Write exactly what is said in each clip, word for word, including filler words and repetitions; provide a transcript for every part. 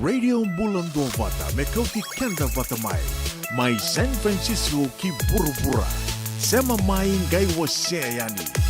Radio Bula Duavata, me kauti keda vata mai. Mai San Francisco ki vuravura. Sema mai, qai wasea yani.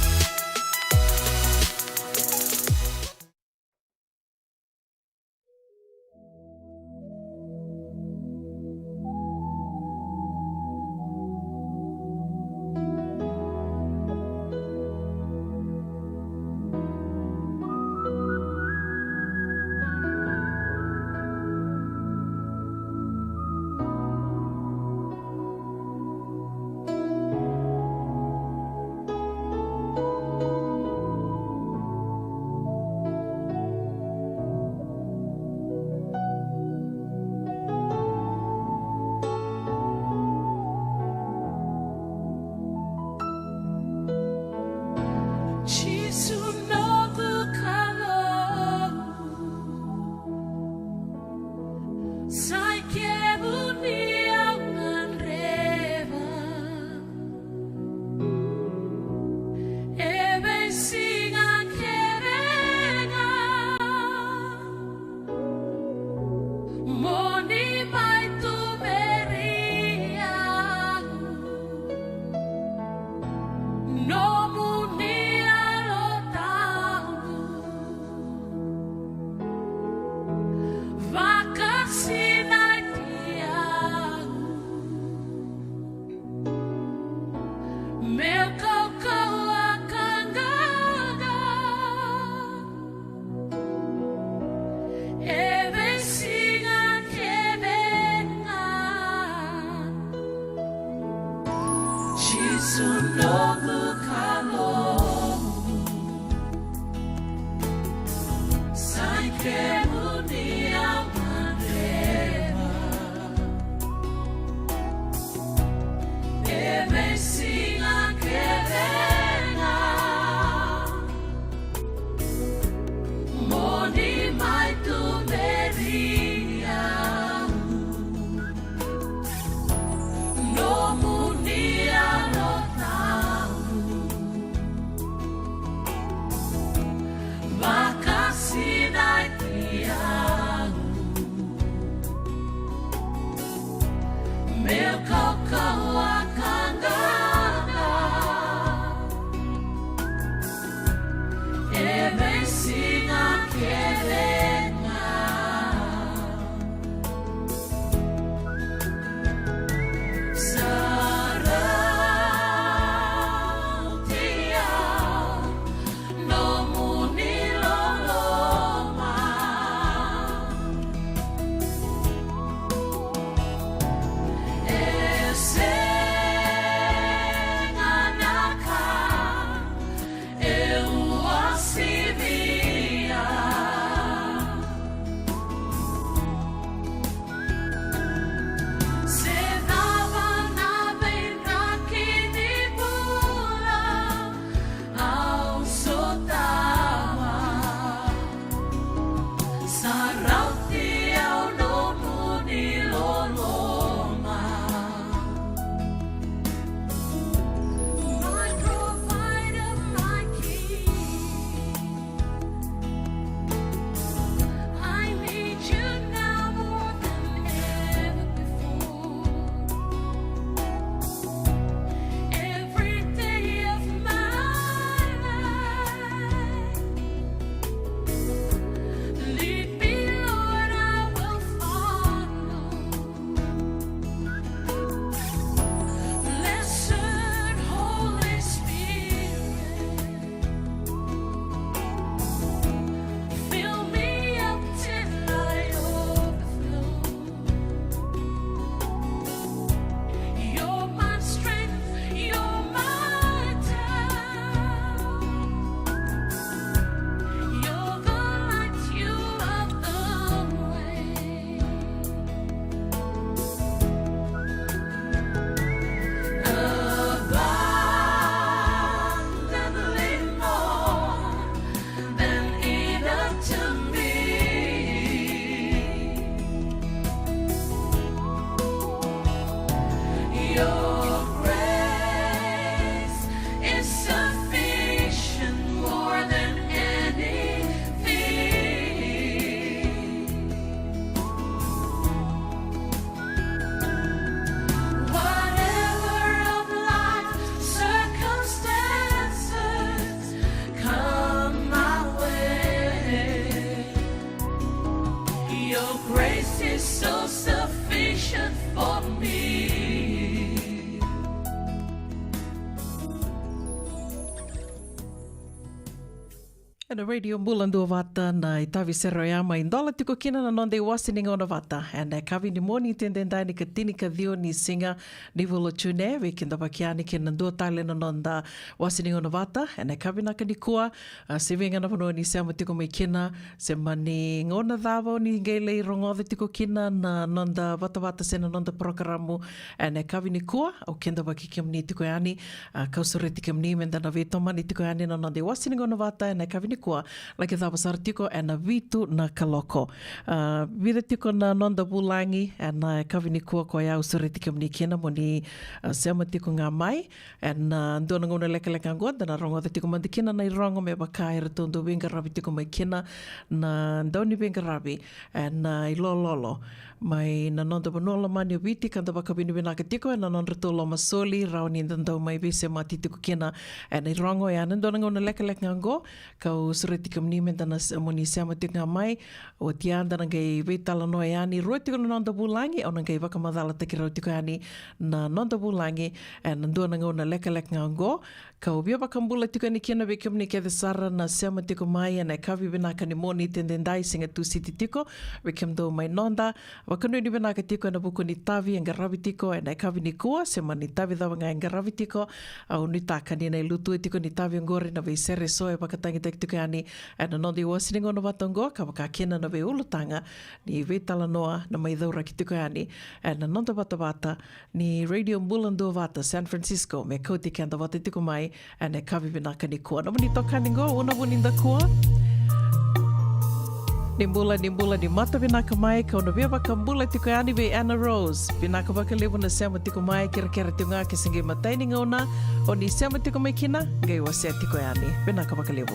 Ena Radio Bula Duavata na itavi sere oya mai dola tiko kina na noda iwase ni gauna vata ena yakavi ni Moniti edaidai, ni ka tini ka ciwa ni siga ni vula o June. Vei keda vaki yani kina dua tale na noda iwase ni gauna vata ena yakavi vinaka nikua. A, se vei ga na vanua ni sema tiko mai kina, se mani gauna cava o ni qai lai rogoca tiko kina na noda vatavata se na noda porokaramu ena yakavi nikua, au kidavaki kemuni tiko yani, a, kau sureti kemuni meda na veitomani tiko yani na noda iwase ni gauna vata ena yakavi nikua, laki cava sara tiko ena vitu na kaloko. A, vica tiko na noda vulagi ena yakavi nikua koya au sureti kemuni kina mo ni, a, sema tiko ga mai. Ena, a, dua na gauna lekaleka oqo da na rogoca tiko mada kina na irogo me vaka eratou dau veiqaravi tiko mai kina na dauniveiqaravi ena, a, ilololo mai na noda vanua lomani o Viti, ka da vakavinavinaka tiko ena nodratou lomasoli rawa ni da dau mai veisemati tiko kina ena irogo. Ia na dua na gauna lekaleka ga oqo kau sureti kemuni meda na s-, mo ni sema tiko ga mai. Oti ya da na qai veitalanoa yani, rua tiko na noda vulagi, au na qai vakamacalataki rau tiko yani na noda vulagi ena dua na gauna lekaleka ga oqo. Kau via vakabula tiko yani kina vei kemuni kece sara na sema tiko mai ena yakavi vinaka ni Moniti edaidai, siga Tusiti tiko, vei kemudou mai noda. Vakanuinui vinaka tiko ena vuku ni tavi e qaravi tiko ena yakavi nikua, se mani tavi cava ga e qaravi tiko. Au nuitaka ni na ilutu tiko ni tavi oqori na veisere eso e vakatagitaki tiko yani ena noda iwase ni gauna vata oqo, ka vaka kina na veiulutaga ni veitalanoa na mai cauraki tiko yani ena noda vatavata ni Radio Bula Duavata San Francisco, me kauti keda vata tiko mai ena yakavi vinaka nikua. Nomuni itokani qo, Una Vunidakua. Ni bula, ni bula, ni mata vinaka mai, kau na via vakabula tiko yani vei Anna Rose. Vinaka vakalevu na sema tiko mai, kerekere tiko ga ke se qai matai ni gauna o ni sema tiko mai kina, qai wasea tiko yani. Vinaka vakalevu.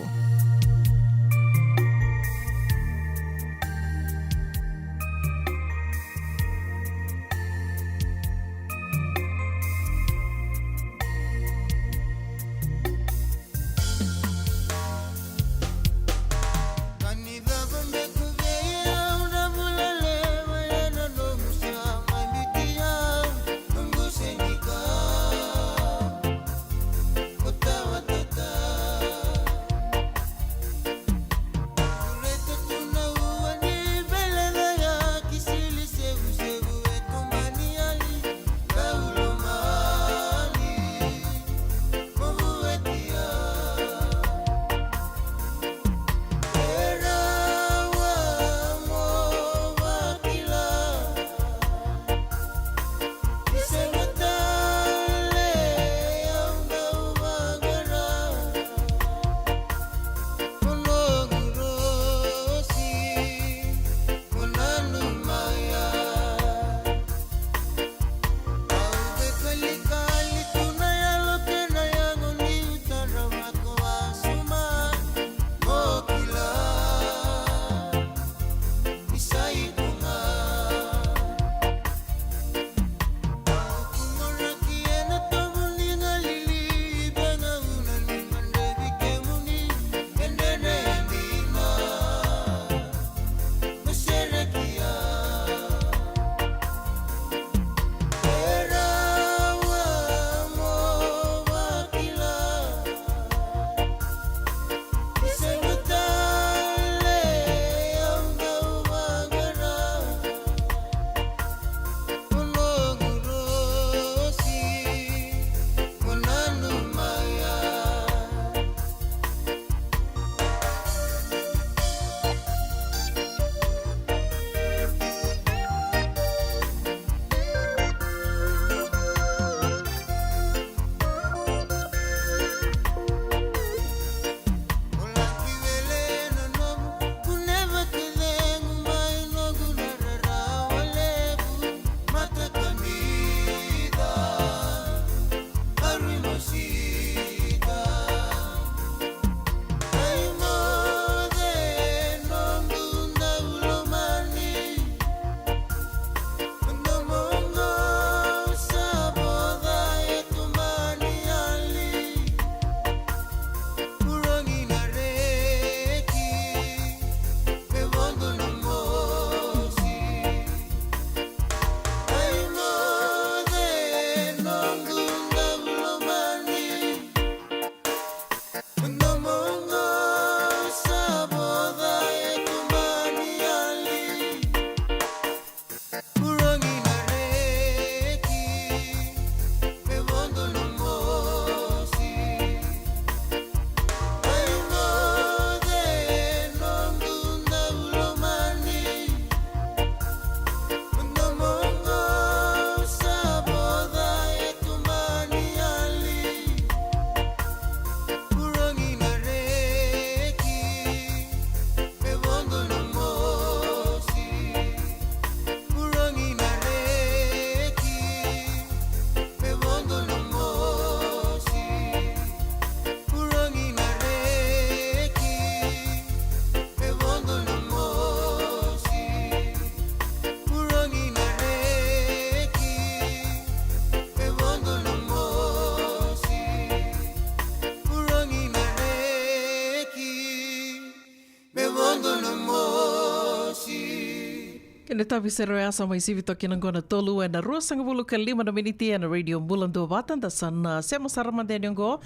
Ena tavi sere oya sa mai sivi toka kina oqo na tolu ena ruasagavulu ka lima na miniti ena Radio Bula Duavata. Da sa na sema sara mada yani oqo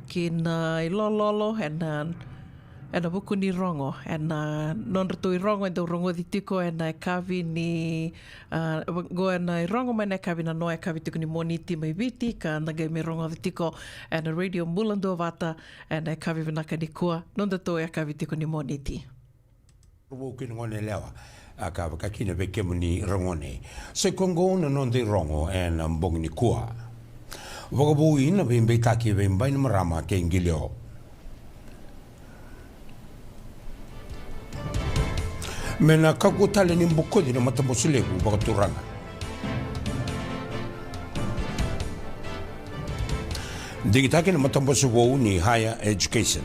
kina ilololo ena, ena vuku ni rogo, ena nodratou irogo e dau rogoci tiko ena yakavi ni, ah, oqo ena irogo mai na yakavi na noa yakavi tiko ni Moniti mai Viti, ka da qai mai rogoci tiko ena Radio Bula Duavata ena yakavi vinaka nikua, nodatou yakavi tiko ni Moniti. Vou kei na gone yalewa, a, ka vaka kina vei kemuni ragone. Sa i koya oqo na noda irogo ena bogi nikua. Vakavoui na veibeitaki vei Bainimarama kei Qilio. Me na kakua tale ni bokoci na matabose levu vakaturaga. Digitaki na matabose vou ni Higher Education.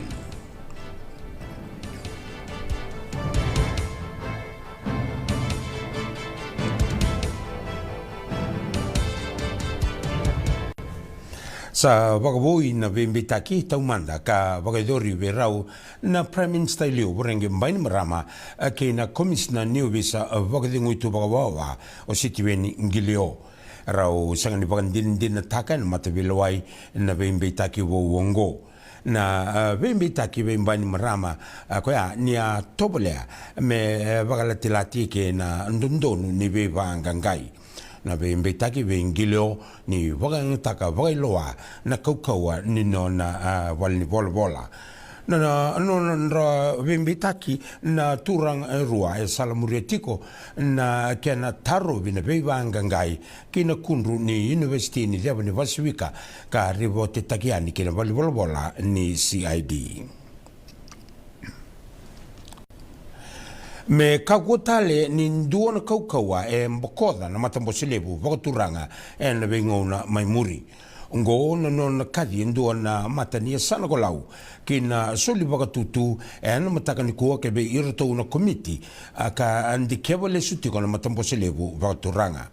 Sa vakavoui na veibeitaki taumada ka vakayacori vei rau na Prime Minister e liu, Voreqe Bainimarama, kei na Komisina ni Ovisa Vakacegui Tu Vakawawa, o Sitiveni Qilio. Rau sega ni vakadinadinataka ena mataveilewai na veibeitaki vou oqo. Na, a, veibeitaki vei Bainimarama, a, koya ni a tovolea me, e, vakalatilati kei na dodonu ni veivaqaqai. Na veibeitaki vei Qilio ni vakayagataka vakailoa na kaukauwa ni nona, a, valenivolavola. Na, na, na nodra veibeitaki na turaga e rua e salamuria tiko na kena tarovi na veivaqaqai ki na kudru ni Univesiti ni Ceva ni Vasivika, ka ripotetaki yani ki na valenivolavola ni C I D. Me kakua tale ni dua na kaukauwa e bokoca na matabose levu vakaturaga ena veigauna mai muri. Oqo na nona kaci e dua na mata ni yasana ko Lau ki na soli vakatutu ena mataka nikua ki vei iratou na komiti, a, ka dikeva lesu tiko na matabose levu vakaturaga.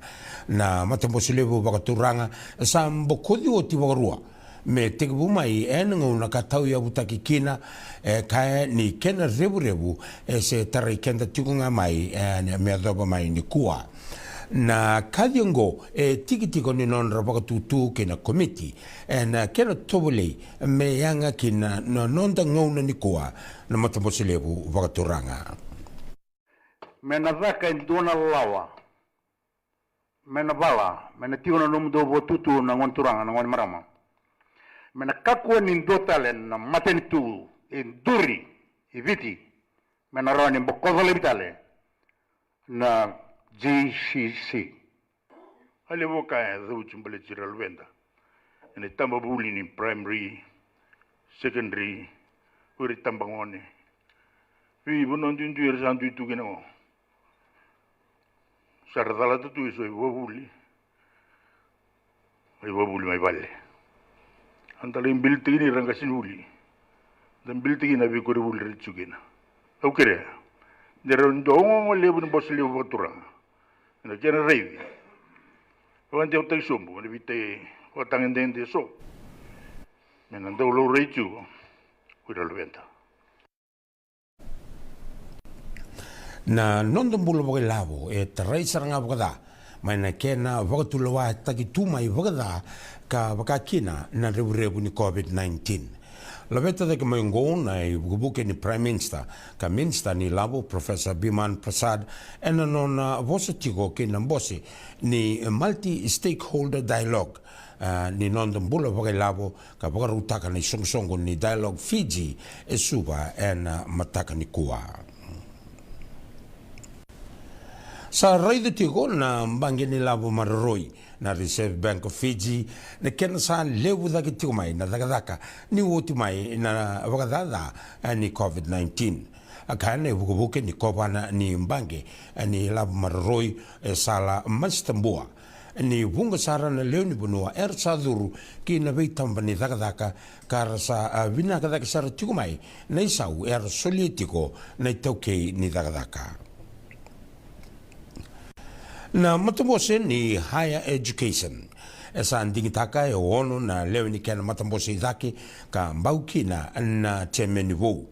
Na matabose levu vakaturaga sa bokoci oti vakarua me tekivu mai ena gauna ka tauyavutaki kina, e kaya ni kena revurevu e se tarai keda tiko ga mai, e, me yacova mai nikua. Na kaci oqo e tiki tiko ni nodra vakatutu kei na komiti ena kena tovolei me yaga kina na noda gauna nikua na matabose levu vakaturaga. Me na caka e dua na lawa, me na vala, me na tiko na nomudou vakatutu na gone turaga, na gone marama. Me na kakua ni dua tale na matanitu e duri e Viti me na rawa ni bokoca laivi tale na G C C. A levu ka e cauti baleti ira luveda ena itabavuli ni primary, secondary, o ira itabagone. Vei vanua duidui era sa dui tu kina qo. Sa ra calata tu eso e vakavuli. Mai vakavuli mai vale. A da lai bilitaki ni ra qasenivuli. Da bilitaki na veikoronivuli ra tiko kina. Au kerea de rau dua ogaoga levu ni bose levu vakaturaga. Ena kena raici, vakadewataki sobu ena veitai vakatagedegede eso me na dau laurai tiko ko ira luveda. Na noda bula vakailavo e tarai sara ga vakaca mai na kena vakatulewataki tu mai vakaca ka vaka kina na revurevu ni COVID nineteen. Laveta cake mai oqo na ivukevuke ni Prime Minister ka Minister ni Lavo, Professor Biman Prasad, ena nona vosa tiko kei na bose ni Multi Stakeholder Dialogue, a, ni noda bula vakailavo ka vakarautaka na isoqosoqo ni Dialogue Fiji e Suva ena mataka nikua. Sa raica tiko na baqe ni lavo maroroi na Reserve Bank of Fiji na kena sa levu cake tiko mai na cakacaka ni oti mai na vakacaca ni COVID nineteen. A kaya na ivukevuke ni kovana ni baqe ni lavo maroroi, e Sala Masitabua, ni vuqa sara na lewe ni vanua era sa curu ki na veitaba ni cakacaka ka ra sa, a, vinaka cake sara tiko mai na isau era solia tiko na itaukei ni cakacaka. Na matabose ni Higher Education e sa digitaka e ono na lewe ni kena matabose i cake ka bau kina na tiameni vou.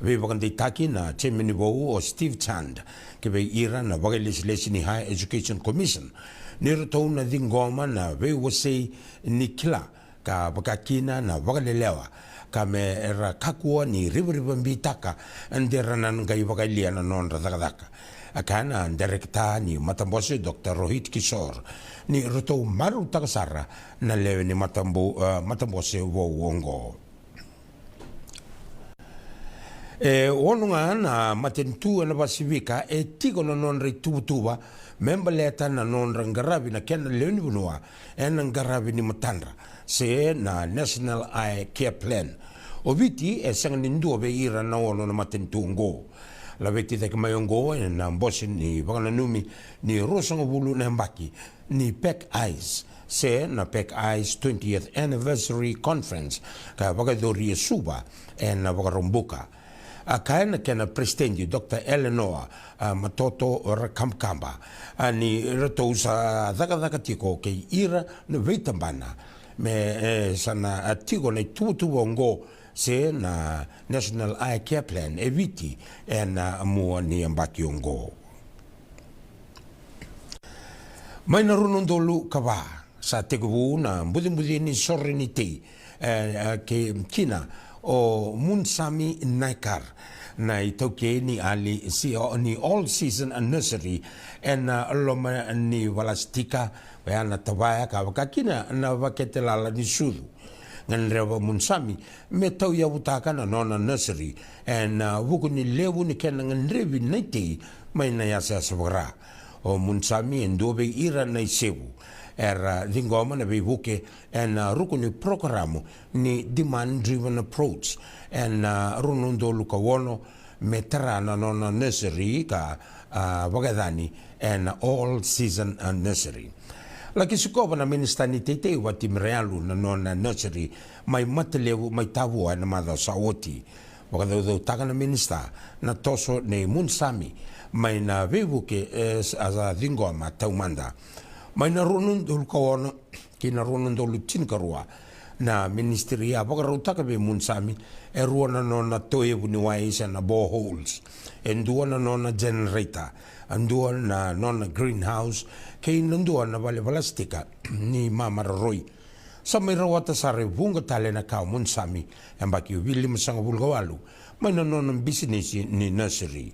Veivakadeitaki na chairman vou o Steve Chand ki vei ira na vakailesilesi ni Higher Education Commission ni ratou na ciqoma na veiwasei ni kila ka vaka kina na vakalelewa, ka me ra kakua ni rivarivabitaka de ra na qai vakayalia na nodra cakacaka. A kaya na dairekita ni matabose, Dr Rohit Kishore, ni ratou marautaka sara na lewe ni matabu, eh, matabose vou oqo. E ono ga na matanitu ena Pasifika e tiko na nodra ituvatuva me baleta na nodra qaravi na kena lewe ni vanua ena qaravi ni matadra, se na National Eye Care Plan. O Viti e sega ni dua vei ira na ono na matanitu oqo. Laveti cake mai oqo ena bose ni vakananumi ni ruasagavulu na yabaki ni PACT EYES, se na PACT EYES twentieth Anniversary Conference, ka vakayacori e Suva ena Vakaraubuka. A kaya na kena peresitedi, Dr Eleanor, a, Matoto Rakamkaba, a, ni ratou sa cakacaka tiko kei ira na veitabana me, e, sa na, a, tiko na ituvatuva oqo, se na National Eye Care Plan e Viti ena mua ni yabaki oqo. Mai na rua na udolu ka va, sa tekivu na bucibuci ni sore ni tei, e, e, kei, kina o Munsami Naikar, na itaukei ni ali si, o, ni All Season Nursery ena loma ni valasitika, oya na tavaya ka vaka kina na vakete lala ni sucu. Gadreva Munsami me tauyavutaka na nona nursery ena vuku ni levu ni kena gadrevi na itei mai na yasayasa vaka-Ra. O Munsami e dua vei ira na isevu era ciqoma na veivuke ena ruku ni porokaramu ni demand driven approach ena rua na udolu ka ono, me tara na nona nursery ka, a, vakayacani ena All Season, a, Nursery. Laki sikova na minisita ni teitei, Vati Merealu, na nona nursery mai Matalevu, mai Tavua, ena macawa sa oti. Vakacaucautaka na minisita na toso nei Munsami mai na veivuke, e, a sa ciqoma taumada. Mai na rua na udolu ka ono kei na rua na udolu tinikarua, na minisitiri a vakarautaka vei Munsami e rua na nona toevu ni wai se na boreholes, e dua na nona generator, e dua na nona greenhouse, kei na dua na vale valasitika ni mamaroroi. Sa mai rawata sara e vuqa tale na ka o Munsami, yabaki vilimasagavulu ka walu, mai na nona bisinisi ni nursery.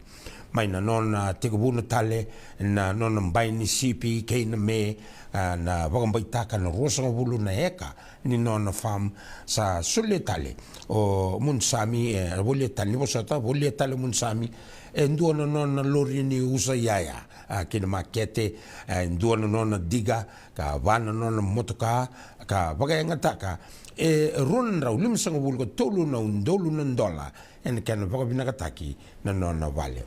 Mai na nona tekivuna tale na nona bai ni sipi kei na me, a, na vakabaitaka na ruasagavulu na eka ni nona farm. Sa solia tale o Munsami, e, volia tale, ni vosota, volia tale o Munsami e dua na nona lori ni usa iyaya, a, ki na makete, e dua na nona diga, ka va na nona motoka, ka vakayagataka e rua na drau limasagavulu ka tolu na udolu na dola ena kena vakavinakataki na nona vale.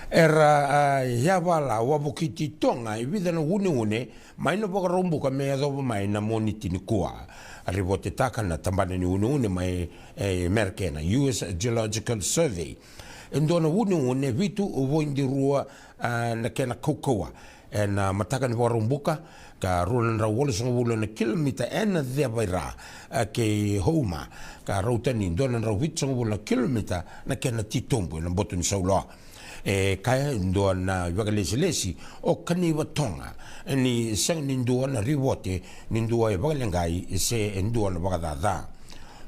Era, a, yavala wavokiti Toga e vica na uneune mai na Vakaraubuka me yacova mai na Moniti nikua. A ripotetaka na tabana ni uneune mai, e, Amerika na U S Geological Survey. E dua na uneune vitu voidi rua, a, na kena kaukauwa ena mataka ni Vakaraubuka, ka rua na drau walusagavulu na kilomita ena ceva i ra, a, kei Houma, ka rauta ni dua na drau vitusagavulu na kilomita na kena titobu ena boto ni sauloa. E kaya e dua na vakalesilesi o Kaniva Toga ni sega ni dua na ripote ni dua e vakaleqai se e dua na vakacaca.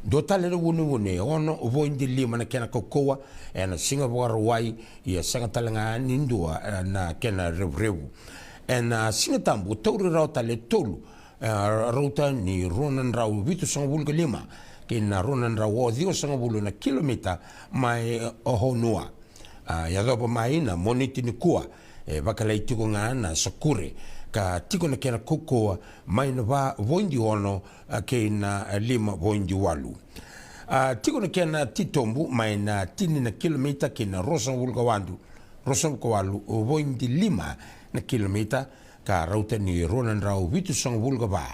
Dua tale na uneune e ono voidi lima na kena kaukauwa ena siga Vakarauwai, ia sega tale ga ni dua, e, na kena revurevu. Ena, a, Siga Tabu tauri rawa tale e tolu, e, rauta ni rua na drau vitusagavulu ka lima kei na rua na drau ciwasagavulu na kilomita mai, e, Ohonua. A, yacova mai na Moniti nikua, e vakilai tiko ga na sakure, ka tiko na kena kaukauwa mai na va voidi ono, a, kei na lima voidi walu. A, tiko na kena titobu mai na tini na kilomita kei na ruasagavulu ka wadu, ruasagavulu ka walu voidi lima na kilomita, ka rauta ni rua na drau vitusagavulu ka va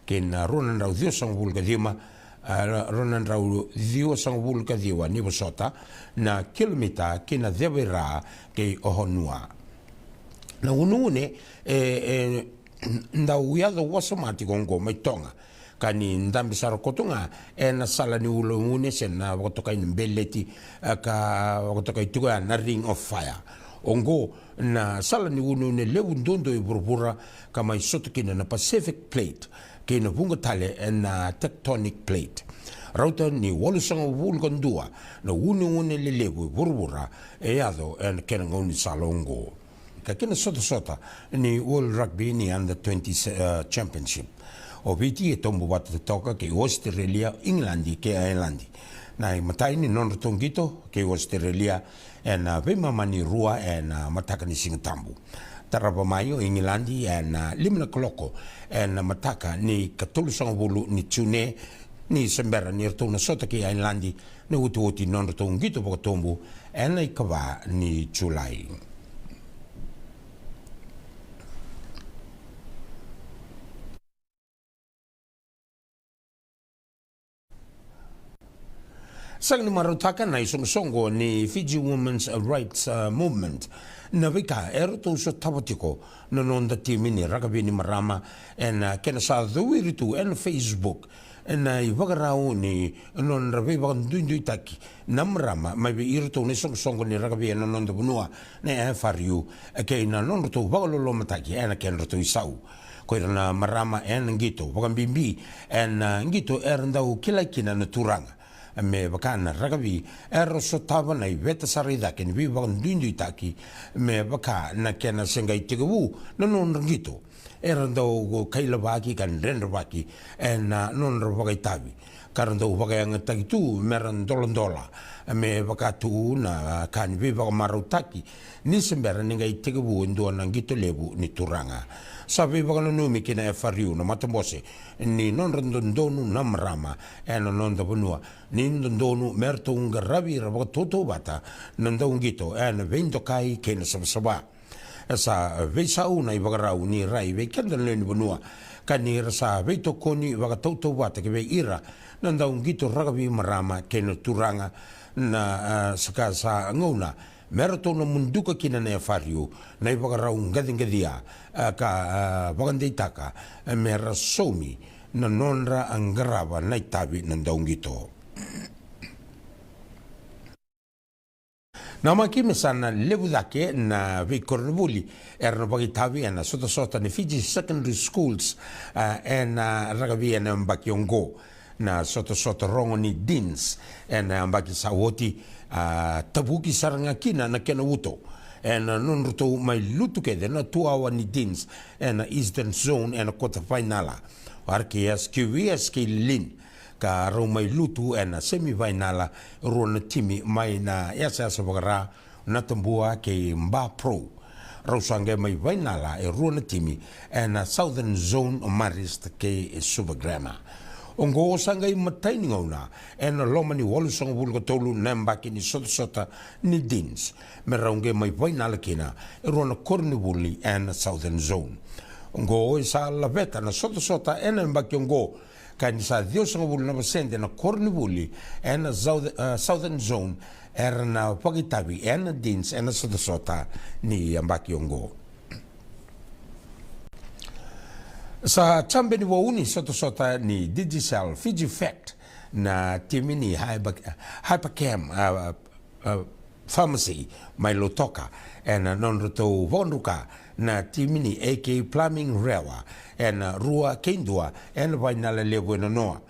kei na rua na drau ciwasagavulu ka lima, a, rua na drau ciwasagavulu ka ciwa ni vosota na kilomita ki na ceva i ra kei Ohonua. Na uneune e, e dau yaco wasoma tiko oqo mai Toga, ka ni dabe sara koto ga ena sala ni uneune se na vakatokai na beleti, e, ka vakatokai tiko ya na Ring of Fire. Oqo na sala ni uneune levu duadua e vuravura, ka mai sota kina na Pacific Plate kei na vuqa tale ena Tectonic Plate. Rauta ni walusagavulu ka dua na uneune lelevu e vuravura e yaco ena kena gaunisala oqo. Ka kena sotasota ni World Rugby ni Under twenty, e, Championship, o Viti e tobu vata toka kei Australia, Igiladi kei Ailadi. Na imatai ni nodratou qito kei Australia ena veimama ni rua ena mataka ni Siga Tabu. Tarava mai o Igiladi ena lima na kaloko ena mataka ni ikatolusagavulu ni June, ni se bera ni ratou na sota kei Ailadi na iotioti ni nodratou qito vakatobu ena ikava ni Julai. Sega ni marautaka na isoqosoqo ni Fiji Women's Rights, e, Movement na veika eratou sotava tiko na noda timi ni rakavi ni marama, ena kena sa cowiri tu ena Facebook na ivakarau ni nodra veivakaduiduitaki na marama mai vei iratou na isoqosoqo ni rakavi ena noda vanua, na F R U, kei na nodratou vakalolomataki ena kedratou isau. Ko ira na marama ena qito, vakabibi ena qito era dau kilai kina na turaga, me vaka na rakavi, era sotava na iveta sara i cake ni veivakaduiduitaki, me vaka na kena se qai tekivu na nodra qito, era dau kailavaki ka dredrevaki ena nodra vakaitavi, ka ra dau vakayagataki tu me ra doladola, me vaka tu na ka ni veivakamarautaki ni se bera ni qai tekivu e dua na qito levu ni turaga. Sa veivakananumi ki na F R U na matabose ni nodra dodonu na marama ena noda vanua, ni dodonu me ratou qaravi ira vakatautauvata na dauqito ena veidokai kei na savasava. E sa veisau na ivakarau ni rai vei keda na lewe ni vanua, ka ni ra sa veitokoni vakatautauvata ki vei ira na dauqito rakavi marama kei na turaga, na, a, saka sa gauna me ratou na muduka kina na F R U na ivakarau qaciqacia, a, ka, a, vakadeitaka, a, me ra saumi na nodra qarava na itavi na dauqito. Namaki me sa na levu cake na veikoronivuli era na vakaitavi ena sotasota ni Fiji Secondary Schools, a, ena rakavi ena yabaki oqo. Na sotasota rogo ni Deans ena yabaki sa oti, a, tavuki sara ga kina na kena uto ena nodratou mai lutu kece na tuawa ni Deans ena Eastern Zone ena quarter final. O R K S, Q V S kei Lilin, ka rau mai lutu ena semi final e rua na timi mai na yasayasa vaka-Ra, Natabua kei Ba Pro. Rau sa qai mai final e rua na timi ena Southern Zone, o Marist kei Suva Grammar. Oqo sa qai imatai ni gauna ena loma ni walusagavulu ka tolu na yabaki ni sotasota ni Deans me rau qai mai final kina e rua na koronivuli ena Southern Zone. Oqo e sa laveta na sotasota ena yabaki oqo, ka ni sa ciwasagavulu na pasede na koronivuli ena South-, e, Southern Zone era na vakaitavi ena Deans ena sotasota ni yabaki oqo. Sa jabeni vou ni sotasota ni Digicel Fiji Fact na timi ni Hyper-, Hypercam, a, a, Pharmacy mai Lautoka ena nodratou vakadruka na timi ni A K Plumbing Rewa ena rua kei dua ena final levu e nanoa.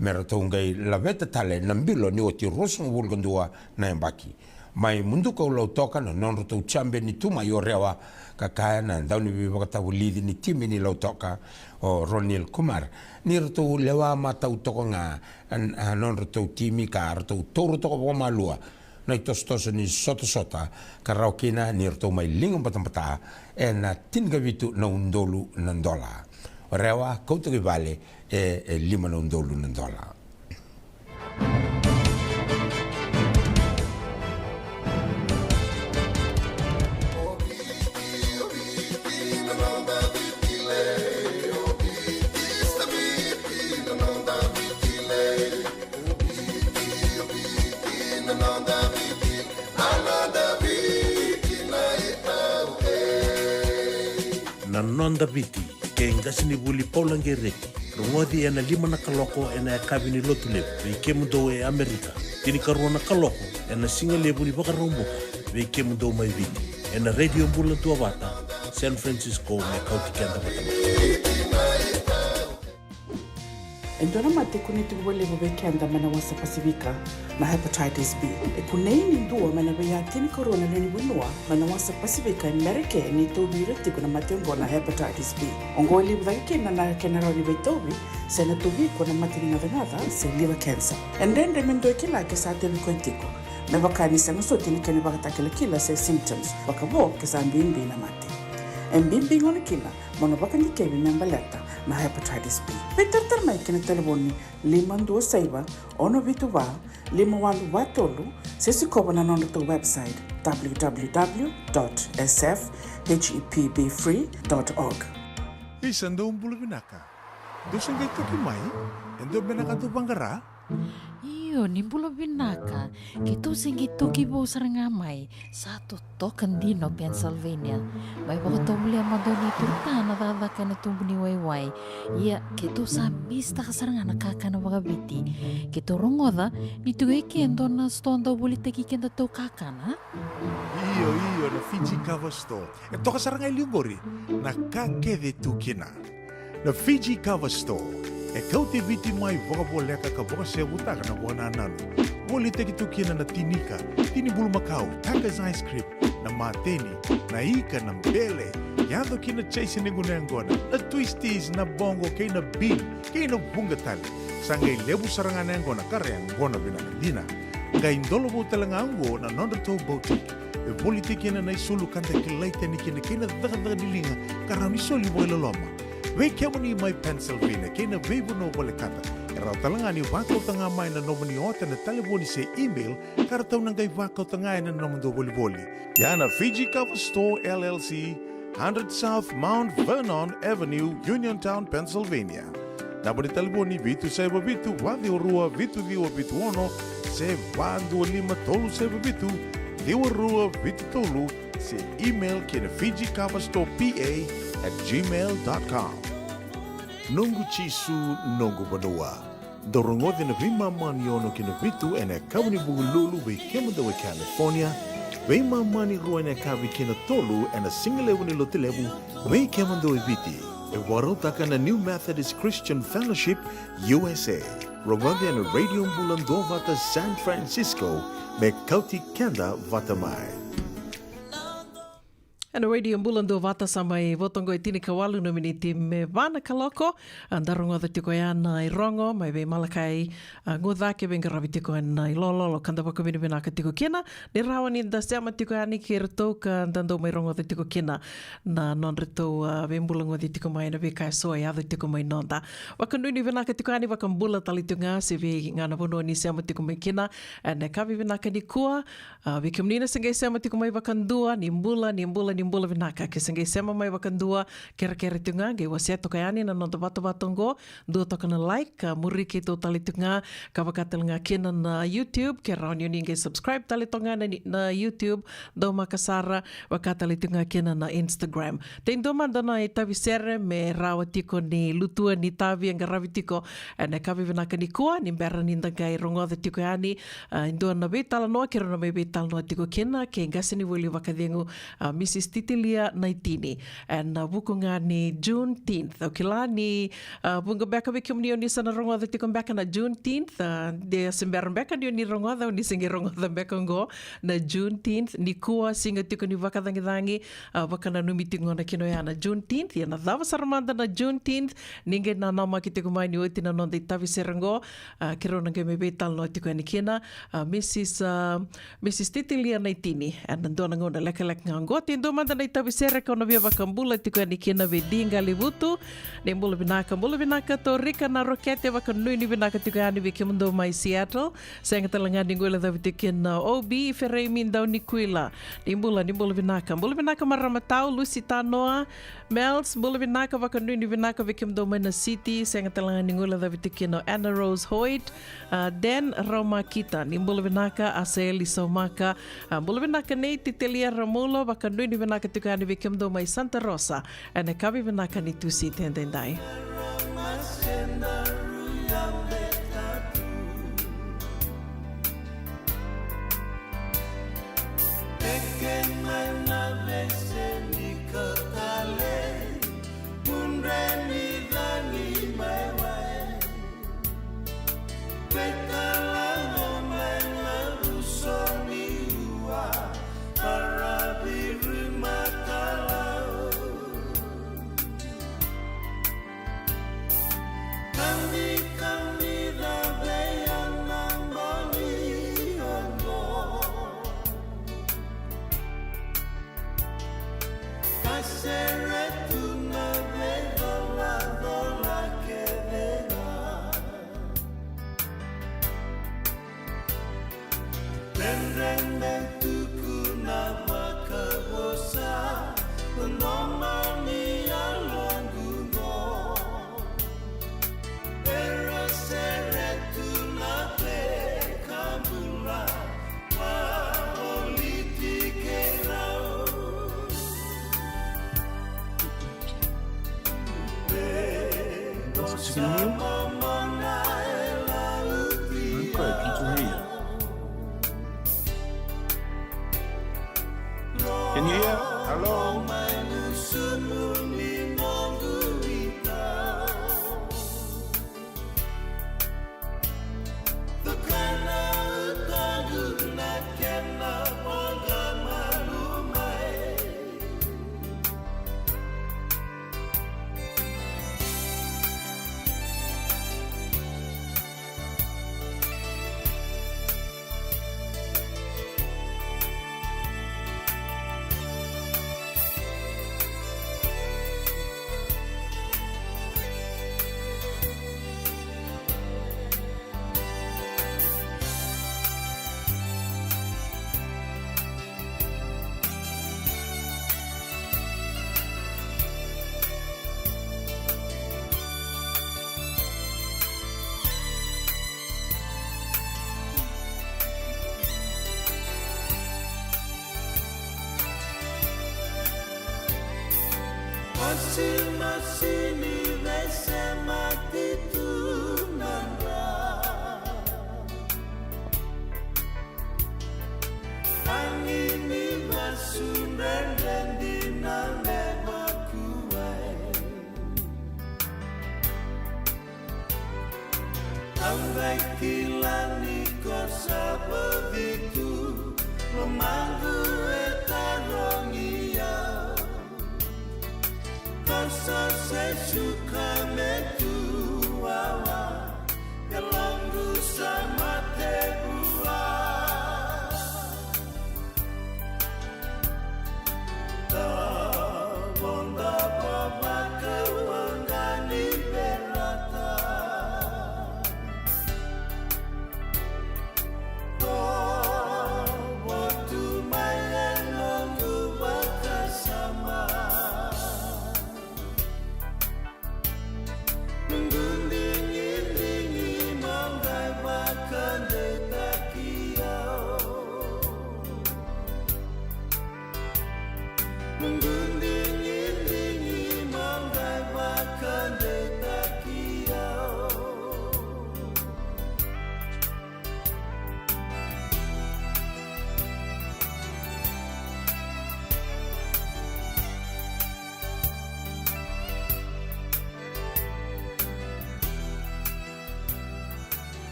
Me ratou qai laveta tale na bilo ni oti ruasagavulu ka dua na yabaki. Mai muduka o Lautoka na nodratou jabeni tu mai o Rewa, ka kaya na dauniveivakatavulici ni timi ni Lautoka, o Ronil Kumar, ni ratou lewa matau toka ga, a, a, nodratou timi ka ratou taura toka vakamalua na itosotoso ni sotasota, ka rawa kina ni ratou mai liga batabata ena tinikavitu na udolu na dola. O Rewa kauta ki vale e, e lima na udolu na dola. Na Noda Viti. E qasenivuli Paula Gereti, rogoci ena lima na kaloko ena yakavi ni Lotulevu vei kemudou e Amerika, tinikarua na kaloko ena sigalevu ni Vakaraubuka vei kemudou mai Viti, ena Radio Bula Duavata, San Francisco, me kauti keda vata mai. E dua na mate e kunei tiko vakalevu vei keda mai na wasa Pasifika, na hepatitis B. E kunei ni dua mai na veiya tinikarua na lewe ni vanua mai na wasa Pasifika e Merika ni tauvi ira tiko na mate oqo na hepatitis B. Oqo e levu cake kina na kena rawa ni veitauvi se na tauvi iko na mate ni gacagaca se liver cancer. E dredre me dua e kila ke sa tauvi koya tiko, me vaka ni sega soti na kena ivakatakilakila se symptoms, vakavo ke sa bibi na mate. E bibi gona kina mo na vakadikevi me baleta na hepatitis B. Veitaratara mai ki na talevoni lima dua saiva, ono vitu va, lima walu va tolu, se sikova na nodratou website, w w w dot s f h e p b free dot org. Isa, dou bula vinaka. Dou se qai toki mai? E dua beka na ka dou vaqara? Io, ni bula vinaka. Keitou se qai toki vou sara ga mai. Sa totoka dina o Pennsylvania. Mai vakatovolea mada o neitou ta na cakacaka ena tubu ni waiwai. Ia, keitou sa misitaka sara ga na kakana vakaviti. Keitou rogoca ni tu e ke e dua na sitoa dau volitaki kedatou kakana. Io, io, na Fiji Cover Store. E toka sara ga e liu qori na ka kece e tu kina. Na Fiji Cover Store e kauti Viti mai vakavoleka ka vakasevutaka na vakanananu. Volitaki tu kina na tinika, tini bulumakau, Taka's ice cream, na mateni, na ika, na bele, yaco kina chase ni gunu yaqona, na twisties, na boqo kei na bean, kei na vuqa tale. Sa qai levu sara ga na yaqona ka ra yaqona vinaka dina. Qai dola vou tale ga oqo na nodratou boutique. E volitaki kina na isulu ka da kilai tani kina kei na cakacaka ni liga ka rawa ni soli vakailoloma. Vei kemuni mai Pennsylvania kei na veivanua volekata, e rawa tale ga ni vakauta ga mai na nomuni ota ena talevoni se email ka ratou na qai vakauta ga ena nomudou volivoli. Ya na Fiji Cover Store L L C, hundred South Mount Vernon Avenue, Uniontown, Pennsylvania. Naba ni talevoni vitu saiva vitu, va ciwa rua, vitu ciwa vitu ono, se va dua lima tolu saiva vitu, ciwa rua vitu tolu, se email ki na Fiji Cover Store P A at gmail dot com. Noqu Jisu, noqu vanua. Dou rogoci na veimama ni ono ki na vitu ena yakavi ni Vukelulu vei kemudou e California, veimama ni rua ena yakavi ki na tolu ena sigalevu ni Lotulevu vei kemudou e Viti. E vakarautaka na New Methodist Christian Fellowship U S A. Rogoci ena Radio Bula Duavata San Francisco, me kauti keda vata mai. Ena Radio Bula Duavata sa mai vo toka e tinikawalu na miniti me va na kaloko. A, da rogoca tiko ya na irogo mai vei Malakai, a, Gucake, veiqaravi tiko ena ilololo ka da vakavinavinaka tiko kina ni rawa ni da sema tiko yani kei iratou ka da dau mai rogoca tiko kina na nodratou, a, veibulagoci tiko mai na veika eso e yaco tiko mai noda. Vakanuinui vinaka tiko yani, vakabula tale tiko ga se vei ga na vanua ni sema tiko mai kina ena yakavi vinaka nikua. A, vei kemuni na se qai sema tiko mai vakadua, ni bula, ni bula, ni bula vinaka. Ke se qai sema mai vakadua, kerekere tiko ga, qai wasea toka yani na noda vatavata oqo, dua toka na like, ka muri keitou tale tiko ga, ka vaka tale ga kina na YouTube, ke rawa ni o ni qai subscribe tale toka ga na, na YouTube, daumaka sara, vaka tale tiko ga kina na Instagram. Tei dua mada na itavi sere me rawa tiko ni lutua ni itavi e qaravi tiko ena yakavi vinaka nikua, ni bera ni da qai rogoca tiko yani, a, e dua na veitalanoa, keirau na mai veitalanoa tiko kina kei qasenivuli vakacegu, a, Mrs Titilia Naitini, ena vuku ga ni Juneteenth. Au kila ni, a, vuqa beka vei kemuni o ni sa na rogoca tiko beka na Juneteenth, a, de se bera beka ni o ni rogoca, o ni se qai rogoca beka oqo na Juneteenth, nikua siga tiko ni vakacagicagi, a, vakananumi tiko gona kina oya na Juneteenth. Ia na cava sara mada na Juneteenth, ni qai nanamaki tiko mai ni oti na noda itavi sere oqo, a, keirau na qai mai veitalanoa tiko yani kina, a, Mrs, a, Mrs Titilia Naitini, ena dua na gauna lekaleka ga oqo. Tei dua mada na itavi sere kau na via vakabula tiko yani kina vei Di Qalivutu. Ni bula vinaka, bula vinaka Torika na Rokete, vakanuinui vinaka tiko yani vei kemudou mai Seattle. Sega tale ga ni guilecavi tiko kina na O B, Fereimi Daunikuila. Ni bula, ni bula vinaka. Bula vinaka marama tau, Lucy Tanoa. Mels, bula vinaka, vakanuinui vinaka vei kemudou mai na city. Sega tale ga ni guilecavi tiko kina o Anna Rose Hoyt. A, Den Raumakita, ni bula vinaka, Asaeli Saumaka. A, bula vinaka nei Titelia Ramulo, vakanuinui vinaka Ka tiko yani vei kemudou mai Santa Rosa ena yakavi vinaka ni Tusiti edaidai. Can you hear? Hello?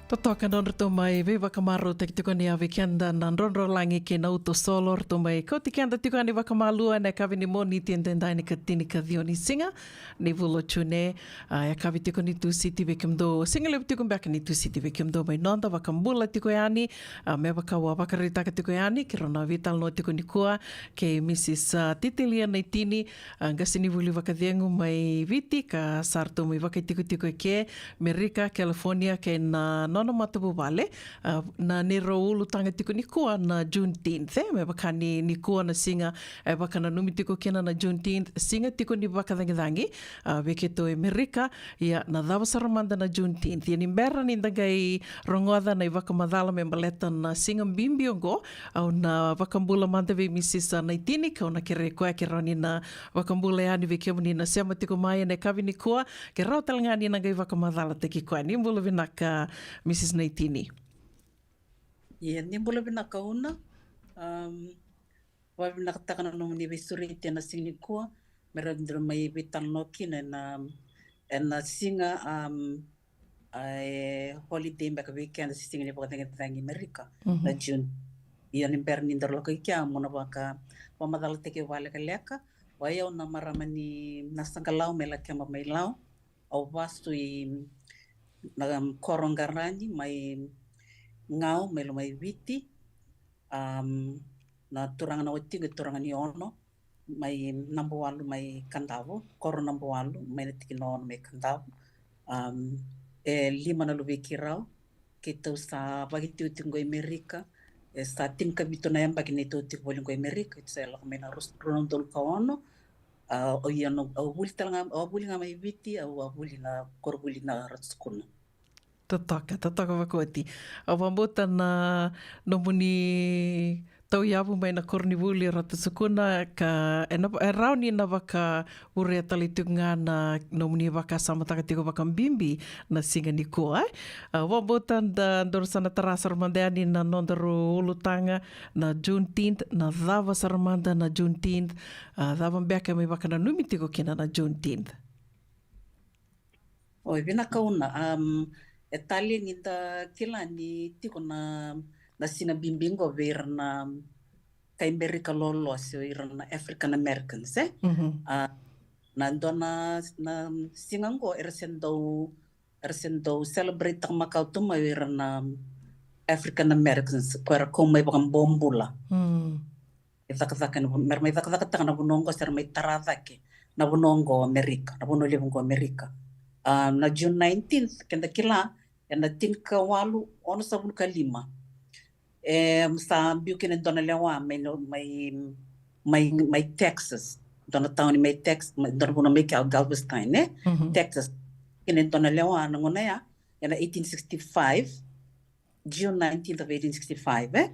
Totoka na nodratou mai veivakamarautaki tiko yani vei keda na drodrolagi kei na uto solo, ratou mai kauti keda tiko yani vakamalua ena yakavi ni Moniti edaidai, na ikatini ka ciwa ni siga ni vula o June. A, yakavi tiko ni Tusiti vei kemudou, siga levu tiko beka ni Tusiti vei kemudou mai noda vakabula tiko yani. A, me vaka au a vakaraitaka tiko yani, keirau na veitalanoa tiko nikua kei Misis, a, Titilia Naitini, a, qasenivuli vakacegu mai Viti, ka sa ratou mai vakaitikotiko eke Merika, California, kei na na matavuvale, a, na neirau ulutaga tiko nikua na Juneteenth, e, me vaka ni nikua na siga e vakananumi tiko kina na Juneteenth, siga tiko ni vakacagicagi, a, vei keitou e Merika. Ia, na cava sara mada na Juneteenth? Ia ni bera ni da qai rogoca na ivakamacala me baleta na siga bibi oqo, au na vakabula mada vei Mrs Naitini, kau na kerei koya ke rawa ni na vakabula yani vei kemuni na sema tiko mai ena yakavi nikua, ke rawa tale ga ni na qai vakamacalataki koya. Ni bula vinaka, Mrs Naitini. Ia, ni bula vinaka Una. Am, vakavinakataka na nomuni veisureti ena siga nikua, me rawa ni da mai veitalanoa kina ena, ena siga, am, a, e holiday beka vei keda se siga ni vakacagicagi e Merika, na June. Ia ni bera ni daru lako i kea, mo na vaka, vakamacalataki vakalekaleka. O yau na marama ni Nasaqalau mai Lakeba mai Lau. Au vasu i na koro Qarani mai Gau mai Lomaiviti. Am, na turaga na watiqu e turaga ni Ono mai Nabuwalu mai Kadavu, koro Nabuwalu mai na tikina Ono mai Kadavu. Am, e lima na luvei keirau. Keitou sa vakatikotiko qo i Merika, e sa tinikavitu na yabaki neitou tiko voli qo i Merika, keitou sa lako mai na rua, rua na udolu ka ono. A, o ia na, au vuli tale ga, au vuli ga mai Viti, au a vuli na koronivuli na Ratu Sukuna. Totoka, totoka vakaoti. Au vakabauta na nomuni tauyavu mai na koronivuli Ratu Sukuna ka, e na, e rawa ni na vakavurea tale tiko ga na nomuni vakasamataka tiko vakabibi na siga nikua, e. Au vakabauta da, daru sa na tara sara mada yani na nodaru ulutaga, na Juneteenth, na cava sara mada na Juneteenth, a, cava beka me vakananumi tiko kina na Juneteenth. Oi, vinaka Una. Am, e talei ni da kila ni tiko na, na siga bibi qo vei ira na kai Merika loloa se o ira na African Americans, e? A, na dua na, na siga qo era se dau, era se dau celebrate-taka makawa tu mai o ira na African Americans, ko era kau mai vakabobula. E cakacaka na vu-, mera mai cakacakataka na vanua oqo, se ra mai tara cake na vanua oqo o Amerika, na vanua levu oqo o Amerika. A, na June nineteenth, keda kila, ena tinikawalu onosagavulu ka lima. E sa biu kina e dua na lewa mai, mai, mai, mai Texas. Dua na tauni mai Tex-, mai, dua na vanua mai kea o Galveston, e? Texas. Kina e dua na lewa na gauna ya, ena eighteen sixty-five. June nineteenth of eighteen sixty-five, e?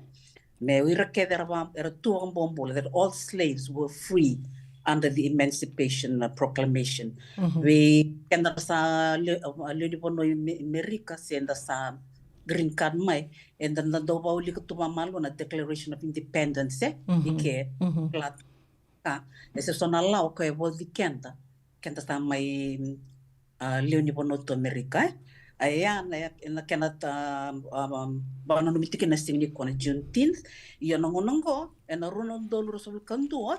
Me o ira kece era va-, era tu vakabobula, that all slaves were free under the Emancipation, uh, Proclamation. Vei keda sa le-, uh, lewe ni vanua i Me-, Merika, se da sa green card mai, eda na dau vakaulika tu vakamalua na Declaration of Independence, e? I ke, ka, e se so na lawa koya e vauci keda, keda sa mai, a, lewe ni vanua tu Amerika, e. A, ia, na, na kena ta, a, vakananumi tiko na siga nikua na Juneteenth. Ia na gauna oqo, ena rua na udolu ruasagavulu ka dua,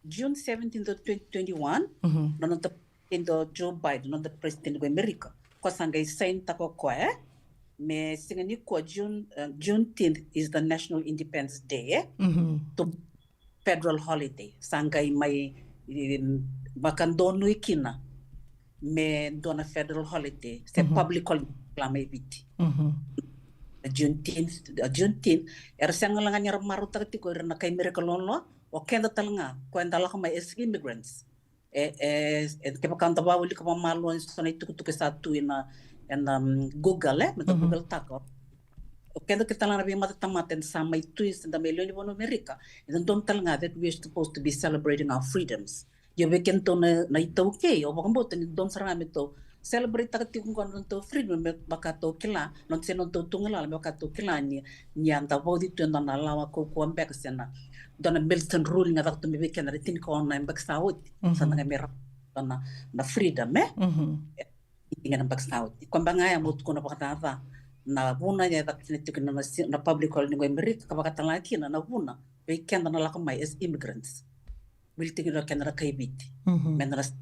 June seventeenth of twenty twenty-one, na noda president o Joe Biden, noda president ko Amerika, ko sa qai sign-taka o koya, e. Me siga nikua June, uh, Juneteenth is the National Independence Day, e. To federal holiday, sa qai mai, em, vakadonui kina me dua na federal holiday, se public holiday la mai Viti. A Juneteenth, a Juneteenth, era sega la ga ni era marautaka tiko ira na kai Merika loloa, o keda tale ga, ko eda lako mai as immigrants. E, e, e, kevaka da vakaulika vakamalua ni so na itukutuku e sa tu ena, ena, mm, Google, e, meda Google-taka. O keda kece tale ga na veimatatamata eda sa mai tu, se da mai lewe ni vanua Amerika, e dodonu tale ga that we are supposed to be celebrating our freedoms. Ia vei kedatou na, na iTaukei, au vakabauta ni dodonu sara ga me tou celebrate-taka tiko qo na nodatou freedom, me vaka tou kila, na noda, se nodatou tugalala, me vaka tou kila ni, ni a da vauci tu e dua na lawa kaukauwa beka se na dua na militant ruling a caka tu mai vei keda na tinikaono na yabaki sa oti. Sa da qai mai rawa na, na freedom, e? E, ena yabaki sa oti. Koya beka ga ya meu tukuna vakacaca, na vuna e caka kina tiko na, na si-, na public holiday qo e Amerika, ka vakatalega kina na vuna vei keda na lako mai as immigrants. Wili tiko na keda na kai Viti. Me da na s-,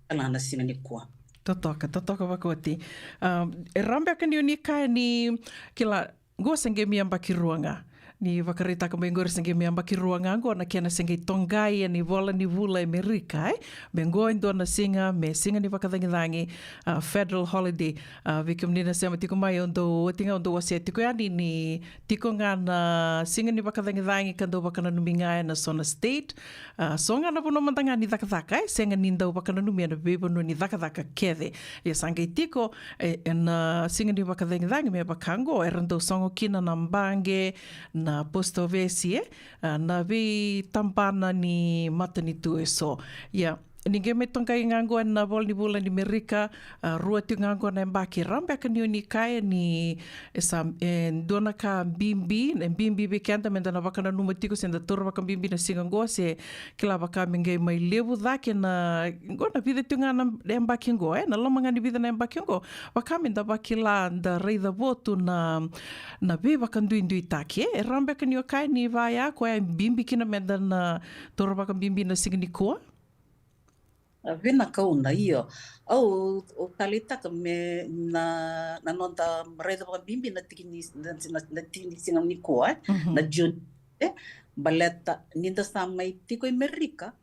tala na siga nikua. Totoka, totoka vakaoti. Um, e rawa beka ni o ni kaya ni, kila, qo se qai mai yabaki rua ga. Ni vakaraitaka mai qori se qai me yabaki rua ga qo na kena se qai toqai ena ivola ni vula e Merika, e? Me qo e dua na siga, me siga ni vakacagicagi, a, federal holiday. A, vei kemuni na sema tiko mai, au dau, oti ga au dau wasea tiko yani ni tiko ga na siga ni vakacagicagi ka dau vakananumi ga ena so na state. A, so ga na vanua mada ga ni cakacaka, e? Sega ni dau vakananumi ena veivanua ni cakacaka kece. Ia sa qai tiko, e, ena siga ni vakacagicagi me vaka qo, era dau sogo kina na baqe, na post office, e, a, na veitabana ni matanitu e so. Ia, ni qai mai toqai ga qo ena vola ni vula ni Merika, a, rua tiko ga qo na yabaki, rawa beka ni o ni kaya ni, e sa, e dua na ka bibi, e bibi vei keda meda na vakananuma tiko se da taura vakabibi na siga qo se kila vaka me qai mai levu cake na, qo na vica tiko ga na yabaki qo, e, na loma ga ni vica na yabaki qo. Vaka meda vakila, da raica votu na, na veivakaduiduitaki, e, e rawa beka ni o kaya ni vaya, koya e bibi kina meda na taura vakabibi na siga nikua? A, vinaka Una, io. Au, au taleitaka me na, na noda raica vakabibi na tiki ni, na, na, na tiki ni siga nikua, e? Mhm. Na June, e? Baleta, ni da sa mai tiko i Merika,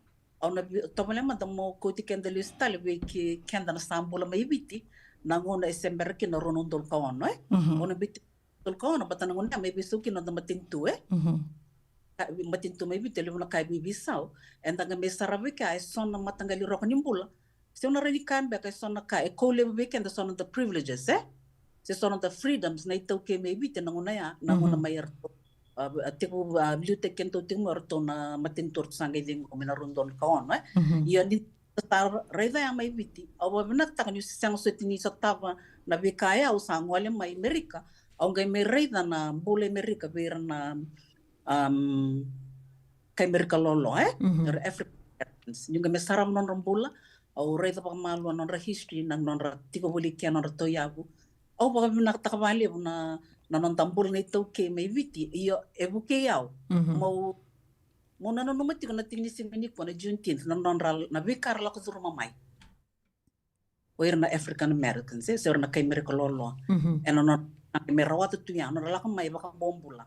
au na vi-, tovolea mada mo kauti keda lesu tale vei ke-, keda na sa bula mai Viti, na gauna e se bera kina rua na udolu ka ono, e? Mhm. Au na biuti udolu ka ono, baleta na gauna ya mai veisau kina noda matanitu, e? Mhm. Ka, matanitu mai Viti, e levu na ka e veiveisau. Eda qai mai sarava kea e so na mataqali roka ni bula. Se au na rawa ni kaya beka e so na ka e kau levu vei keda, so na noda privileges, e? Se so na noda freedoms na iTaukei mai Viti na gauna ya, na gauna, mhm, mai eratou, a, a, tiko, a, liutaki kedatou tiko mai eratou na matanitu eratou sa qai cegu mai na rua na udolu ka ono, e? Mhm. Ia ni sa raica ya mai Viti, au vakavinavinakataka niu se sega soti ni sotava na veika ya, au sa gole mai Merika, au qai mai raica na bula i Merika vei ira na, um, kai Merika loloa, e? Mhm. Era African Americans. Niu qai mai sarava na nodra bula, au raica vakamalua na nodra history, na nodra tiko voli kea, na nodra tauyavu. Au vakavinavinakataka vakalevu na, na noda bula na iTaukei mai Viti, io, e vukei au. Mhm. Meu, meu nanuma tiko na tiki ni siga nikua na Juneteenth, na nodra, na veika era lako curuma mai o ira na African Americans, e, se o ira na kai Merika loloa. Mhm. Ena nodra, me rawata tu ya na nodra lako mai vakabobula.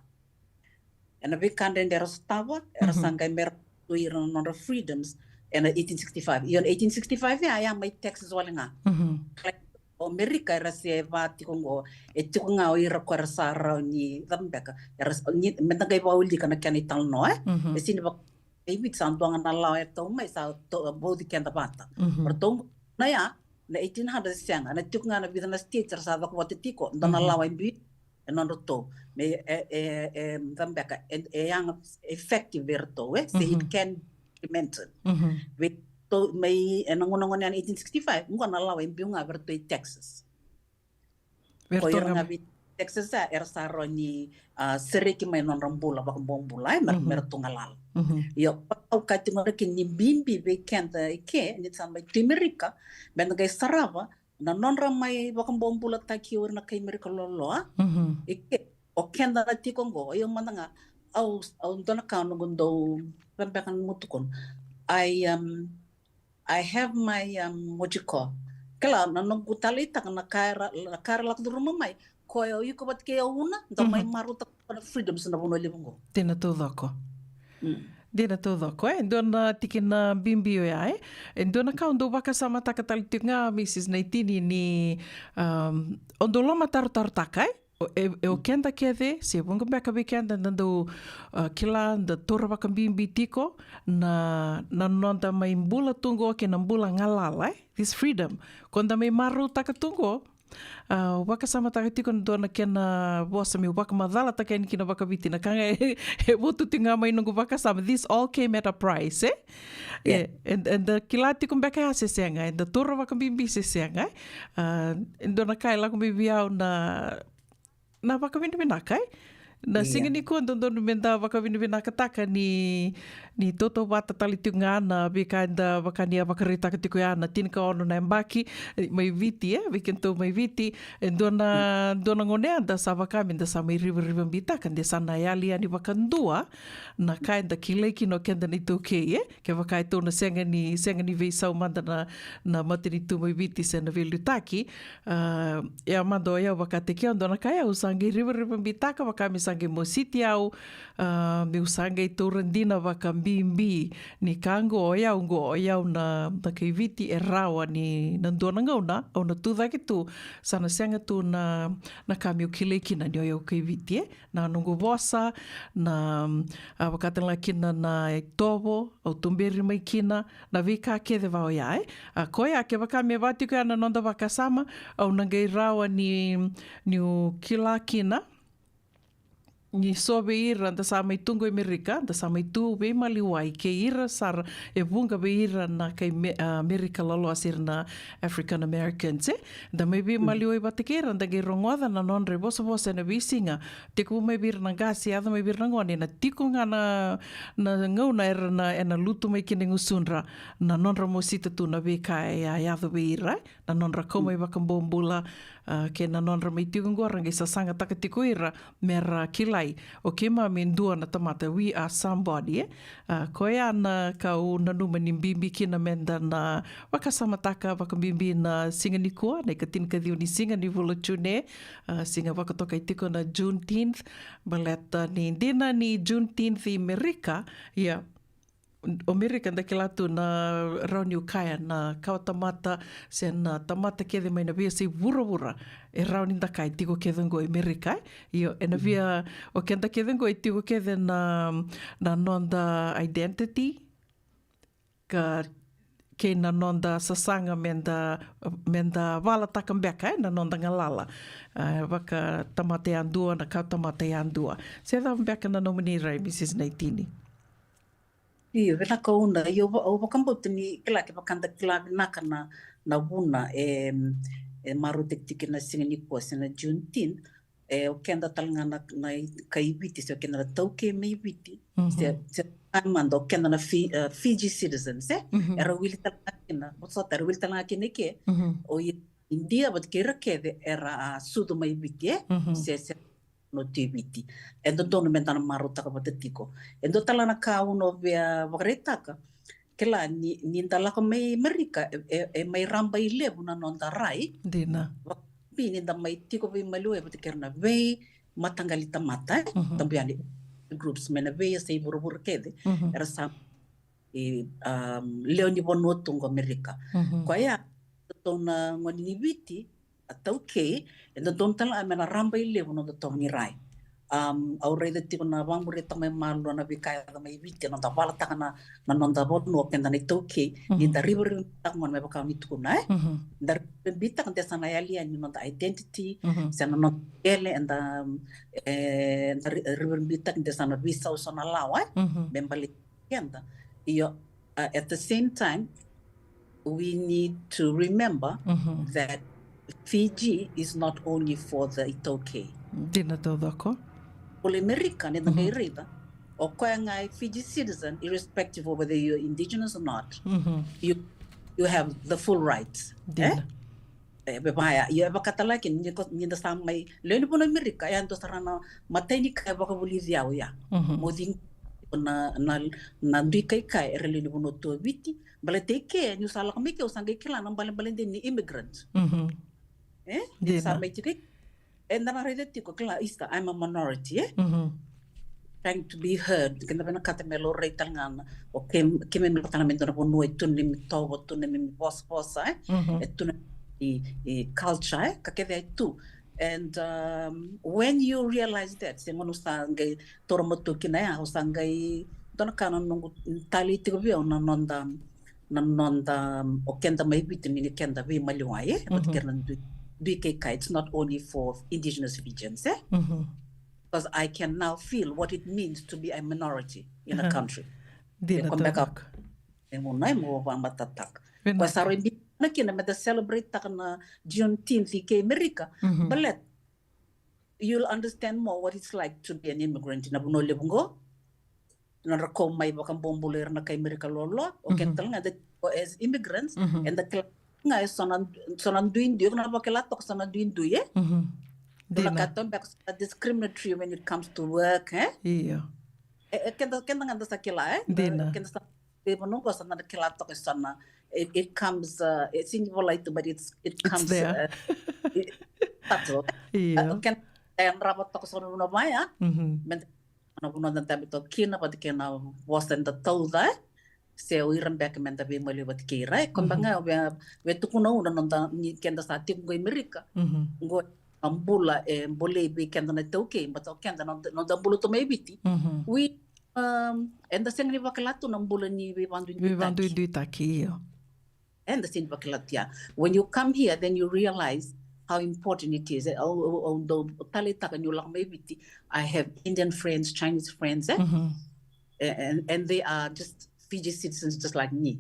Ena veika dredre era sotava, era, mhm, sa qai me rawata tu ira na nodra freedoms ena eighteen sixty-five. Io, na eighteen sixty-five ya, ya mai Texas wale ga. Mhm. O Merika era se va tiko qo, e tiko ga o ira ko era sa rawa ni cava beka, era s-, ni, meda qai vakaulika na kena italanoa, e? Mhm. E sini vaka, e Viti sa dua ga na lawa e tau mai, sa to-, vauci keda vata. Mhm. Ratou na ya, na eighteen hundred sega, na tiko ga na vica na states era sa cako vata tiko, dua na, mhm, lawa e biu e nodratou. Me, e, e, e, cava beka, e, e yaga effective vei ratou, e? Se, mhm, it can be implemented. Mhm. Vei ratou, mai, ena gauna gona ya na eighteen sixty-five, qo na lawa e biu ga vei ratou i Texas. Ko ira ga vei Texas, a, era sa rawa ni, a, sereki mai na nodra bula vakabobula, e, me, mhm, me ratou galala. Mhm. Io, au kaya tiko ga kina ni bibi vei keda i ke, ni sa mai tu i Merika, meda qai sarava na nodra mai vakabobulataki o ira na kai Merika loloa. Mhm. I ke, o keda na tiko qo, io mada ga, au, au dua na ka noqu dau, cava beka na noqu tukuna. I, um, I have my, um, what you call, kila, na noqu taleitaka na ka era, na ka era lako curuma mai. Koya o iko vata kei au Una, da mai, mhm, marautaka na freedoms na vanua levu qo. Dina taucoko. Mm. Dina taucoko, e? Dua na tikina bibi oya, e? E dua na ka au dau vakasamataka tale tiko ga, Mrs Naitini, ni, um, au dau lomatarotarotaka, e? O, e, e o keda kece, se vuqa beka vei keda da dau, a, kila, da taura vakabibi tiko na, na noda mai bula tu qo kei na bula galala, e? This freedom. Ko da mai marautaka tu qo, a, au vakasamataka tiko na dua na kena vosa meu vakamacalataka yani kina vakaviti, na ka ga e, e votu tiko ga mai noqu vakasama. This all came at a price, e? Yeah. E, eda, eda kila tiko beka ya se sega, eda taura vakabibi se sega, e? A, e dua na ka e lako mai vei au na, na vakavinavinaka, e? Na siga nikua dodonu meda vakavinavinakataka ni, ni tautauvata tale tiko ga na veika eda vaka ni a vakaraitaka tiko ya na tinikaono na yabaki, e, mai Viti, e, vei kedatou mai Viti, e dua na, dua na gauna eda sa vaka me da sa mai rivarivabitaka, de sa na yali yani vakadua na ka eda kilai kina o keda na iTaukei, e. Kevaka e tou na sega ni, sega ni veisau mada na, na matanitu mai Viti se na veiliutaki, a, e a mada o yau vakataki au, dua na ka yau sa qai rivarivabitaka vaka me sa qai mositi au, a, meu sa qai taura dina vakabibi ni ka qo, o yau qo, o yau na, na kai Viti e rawa ni na dua na gauna au na tucake tu, sa na sega tu na, na ka meu kilai kina ni o yau kai Viti, e. Na noqu vosa, na, a, vaka tale ga kina na itovo au tuberi mai kina, na veika kece va oya, e. A, koya kevaka me va tiko ya na noda vakasama, au na qai rawa ni, niu kila kina ni so vei ira da sa mai tu qo i Merika, da sa mai tu veimaliwai, kei ira sara e vuqa vei ira na kai Me-, a, Merika loloa se ira na African Americans, e. Da mai veimaliwai vata kei ira, da qai rogoca na nodra ivosavosa ena veisiga, tekivu mai vei ira na qase, yaco mai vei ira na gone, na tiko ga na, na gauna era na, ena lutu mai kina i gusudra, na nodra mosita tu na veika e a yaco vei ira, e. Na nodra kau mai vakabobula, a, kei na nodra mai tiko qo ra qai sasagataka tiko ira, me ra kilai o keimami e dua na tamata, we are somebody, e. A, koya na ka au nanuma ni bibi kina me da na vakasamataka vakabibi na siga nikua, na ikatinikaciwa ni siga ni vula o June, a, siga vakatokai tiko na Juneteenth, baleta ni dina ni Juneteenth i Merika, ia, o Merika da kila tu na rawa niu kaya na kawa tamata se na tamata kece mai na veiyasai vuravura, e rawa ni da kaya tiko kece qo i Merika, e. Io, ena via, o keda kece qo e tiko kece na, na noda identity, ka kei na noda sasaga me da, me da valataka beka, e, na noda galala. A, vaka tamata yadua, na kawa tamata yadua. Se cava beka na nomuni rai, Mrs Naitini? Io, vinaka Una. Io, au va-, au vakabauta ni kila, kevaka da kila vinaka na, na vuna e, e marautaki tiko na siga nikua se na Juneteenth, e, o keda tale ga na, na i-, kai Viti, se o keda na taukei mai Viti, se, se, a, mada o keda na Fi-, e, Fiji citizens, e? Era wili tale ga kina, vosota, era wili tale ga kina i ke, o i-, Idia vata kei ira kece era a sucu mai Viti, e? Se, se na tu i Viti. E dodonu me da na marautaka vata tiko. E dua tale na ka au na via vakaraitaka, kila ni, ni da lako mai Merika, e, e, e mai raba i levu na noda rai. Dina. Vakabibi ni da mai tiko veimaliwai vata kei ira na veimataqali tamata, e? Tabu yani groups mai na veiyasai vuravura kece. Era sa, e, um, lewe ni vanua tu qo Amerika. Koya, tou na gone ni Viti, a taukei, e dodonu tale ga me na raba i levu na noda itovo ni rai. Um, au raica tiko na vakamuria tiko mai malua na veika e yaco mai Viti, na noda valataka na, na noda vanua, keda na itaukei, ni da rivarivabitaka gona me vaka ni tukuna, e? Da rivarivabitaka de sa na yali yani na noda identity, se na noda qele, eda, e, da ri-, rivarivabitaka de sa na veisau so na lawa, e? Me baleti keda. Io, uh, at the same time, we need to remember that Fiji is not only for the itaukei. Dina taucoko. Vula i Merika, ni da qai raica, o koya ga e Fiji citizen, irrespective of whether you're indigenous or not, you, you have the full rights. Dina. E, e vaya, ia e vaka tale ga kina, ni ko, ni da sa mai lewe ni vanua Amerika, e a dua sara na imatai ni ka e vakavulici au ya. Mo cigi na, na, na dui kaikai era lewe ni vanua tu o Viti, baleta i ke, niu sa lako mai ke, au sa qai kila na ibalebale dina ni immigrant. E? Ni sa mai tiko i ke, eda na raica tiko, kila, isa, I'm a minority, e? Trying to be heard. Keda vinakata me laurai tale ga na, o ke, keimami lako tale ga mai dua na vanua e tu na neimami itovo, tu na neimami vosavosa, e? E tu na i, i culture, e? Ka kece e tu. And, um, when you realize that, se gauna au sa qai taura matua kina ya, au sa qai, dua na ka na noqu talei tiko vei au na noda, na noda, um, o keda mai Viti ni keda veimaliwai, e? Vata kei ira na dui, dui kaikai, it's not only for indigenous Fijians, e? Because I can now feel what it means to be a minority in a country. Dina taucoko. E mo na, e mo vamatatataka. Koya sa rui bibi na kina me da celebrate taka na Juneteenth i ke Amerika. Baleta, you'll understand more what it's like to be an immigrant na vanua levu qo. nodra kau mai vakabobula ira na kai Merika loaloa, o keda tale ga da tiko as immigrants, eda kila ga e so na, so na duidui, o na vakila toka so na duidui, e? Dina. Ka toka beka so na discriminatory when it comes to work, e? Io. E, e, keda, keda ga da sa kila, e? Dina. Keda sa, e, vanua qo sa na kila toka so na, it, it comes, uh, it's in your light, but it's, it comes, it's there. Uh, it, subtle. Io. Uh, keda, e, rava toka so na vanua vaya, meda na vanua da dabe toka kina, vata kei na vosa eda tauca, e? Se o ira beka meda veimaliwai vata kei ira, e? Koya beka ga, via, via tukuna au na noda, ni keda sa tiko qo i Merika, qo na bula e bolei vei keda na iTaukei, but o keda na noda, noda bula tu mai Viti. We, um, eda sega ni vakila tu na bula ni veivakaduiduitaki. Veivakaduiduitaki, io. Eda sega ni vakila tu ya. When you come here, then you realize how important it is. E, au, au, au dau taleitaka niu lako mai Viti. I have Indian friends, Chinese friends, e? A-, and, and they are just Fiji citizens just like me.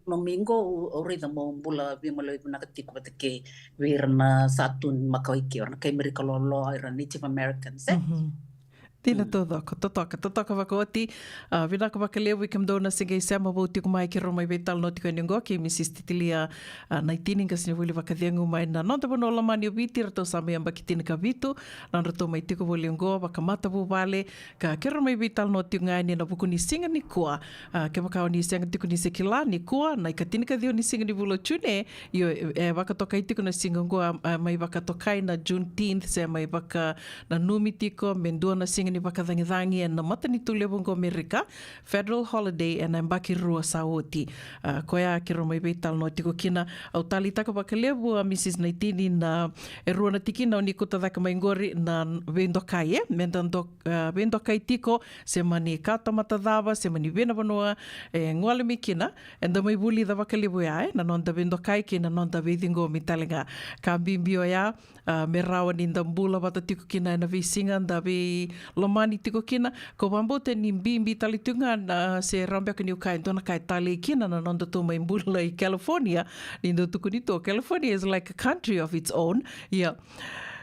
Nomu qo, au, au raica mo bula veimaliwai vinaka tiko vata kei vei ira na sa tu ni makawa i ke, ira na kai Merika loaloa, ira Native Americans, e? Dina taucoko, totoka, totoka vakaoti. A, vinaka vakalevu i kemudou na se qai sema vou tiko mai, keirau mai veitalanoa tiko yani oqo kei Mrs Titilia, a, Naitini, qasenivuli vakacegu mai na noda vanua lomani o Viti, ratou sa mai yabaki tinikavitu na nodratou mai tiko voli oqo vakamatavuvale, ka keirau mai veitalanoa tiko ga yani ena vuku ni siga nikua. A, kevaka o ni sega tiko ni se kila, nikua na ikatinikaciwa ni siga ni vula o June, io, e, e vakatokai tiko na siga oqo, a, a, mai vakatokai na Juneteenth, se mai vakananumi tiko me dua na siga ni vakacagicagi ena matanitu levu oqo Merika, federal holiday ena yabaki rua sa oti. A, koya keirau mai veitalanoa tiko kina. Au taleitaka vakalevu, a, Mrs Naitini, na e rua na tikina o ni kauta cake mai qori na veidokai, e? Meda do-, a, veidokai tiko, se mani kawatamata cava, se mani vei na vanua e gole mai kina, eda mai vulica vakalevu ya, e? Na noda veidokai kei na noda veiciqomi tale ga. Ka bibi oya, a, me rawa ni da bula vata tiko kina ena veisiga da veilomani tiko kina. Kau vakabauta ni bibi tale tiko ga na, se rawa beka niu kaya e dua na ka e talei kina na nodatou mai bula i California, ni dau tukuni tu, California is like a country of its own. Ia,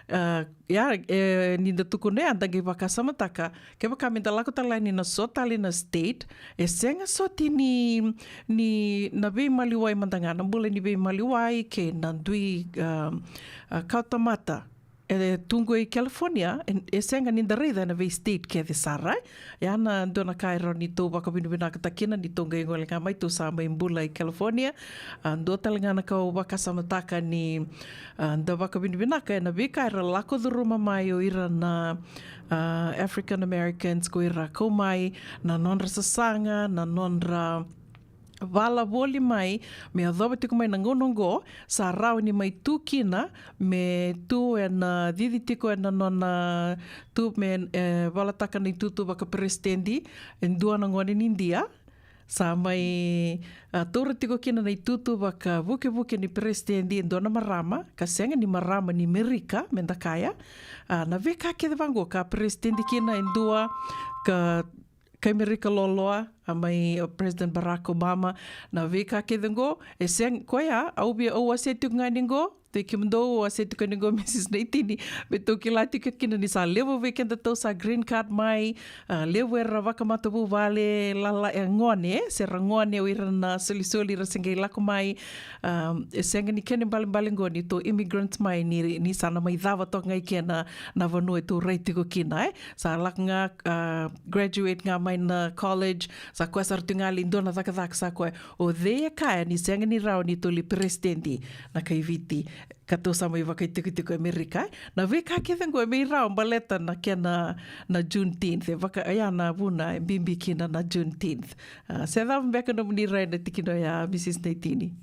a, ia, e, ni da tukuna ya, da qai vakasamataka, kevaka meda lako tale yani na so tale na state, e sega soti ni, ni na veimaliwai mada ga, na bula ni veimaliwai kei na dui, a, a, kawatamata e tu qo i California, e, e sega ni da raica ena vei state kece sara, e? Ia na dua na ka e rawa ni tou vakavinavinakataka kina ni tou qai gole ga mai, tou sa mai bula i California. A, dua tale ga na ka au vakasamataka ni, a, da vakavinavinaka ena veika era lako curuma mai o ira na, a, African Americans, ko ira kau mai, na nodra sasaga, na nodra vala voli mai, me yacova tiko mai na gauna oqo, sa rawa ni mai tu kina, me tu ena cici tiko ena nona tu me, e, valataka na itutu vakaperesitedi e dua na gone ni Idia. Sa mai, a, taura tiko kina na itutu vakavukevuke ni peresitedi e dua na marama, ka sega ni marama ni Merika, meda kaya. A, na veika kece vaqo ka peresitedi kina e dua, ka kai Merika loaloa, a mai o President Barack Obama, na veika kece qo, e sega, koya, au via, au wasea tiko ga ni qo, vei kemudou, au wasea tiko ni qo, Mrs Naitini, me tou kila tiko kina ni sa levu vei kedatou sa green card mai, a, levu era vakamatavuvale, lala, e gone, se ra gone o ira na solisoli, ira se qai lako mai, a, e sega ni kena ibalebale qo ni tou immigrants mai, ni, ni sa na mai cava toka ga i ke na, na vanua e tou rai tiko kina, e. Sa lako ga, a, graduate ga mai na college, sa koya sara tu ga li dua na cakacaka sa koya. O cei e kaya ni sega ni rawa ni tou lai peresitedi na kai Viti, ka tou sa mai vakaitikotiko Amerika, e? Na veika kece qo e mai rawa baleta na kena na Juneteenth, e vaka, ya na vuna e bibi kina na Juneteenth. A, se cava beka nomuni rai na tikina oya, Mrs Naitini?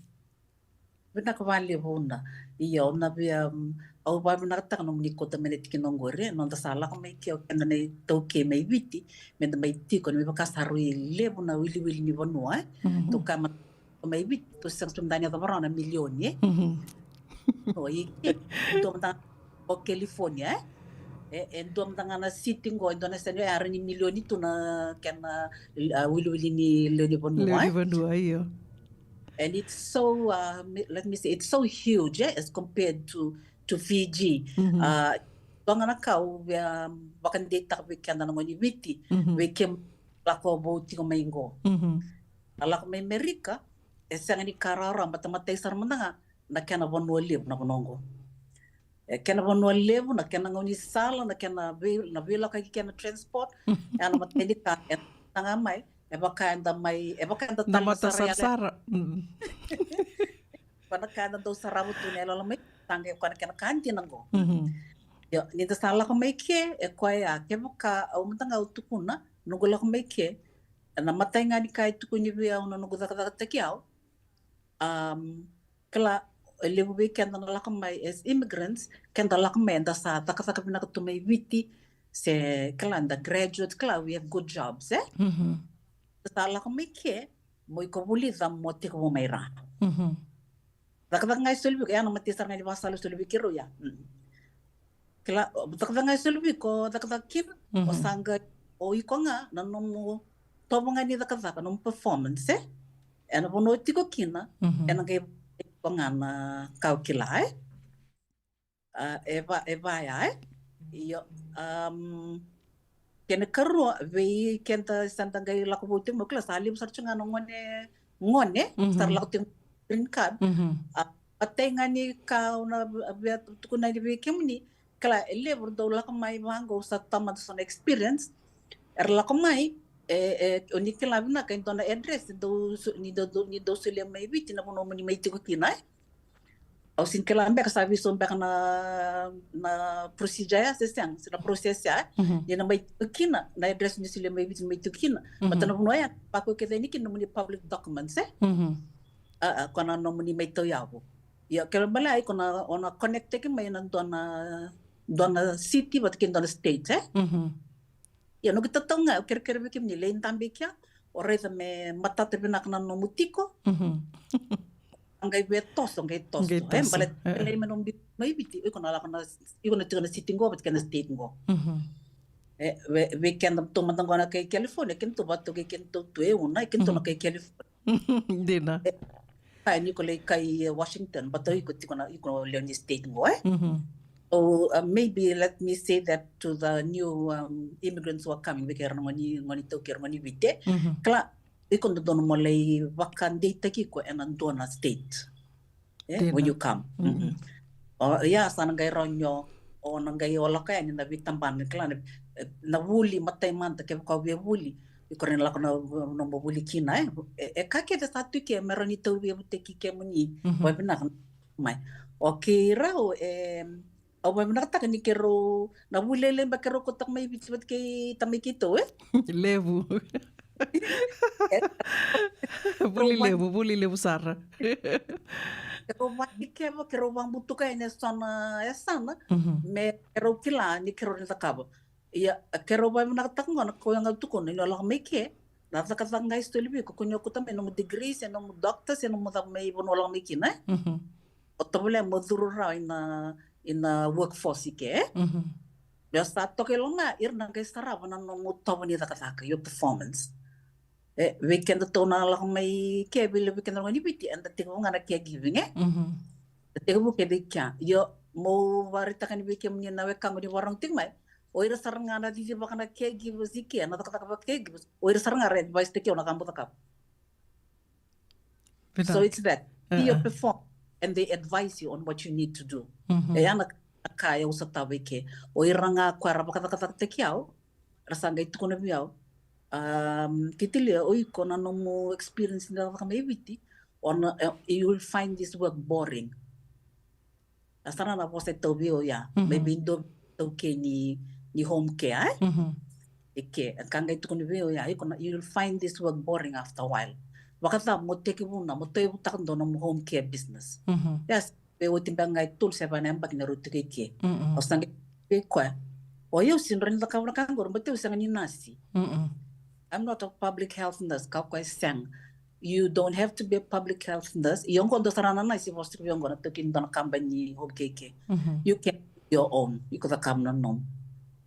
Vinaka vakalevu na. Io, na via, um, au vakavinavinakataka nomuni kauta mai na tikina oqori, e, noda sa lako mai ke o keda na iTaukei mai Viti, meda mai tiko, ni me vaka sa rui levu na wiliwili ni vanua, e. Tou kaya mada mai Viti, tou sega tu mada ni yacova rawa na milioni, e. No, i, e, dua mada o California, e. E, e dua mada ga na city qo, e dua na sega ni, e, rawa ni milioni tu na kena, a, wiliwili ni lewe ni vanua, e. Lewe ni vanua, io. And it's so, uh, mi-, let me say, it's so huge, eh, as compared to, to Fiji. Uh, dua ga na ka au via vakadeitaka vei keda na gone ni Viti, vei ke, lako vou tiko mai qo. Na lako mai Amerika e sega ni ka rawarawa, matamatai sara mada ga na kena vanua levu na vanua qo. E kena vanua levu, na kena gaunisala, na kena vei, na veilakoyaki, kena transport. E a na matai ni ka e na ga mai e vaka eda mai, e vaka eda tale na sara. Koya na ka eda dau sarava tu na yaloyalo mai, sa qai koya na kena ka dina qo. Io, ni da sa lako mai ke, e koya ya, kevaka au mada ga au tukuna noqu lako mai ke, na matai ga ni ka e tukuni vei au na noqu cakacakataki au. Um, kila, e levu vei keda na lako mai as immigrants, keda lako mai eda sa cakacaka vinaka tu mai Viti, se kila, eda graduate, kila, we have good jobs, e? Sa lako mai ke, mo iko vulica mo tekivu mai ra. Cakacaka ga e soli vei iko, ya na matai sara ga ni vakasala e soli vei keirau ya. Kila, cakacaka ga e soli vei iko, cakacaka kina, o sa qai, o iko ga na nomu tovo ga ni cakacaka, nomu performance, e? E na vanua o tiko kina, e na qai iko ga na ka o kila, e? A, e va, e va ya, e? Io, um, kena karua, vei keda sa da qai lako vou tiko mai, kila sa levu sara tiko ga na gone, gone, sa ra lako tiko green card. A, matai ga ni ka au na via tukuna yani vei kemuni, kila e levu era dau lako mai vaqo, sa tamata so na experience. Era lako mai, e, e, o ni kila vinaka e dua na address ni dau, ni dau, ni dau solia mai Viti na vanua mo ni mai tiko kina, e? Au sega ni kila beka sa veisau beka na, na procedure ya se sega, se na process ya, e? Ni na mai tiko kina, na address ni solia mai Viti ni mai tiko kina. Baleta na vanua ya, vaka kece yani kina nomuni public documents, e? A, a, koya na nomuni mai tauyavu. Ia, kena ibalebale, iko na, o na connect-taki mai na dua na, dua na city vata kei dua na state, e? Ia, noqu itatau ga, au kerekere vei kemuni, lai dabe i kea, o raica me matata vinaka na nomu tiko. A qai via toso, qai toso. Qai toso, e, baleta e, lai me nomu biu mai Viti, iko na lako na, iko na tiko na city qo vata kei na state qo. E, vei, vei kedatou mada qo na kai California, kedatou vakatokai kedatou tu e Una, e kedatou na kai California. Dina. E, a, ni ko lai kai Washington, baleta iko tiko na, iko lewe ni state qo, e? So, uh, maybe let me say that to the new, um, immigrants who are coming, vei kei ira na gone, gone iTaukei, ira na gone Viti. Kila, iko dodonu mo lai vakadeitaki iko ena dua na state. E, when you come. O, ia, sa na qai rawa ni o, o na qai o lako yani na veitabana, kila na, e, na vuli, matai mada, kevaka o via vuli, iko rawa ni lako na, nomu vuli kina, e. E, e ka kece sa tu i ke me rawa ni tau veivutaki kemuni. Vakavinaka mai. O keirau, e, au vakavinakataka ni keirau, na vuli lailai beka keirau kautaka mai Viti vata kei tamai keitou, e? Levu. Vuli levu, vuli levu sara. Keirau vakadikeva, keirau vakabutuka yani eso na yasana me keirau kila ni keirau na cakava. Ia, keirau vakavinakataka qo na ka au a tukuna, ni o lako mai ke, na cakacaka ga e soli vei iko, ko ni o kauta mai nomu degree, se nomu doctor, se nomu cava mai vanua o lako mai kina, e? O tovolea mo curu rawa ina, ina workforce i ke, e? Ia sa toka i loma, ira na qai sarava na nomu tovo ni cakacaka, your performance. E, vei kedatou na lako mai ke, vei levu vei keda na gone ni Viti, eda tekivu ga na caregiving, e? Da tekivu kece i kea. Io, meu vakaraitaka yani vei kemuni na wekaqu ni vakarorogo tiko mai, o ira sara ga na cicivaka na caregivers i ke, na cakacaka vaka caregivers, o ira sara ga ra advice-taki au na ka meu cakava. So it's that. Be your perform, and they advise you on what you need to do. E ya na ka au sotava i ke. O ira ga koya ra vakacakacakataki au, ra sa qai tukuna vei au, um, Kitilia, o iko na nomu experience ni cakacaka mai Viti, o na, e, you will find this work boring. A sara na vosa e tau vei au ya, mai vei dua iTaukei ni, ni home care, e? E ke, e ka qai tukuni vei au ya, iko na, you will find this work boring after a while. Vakacava mo tekivuna, mo tauyavutaka dua nomu home care business. Yes, vei oti beka ga e tolu se va na yabaki na rau tiko i ke. Au sa qai vei koya, o yau sega ni rawa ni cakava na ka qori, baleta au sega ni nasi. I'm not a public health nurse, ka koya sega. You don't have to be a public health nurse. Io, qo dua sara na nasi vosa tiko vei au qo, na taukei ni dua na kabani ni home care. You can do your own. Iko cakava na nomu.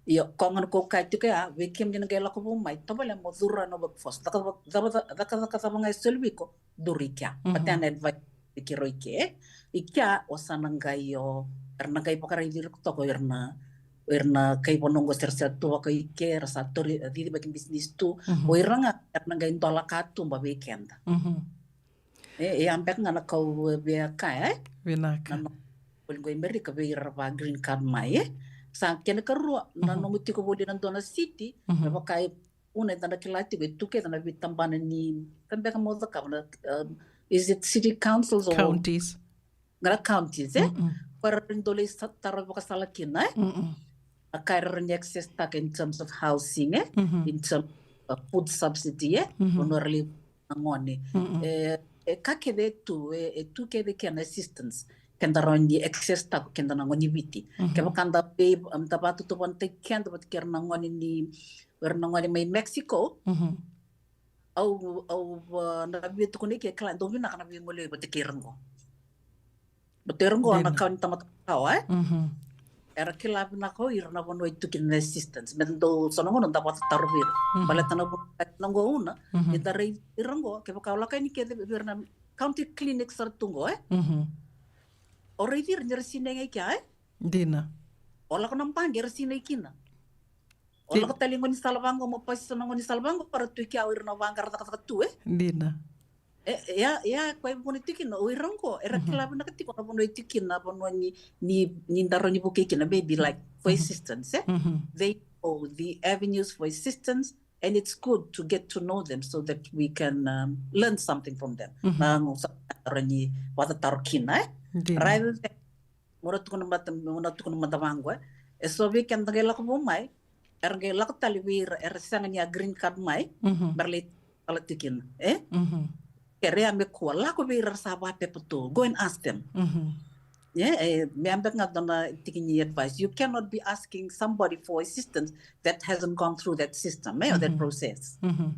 Io, koya gona ko kaya tiko ya, vei kemuni na qai lako vou mai, tovolea mo curu na workforce. Caka, caka, caka, caka, cakacaka cava ga e soli vei iko, curu i kea. But then advice vei keirau i ke. I kea, o sa na qai o, era na qai vakaraici ira toka o ira na, O ira na kai vanua qo se ra sa tu vaka i ke, era sa tori, eh, cicivaki bisinisi tu. Mhm. O ira ga era na qai dola katuba vei keda. Mhm. E, e a beka ga na kau, eh, via kaya, eh? Vinaka. Na no-, voli qo i Merika vei ira va green card mai, eh? Sa kena karua, na, mhm, nomu tiko voli na dua na city, mhm, me vaka e Una eda na kila tiko e tu kece na veitabana ni, ka beka mo cakava na, um, is it city councils or counties? Ga na counties, eh? Mm-mm. Ko era dau lai sa-, taro vakasala kina, eh? Mm-mm. Na ka era ni access taka in terms of housing, eh? Mm-hmm. In terms of food subsidy, eh? Mm-hmm. Ono era lai na gone. Mm-mm. E, e ka kece e tu, e, e tu kece kena assistance. Keda rawa ni access taka keda na gone ni Viti. Mm-hmm. Kevaka da vei, um, da vakatotovanataki keda vata kei ira na gone ni, ira na gone mai Mexico. Mm-hmm. Au, au, uh, na via tukuna i ke, kila, dau vinaka na veigolei vata kei ira qo. Vata ira qo na kawa ni tamata kawa, eh? Mhm. Era kila vinaka o ira na vanua e tu kina na assistance. Me dau so na gauna da vakataro vei ira. Mhm. Baleta na vanua na qo Una, mhm, ni da raici ira qo, kevaka o lako yani kece vei ira na county clinic sara tu qo, eh? Mhm. O raici ira ni ra sinai ga i kea, eh? Dina. O lako na baqe era sinai kina. O lako tale i gaunisala vaqo, mo pasi so na gaunisala vaqo, era tu i kea o ira na vaqara cakacaka tu, eh? Dina. E, e, ia, ia, koya e vuna tiko kina, o ira qo, era kila vinaka tiko na vanua e tiko kina, na vanua ni, ni, ni da rawa ni vukei kina, maybe like, for assistance, eh? They know the avenues for assistance, and it's good to get to know them so that we can, um, learn something from them. Na, sa, rawa ni vakataro kina, eh? Dina. Rather than mo ra tukuna mada, mo na tukuna mada vaqo, eh. E so vei keda qai lako vou mai, era qai lako tale vei ira, era sega ni a green card mai, mhm, me ra lai tala tiko kina, eh? Mhm. Kerea me kua, lako vei ira sa vakapepa tu, go and ask them. Mhm. Yeah, eh, me a beka ga dua na tiki ni advice. You cannot be asking somebody for assistance that hasn't gone through that system, eh, or that process. Mhm.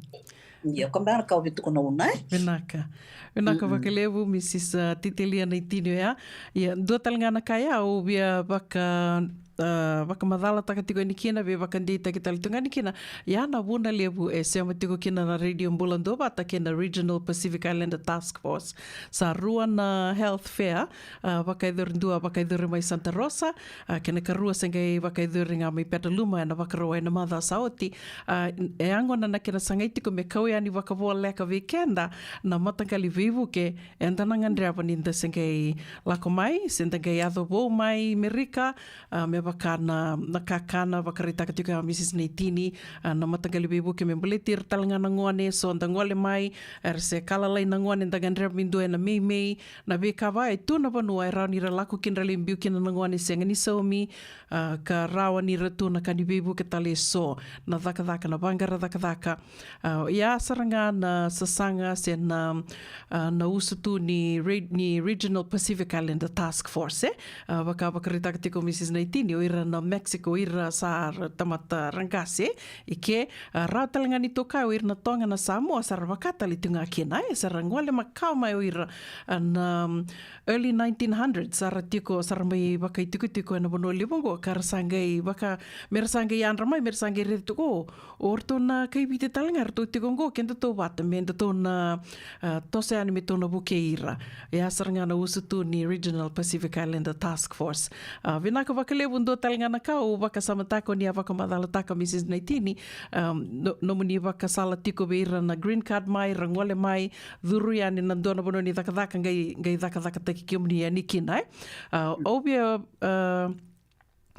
Ia, ko beka na ka au via tukuna Una, eh? Vinaka. Vinaka vakalevu, Mrs, uh, Titelia Naitini oya. Ia, dua tale ga na ka ya au via vaka, uh, vakamacalataka tiko yani kina, via vakadeitaki tale tu ga yani kina. Ia na vuna levu e sema tiko kina na Radio Bula Duavata kei na Regional Pacific Islander Task Force. Sa rua na health fair, uh, vakayacori, dua vakayacori mai Santa Rosa, a, kena karua se qai vakayacori ga mai Petaluma ena Vakarauwai ena macawa sa oti. A, e a gauna na kena sagai tiko me kau yani vakavoleka vei keda na mataqali veivuke eda na gadreva ni da se qai lako mai, se da qai yaco vou mai Merika, a, me vaka na, na kakana vakaraitaka tiko ya Mrs Naitini, a, na mataqali veivuke me baleti ira tale ga na gone, so da gole mai, era se ka lalai na gone, da gadreva me dua ena meimei, na veika va e tu na vanua e rawa ni ra lako kina ra lai biu kina na gone sega ni saumi, a, ka rawa ni ra tu na ka ni veivuke tale e so, na cakacaka, na vaqara cakacaka. A, ia sara ga na sasaga se na, a, na usutu ni re-, ni Regional Pacific Islander Task Force, eh? A, vaka vakaraitaka tiko Mrs Naitini, o ira na Mexico, o ira sa ra tamata ra qase, i ke, a, rawa tale ga ni toka o ira na Toga, na Samoa, sa ra vaka tale tu ga kina, e, sa ra gole makawa mai o ira, a, na, um, early nineteen hundreds, sa ra tiko, sa ra mai vakaitikotiko ena vanua levu oqo, ka ra sa qai vaka, me ra sa qai yadra mai, me ra sa qai raica tiko, o, o ratou na kai Viti tale ga, ratou tiko oqo, kedatou vata, me datou na, a, toso yani me tou na vukei ira. Ia sara ga na usutu ni Regional Pacific Islander Task Force. A, vinaka vakalevu, dua tale ga na ka au vakasamataka ni a vakamacalataka Mrs Naitini, um, no-, nomuni vakasala tiko vei ira na green card mai, ra gole mai, curu yani na dua na vanua ni cakacaka, qai, qai cakacakataki kemuni yani kina, eh? A, au via, a,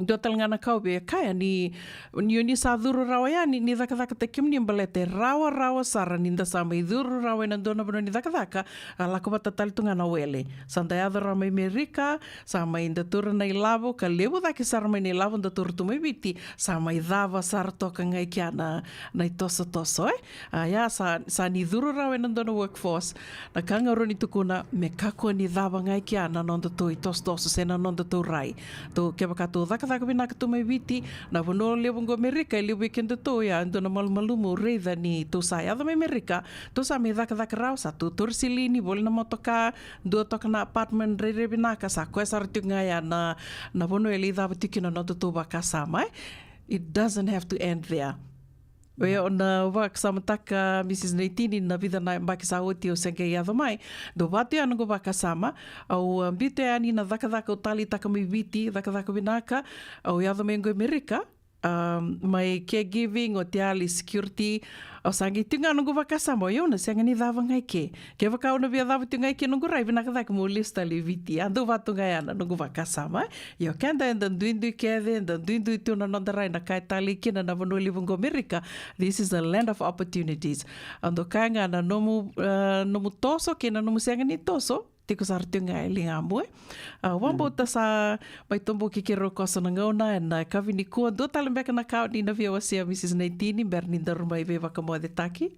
dua tale ga na ka au via kaya ni, ni o ni sa curu rawa yani, ni cakacakataki kemuni baleta e rawarawa sara ni da sa mai curu rawa ena dua na vanua ni cakacaka, a, lako vata tale tu ga na wele. Sa da yaco rawa mai Merika, sa mai da taura na ilavo, ka levu cake sara mai na ilavo da taura tu mai Viti, sa mai cava sara toka ga i kea na, na itosotoso, eh? A, ia sa, sa ni curu rawa ena dua na workforce, na ka ga au rawa ni tukuna, me kakua ni cava ga i kea na nodatou itosotoso se na nodatou rai. Tou, kevaka tou cakacaka vinaka tu mai Viti, na vanua levu oqo Merika, e levu vei kedatou, ia, e dua na malumalumu au raica ni tou sa yaco mai Merika, tou sa mai cakacaka rawa, sa tou taura silini, voli na motoka, dua toka na apartment rairai vinaka, sa koya sara tiko ga ya na, na vanua e lai cava tiko kina na nodatou vakasama, eh? It doesn't have to end there. Oya, o na vakasamataka, Mrs Naitini, na vica na yabaki sa oti au se qai yaco mai. Dou vatu ya noqu vakasama. Au a, biuta yani na cakacaka au taleitaka mai Viti, cakacaka vinaka. Au yaco mai qo Amerika, um, mai caregiving, oti yali security. Au sa qai tu ga noqu vakasama, o yau na sega ni cava ga i ke. Kevaka au na via cava tu ga i ke noqu rai, vinaka cake mo lesu tale i Viti. A dou vatu ga ya na noqu vakasama. Io, keda eda duidui kece, eda duidui tu na noda rai na ka e talei kina na vanua levu qo Amerika. This is a land of opportunities. A dou kaya ga na nomu, eh, nomu toso kei na nomu sega ni toso, tiko sara tu ga e ligamu, e. A, au vakabauta sa mai toboki keirau koso na gauna ena yakavi nikua. Dua tale beka na ka o ni na via wasea, Mrs Naitini, bera ni daru mai veivakamocetaki?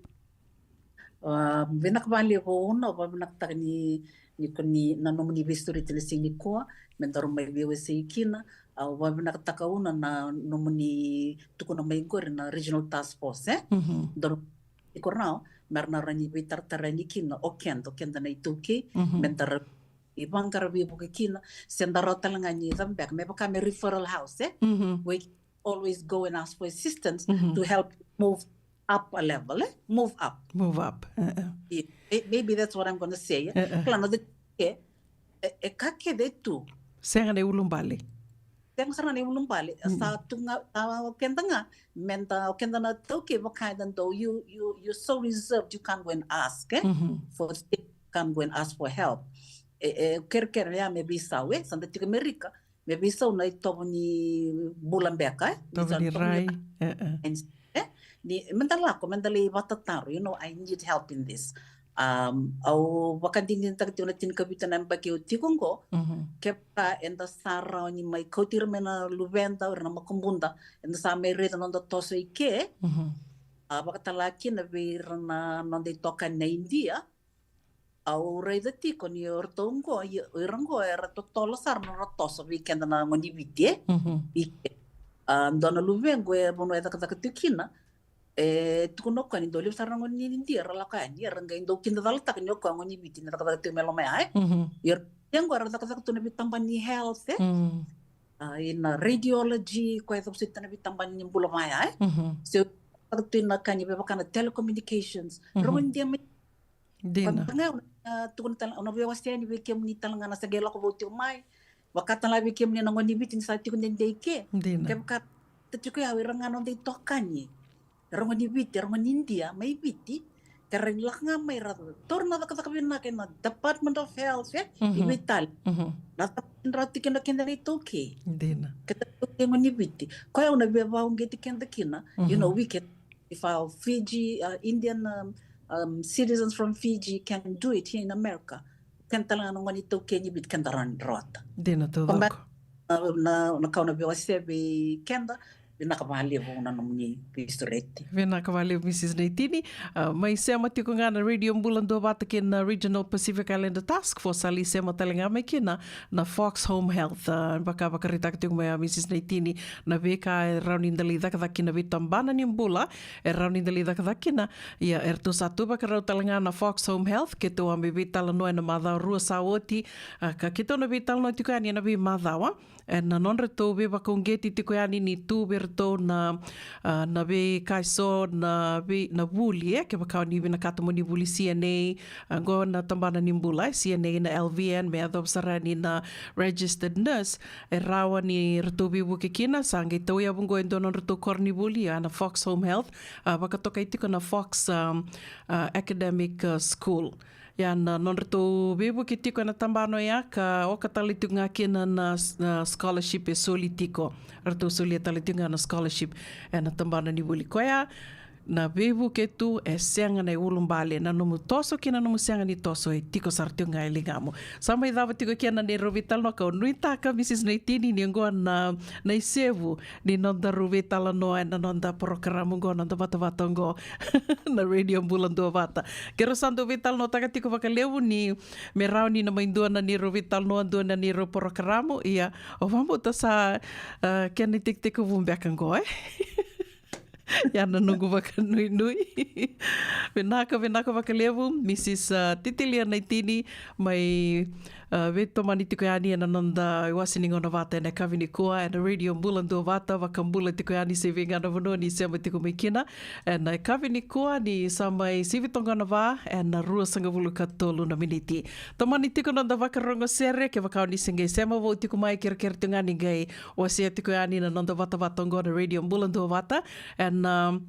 A, vinaka vakalevu Una, au vakavinakataka ni, ni ko ni na nomuni veisureti na siga nikua, me daru mai veiwasei kina. Au vakavinakataka Una na nomuni tukuna mai qori na regional task force, e? Mhm. Daru iko rau, me ra na rawa ni veitaratara yani kina o keda, o keda na iTaukei, mhm, me da rawa ni vaqara veivuke kina, se da rawa tale ga ni cava beka, me vaka me referral house, e? Mhm. We always go and ask for assistance, mhm, to help move up a level, e? Move up. Move up. E, e. I, may- maybe that's what I'm gonna say, e? E, e. Kila na the, e, e, e ka kece tu. Sega na iulubale. Sega sara na iulubale. Mm. Sa tu ga, sa o keda ga, me da, o keda na iTaukei, vaka e da dau, you, you, you're so reserved, you can't go and ask, e? Mhm. For things, you can't go and ask for help. E, e, kerekere ya me veisau, e? Sa da tiko Amerika, me veisau na itovo ni bula beka, e? Itovo ni rai, e, e. And, e? Ni, me da lako, me da lai vatataro, you know, I need help in this. Um, au vakadinadinataka tiko na tinikavitu na yabaki au tiko qo, mhm, kevaka eda sa rawa ni mai kauti ira mai na luveda, o ira na makubuda, eda sa mai raica na noda toso i ke, mhm, a, vakatala kina vei ira na noda itokani na Idia, au raica tiko ni o ratou qo, i-, o ira qo era totolo sara na nodra toso vei keda na gone ni Viti, e? Mhm. I ke. A, dua na luvequ e vanua e cakacaka tiko kina, e tukuna o koya ni dau levu sara na gone ni Idia era lako yani, era qai dau kidacalataka ni o koya gone ni Viti ni cakacaka tiko mai loma ya, e? Mhm. Ia o ira qo era cakacaka tu na veitabana ni health, e? Mm. A, ina radiology, koya e cavuti tu na veitabana ni bula vaya, e? Mhm. Se cakacaka tu ina ka ni vevaka na telecommunications. Mhm. Rogo ni dia mai Dina. Koya ga au na, ah, tukuna tale, au na via wasea yani vei kemuni tale ga na se qai lako vou tiko mai. Vaka tale ga vei kemuni na gone ni Viti ni sa tiko dede i ke. Dina. Kevaka ta tiko ya o ira ga noda itokani. Era gone ni Viti, era gone ni Idia, mai Viti. Ke ra lako ga mai ra taura na cakacaka vinaka ena Department of Health, e, i, mhm, veitalia. Mhm. Na cakacaka ni ra tiko na keda na iTaukei. Dina. Keda na iTaukei gone ni Viti. Koya au na via vakauqeti keda kina. You, mhm, know, we can if our Fiji, uh, Indian, um, um, citizens from Fiji can do it here in America, keda tale ga na gone iTaukei ni Viti keda rawa ni rawata. Dina taucoko. Na, na, na ka au na via wasea vei keda, vinaka vakalevu na nomuni veisureti. Vinaka vakalevu, Mrs Naitini. Uh, mai sema tiko ga na Radio Bula Duavata kei na Regional Pacific Islander Task Force, sa lai sema tale ga mai kina na Fox Home Health. Uh, vaka vakaraitaka tiko mai o Mrs Naitini, na veika e rawa ni da lai cakacaka kina vei tabana ni bula, e rawa ni da lai cakacaka kina. Ia, eratou sa tu vakarau tale ga na Fox Home Health, keitou a mai veitalanoa ena macawa rua sa oti, a, ka keitou na veitalanoa tiko yani ena veimacawa. Ena nodratou veivakauqeti tiko yani ni tu vei iratou na, a, na veika eso, na vei, na vuli, e, kevaka o ni vinakata mo ni vuli C N A, a, qo na tabana ni bula, e, C N A na L V N, me yacova sara yani na registered nurse, e rawa ni ratou veivuke kina, sa qai tauyavu qo e dua na nodratou koronivuli, a, na Fox Home Health, a, vakatokai tiko na Fox, um, a, Academic, uh, School. Ia na nodratou veivuke tiko ena tabana oya ka oka tale tiko ga kina na, na scholarship e soli tiko. Ratou solia tale tiko ga na scholarship ena tabana ni vuli koya. Na veivuke tu e sega na iulubale, na nomu toso kei na nomu sega ni toso e tiko sara tiko ga e ligamu. Sa mai cava tiko kina na neirau veitalanoa, kau nuitaka Mrs Naitini ni oqo na, na isevu ni nodaru veitalanoa ena noda porokaramu oqo, noda vatavata oqo na Radio Bula Duavata. Keirau sa dau veitalanoataka tiko vakalevu ni me rawa ni na mai dua na neirau veitalanoa, dua na neirau porokaramu, ia au vakabauta sa, ah, kena itekitekivu beka oqo, e? Ia na noqu vakanuinui. Vinaka, vinaka vakalevu, Mrs, ah, Titilia Naitini, mai, ah, veitomani tiko yani ena noda iwase ni gauna vata ena yakavi nikua, ena Radio Bula Duavata, vakabula tiko yani se vei ga na vanua ni sema tiko mai kina. Ena yakavi nikua ni sa mai sivi toka na va, ena ruasagavulu ka tolu na miniti. Tomani tiko noda vakarogo sere, kevaka o ni se qai sema vou tiko mai, kerekere tiko ga ni qai wasea tiko yani na noda vatavata oqo na Radio Bula Duavata. Ena, ah,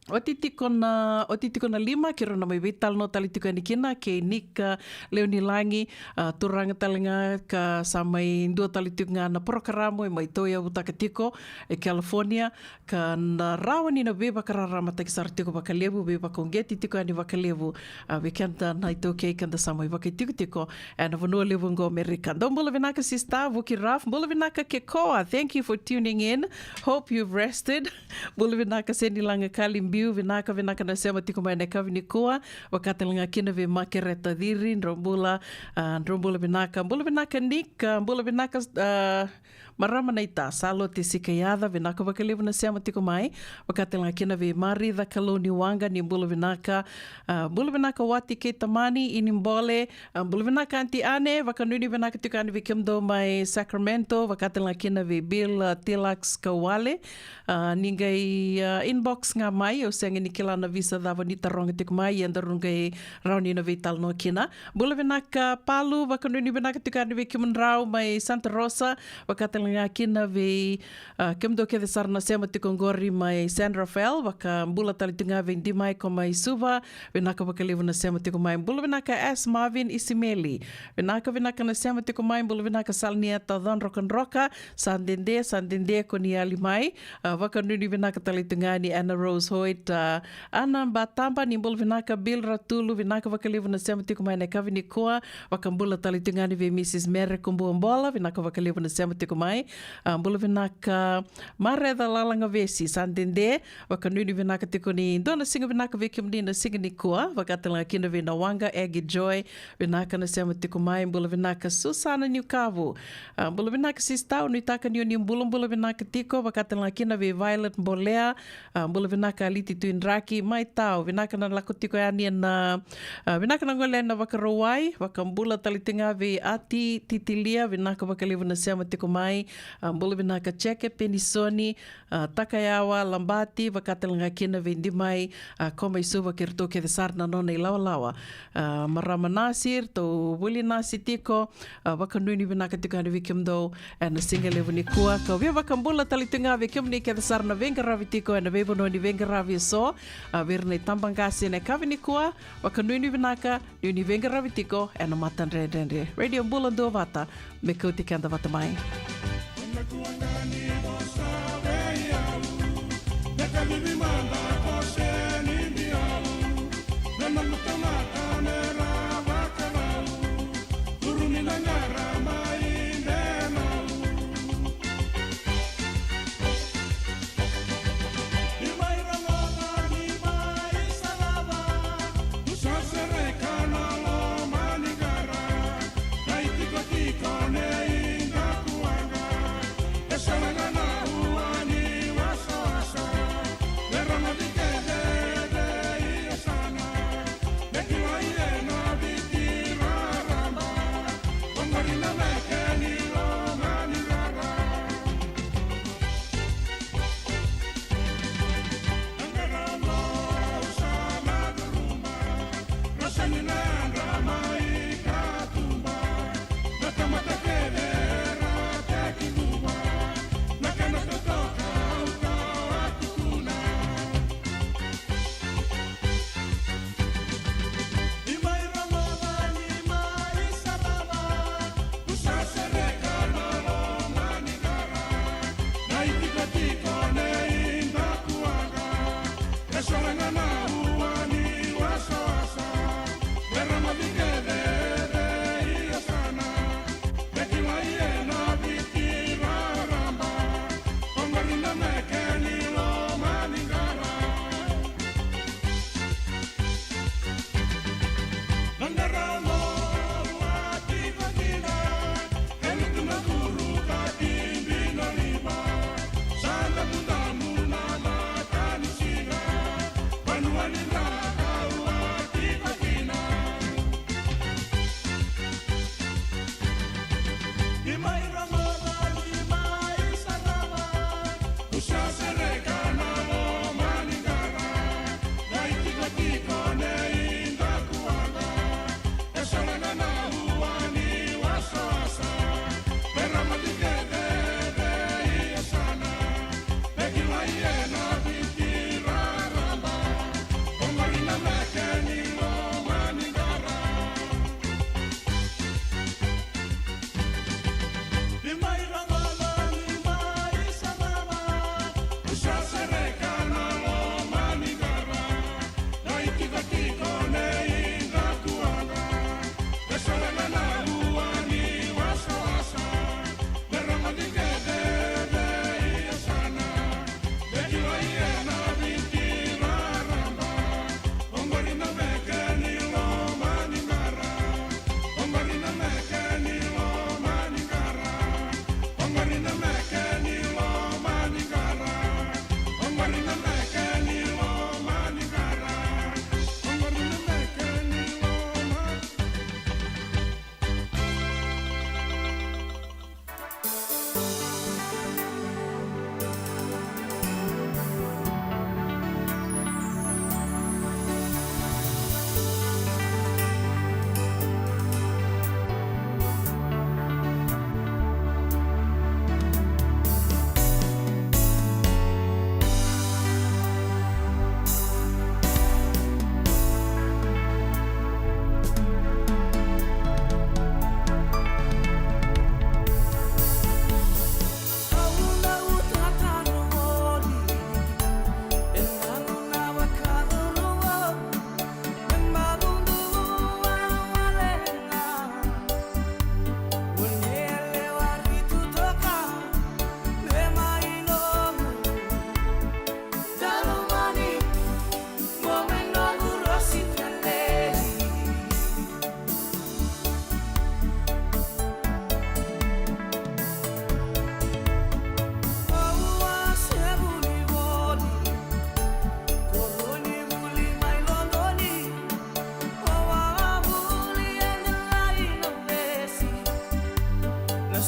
oti tiko na, oti tiko na lima, keirau na mai veitalanoa tale tiko yani kina kei Nika Leonilagi, ah, turaga tale ga ka sa mai dua tale tiko ga na porokaramu e mai tauyavutaka tiko e California, ka na rawa ni na veivakararamataki sara tiko vakalevu, veivakauqeti tiko yani vakalevu, ah, vei keda na iTaukei keda sa mai vakaitikotiko ena vanua levu oqo Amerika. Dou bula vinaka sister, Vuki Raf, bula vinaka Kekoa, thank you for tuning in, hope you've rested. Bula vinaka Senilaga Kali Biu, vinaka, vinaka na sema tiko mai na yakavi nikua, vaka tale ga kina vei Makereta Ciri, drau bula, ah, drau bula vinaka, bula vinaka Nika, bula vinaka, ah, Marama Naita, Salote Sikayaca, vinaka vakalevu na sema tiko mai, vaka tale ga kina vei Marica Kalouni Waqa, ni bula vinaka, ah, bula vinaka Wati kei Tamani, Inibole, ah, bula vinaka Aunty Ane, vakanuinui vinaka tiko yani vei kemudou mai Sacramento, vaka tale ga kina vei Bill, ah, Tilax Kawale, ah, ni qai, ah, inbox ga mai, au sega ni kila na visa cava ni taroga tiko mai, ia daru qai rawa ni na veitalanoa kina. Bula vinaka Palu, vakanuinui vinaka tiko yani vei kemudrau mai Santa Rosa, vaka tale ga kina vei, ah, kemudou kece sara na sema tiko oqori mai San Rafael, vakabula tale tiko ga vei Di Maiko mai Suva, vinaka vakalevu na sema tiko mai. Bula vinaka S Marvin Isimeli, vinaka, vinaka na sema tiko mai, bula vinaka Salnieta Codrokadroka, sa dede, sa dede ko ni yali mai, ah, vakanuinui vinaka tale tiko ga yani Anna Rose Hoyt, ah, Ana Bataba, ni bula vinaka Bill Ratulu, vinaka vakalevu na sema tiko mai na yakavi nikua, vakabula tale tiko ga yani vei Mrs Mere Kubuabola, vinaka vakalevu na sema tiko mai, ah, bula vinaka Mareca Lalagavesi, sa dede, vakanuinui vinaka tiko ni dua na siga vinaka vei kemuni na siga nikua, vaka tale ga kina vei Nawaqa Egi Joy, vinaka na sema tiko mai, bula vinaka Susana Niukavu, ah, bula vinaka sister, au nuitaka ni o ni bulabula vinaka tiko, vaka tale ga kina vei Violet Bolea, ah, bula vinaka Aliti Tuidraki, mai tau, vinaka na lako tiko yani ena, ah, vinaka na gole ena Vakarauwai, vakabula tale tiko ga vei Ati Titilia, vinaka vakalevu na sema tiko mai, ah, bula vinaka Jeke Penisoni, ah, Takayawa Labati, vaka tale ga kina vei Di Mai, ah, ko mai Suva kei ratou kece sara na nona ilawalawa, ah, Marama Nasi, ratou vuli nasi tiko, ah, vakanuinui vinaka tiko yani vei kemudou ena siga levu nikua, kau via vakabula tale tiko ga vei kemuni kece sara na veiqaravi tiko ena veivanua ni veiqaravi eso, ah, vei ira na itabaqase ena yakavi nikua, vakanuinui vinaka, ni o ni veiqaravi tiko ena Matadredredre. Radio Bula Duavata, me kauti keda vata mai.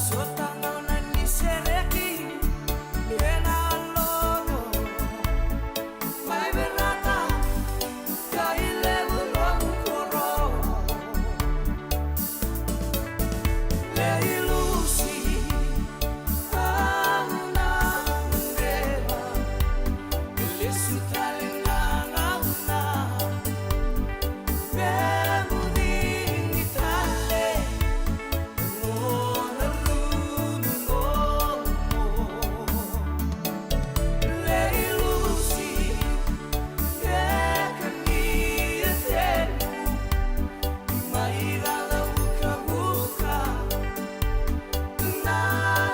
Sota na gauna ni sereki ena lolo. Mai Verata ka i levu nomu koro. Lei Lusi, au na gadreva me lesu tale na gauna. Me mucini tale nona rumu nomo. Lei Lusi, e kania tenu mai cala vukavuka. Na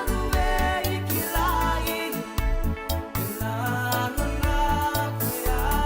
luve i kilai na nona koya.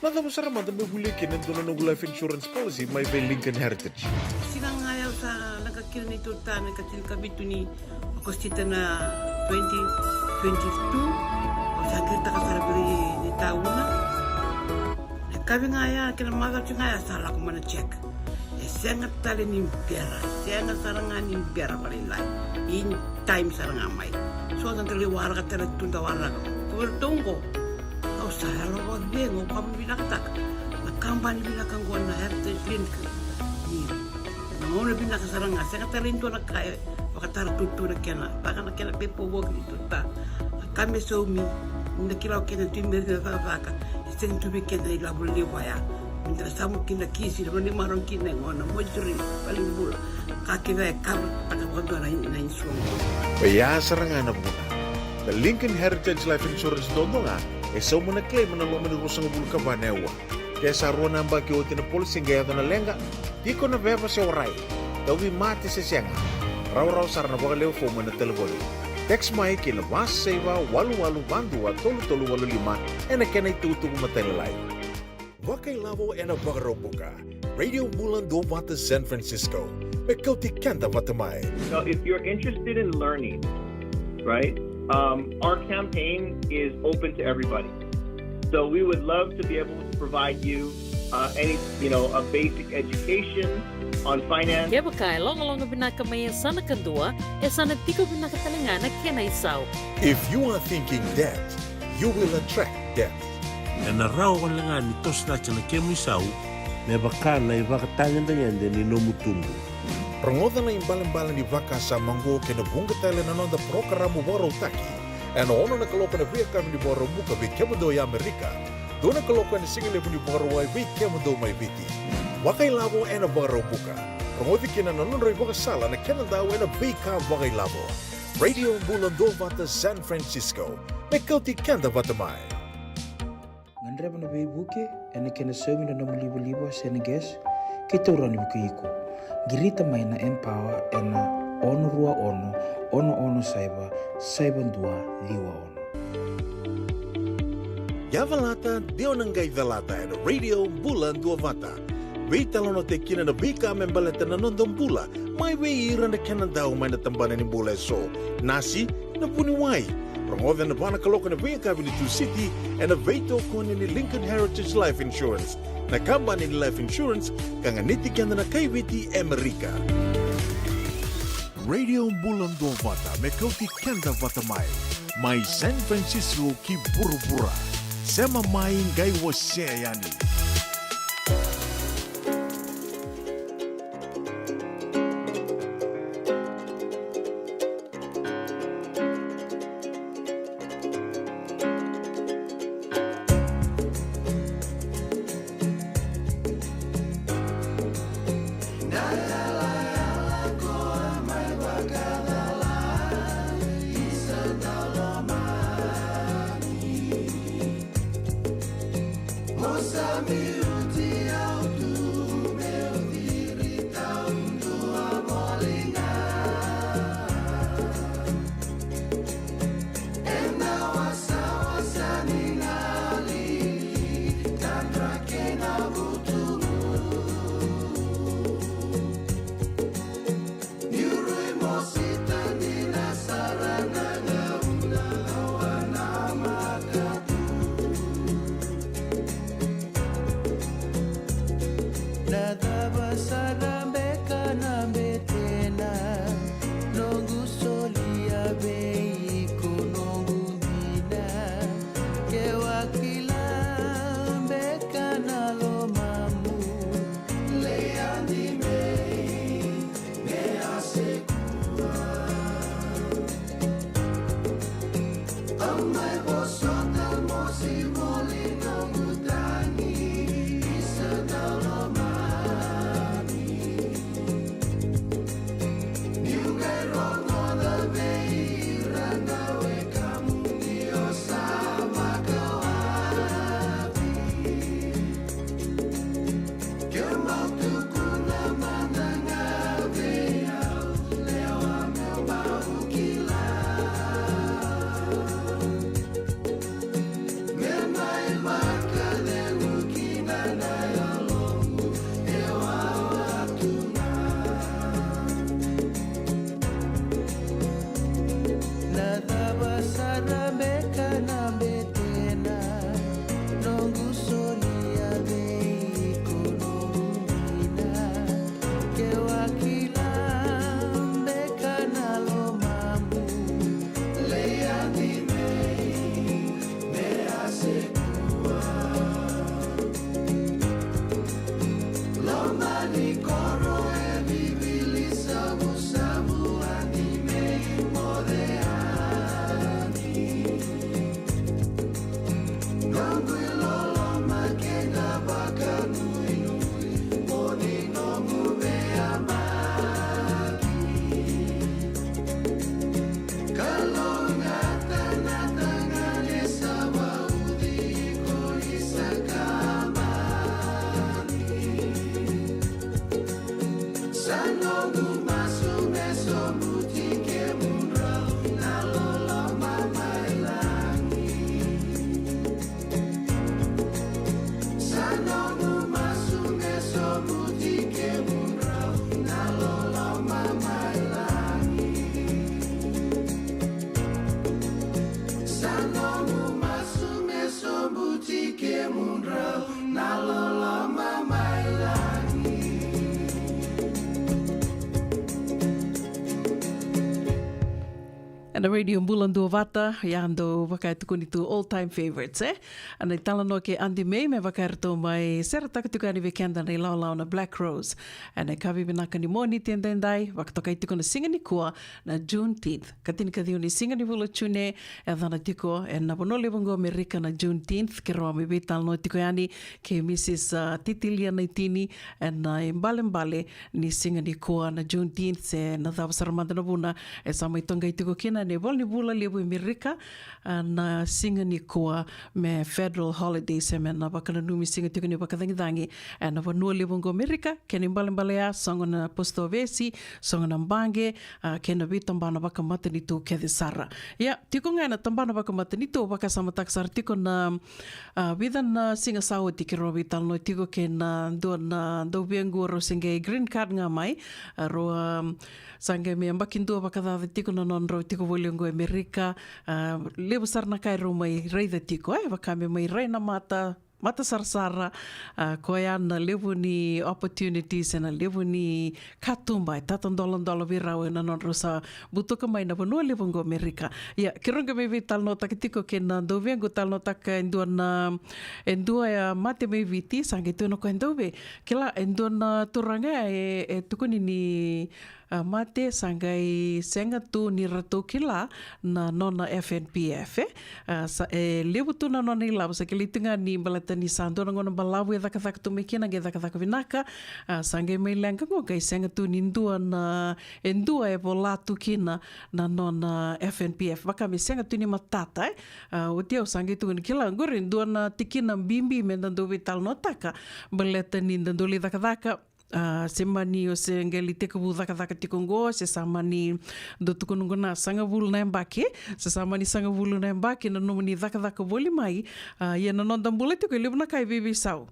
Na cava sara mada me volia kina e dua na noqu life insurance policy mai vei Lincoln Heritage? Siga ga au sa laka kina ni tutana ka tilika vitu ni Okosita na twenty twenty-two. Au sa kiritaka sara vei ni tauna. E ka Ave ga ya, kena macawa tiko ga ya sa lako mai na check. E sega tale ni bera, sega sara ga ni bera vakalailai. In time sara ga mai. So da dali waraka tale tu da waraka. Ko vei ratou qo. Au sa yalo vakacegu, au vakavinavinakataka na kabani vinaka qo na Heritage Link. Ni na gauna vinaka sara ga, sega tale ni dua na ka e vakatara tutu na kena, vaka na kena pepa voki ni tuta. Na ka me saumi, ni na kila o kena tu i meri na cakacaka, e sega ni tu vei kena ilavo levu ya. Ni da na samu kina kisi, na vale ni marau kina e gona, moituri, valenibula. Ka kece e kava, taka vakadua na, na insurance. Oya sara ga na vuna. Na Lincoln Heritage Life Insurance dodonu ga, e sauma na claim na loma ni ruasagavulu ka va na aua. Ke sa rua na yabaki oti na policy qai yaco na leqa, tiko na veva se warai, tauvimate se sega. Rawarawa sara na vakalewe fomu ena talevoni. Text mai ki na va saiva walu walu va dua tolu tolu walu lima ena kena itukutuku matailalai. Vakailavo ena Vakaraubuka. Radio Bula Duavata San Francisco. Me kauti keda vata mai. So if you're interested in learning, right, um, our campaign is open to everybody. So we would love to be able to provide you uh, any, you know, a basic education on finance. Kevaka e logaloga vinaka mai e sa na kadua, e sa na tiko vinaka tale ga na kena isau. If you are thinking debt, you will attract debt. Ena rawa wale ga ni toso cake na kemu isau me vaka na ivakatagedegede ni nomu tubu. Rogoca na ibalebale ni vakasama oqo kei na vuqa tale na noda parokaramu vakarautaki ena ono na kaloko ena veiyakavi ni Vakaraubuka vei kemudou e Amerika, dua na kaloko ena sigalevu ni Vakarauwai vei kemudou mai Viti. Vakailavo ena Vakaraubuka. Rogoci kina na nodra ivakasala na kena dau ena veika vakailavo. Radio Bula Duavata San Francisco. Me kauti keda vata mai. Gadreva na veivuke ena kena saumi na nomu livaliva se na gas, keitou rawa ni vukei iko. Qirita mai na Empower ena ono rua ono, ono ono saiva, saiva dua ciwa ono. Ia calata, de o na qai calata ena Radio Bula Duavata. Veitalanoataki kina na veika me baleta na noda bula, mai vei ira na kena dau mai na tabana ni bula eso. Nasi, na vuniwai. Rogoca ena va na kaloko ena veiyakavi ni Tusiti ena veitokoni ni Lincoln Heritage Life Insurance, na kabani ni life insurance ka ganiti keda na kai Viti e Amerika. Radio Bula Duavata me kauti keda vata mai. Mai San Francisco ki vuravura. Sema mai qai wasea yani. Na cava sara beka na betena, noqu solia vei iko noqu dina, ke o a kila beka na lomamu. Kemudrau na loloma mai lagi. Ena Radio Bula Duavata, ya dau vaka e tukuni tu all time favorites, e? Ena italanoa kei Andy May, me vaka eratou mai seretaka tiko yani vei keda na ilawalawa na Black Rose. Ena ikavi vinaka ni Moniti edaidai, vakatokai tiko na siga nikua na Juneteenth. Ka tinikaciwa ni siga ni vula June, e yacana tiko ena vanua levu oqo Amerika na Juneteenth, keirau a mai veitalanoa tiko yani kei Mrs, ah, Titilia Naitini, ena ibalebale ni siga nikua na Juneteenth, se na cava sara mada na vuna e sa mai toqai tiko kina ena ivola ni vula levu e Amerika, ah, na siga nikua me federal holiday, se me na vakananumi siga tiko ni vakacagicagi ena vanua levu oqo Amerika, kena ibalebale ya, sogo na post office, sogo na baqe, ah, kei na veitabana vakamatanitu kece sara. Ia, tiko ga ena tabana vakamatanitu, vakasamataka sara tiko na, ah, vica na siga sa oti keirau veitalanoa tiko kei na dua na dauvequ, rau se qai green card ga mai, ah, rau, ah, sa qai mai yabaki dua vakacaca tiko na nodrau tiko voli oqo e Amerika, ah, levu sara na ka erau mai raica tiko, e, vaka me mai rai na mata, mata sarasara, ah, koya na levu ni opportunities, ena levu ni katuba e tatadoladola vei rau ena nodrau sa butuka mai na vanua levu oqo Amerika. Ia, keirau qai mai veitalanoataka tiko kei na dauvequ, talanoataka e dua na, e dua e a mate mai Viti, sa qai tukuna o koya, dauve, kila, e dua na turaga e, e tukuni ni, ah, mate, sa qai sega tu ni ratou kila na nona F N P F, e? Ah, sa, e levu tu na nona ilavo, sa kilai tu ga ni baleta ni sa dua na gauna balavu e cakacaka tu mai kina, qai cakacaka vinaka, ah, sa qai mai leqa qo, qai sega tu ni dua na, e dua e vola tu kina na nona F N P F, vaka me sega tu ni matata, e? Ah, oti au sa qai tukuna, kila, qori e dua na tikina bibi me da dau veitalanoataka, baleta ni da dau lai cakacaka, ah, se mani o se qai lai tekivu cakacaka tiko qo, se sa mani dau tukuna qo na sagavulu na yabaki, se sa mani sagavulu na yabaki na nomuni cakacaka voli mai, ah, ia na noda bula tiko e levu na ka e veiveisau.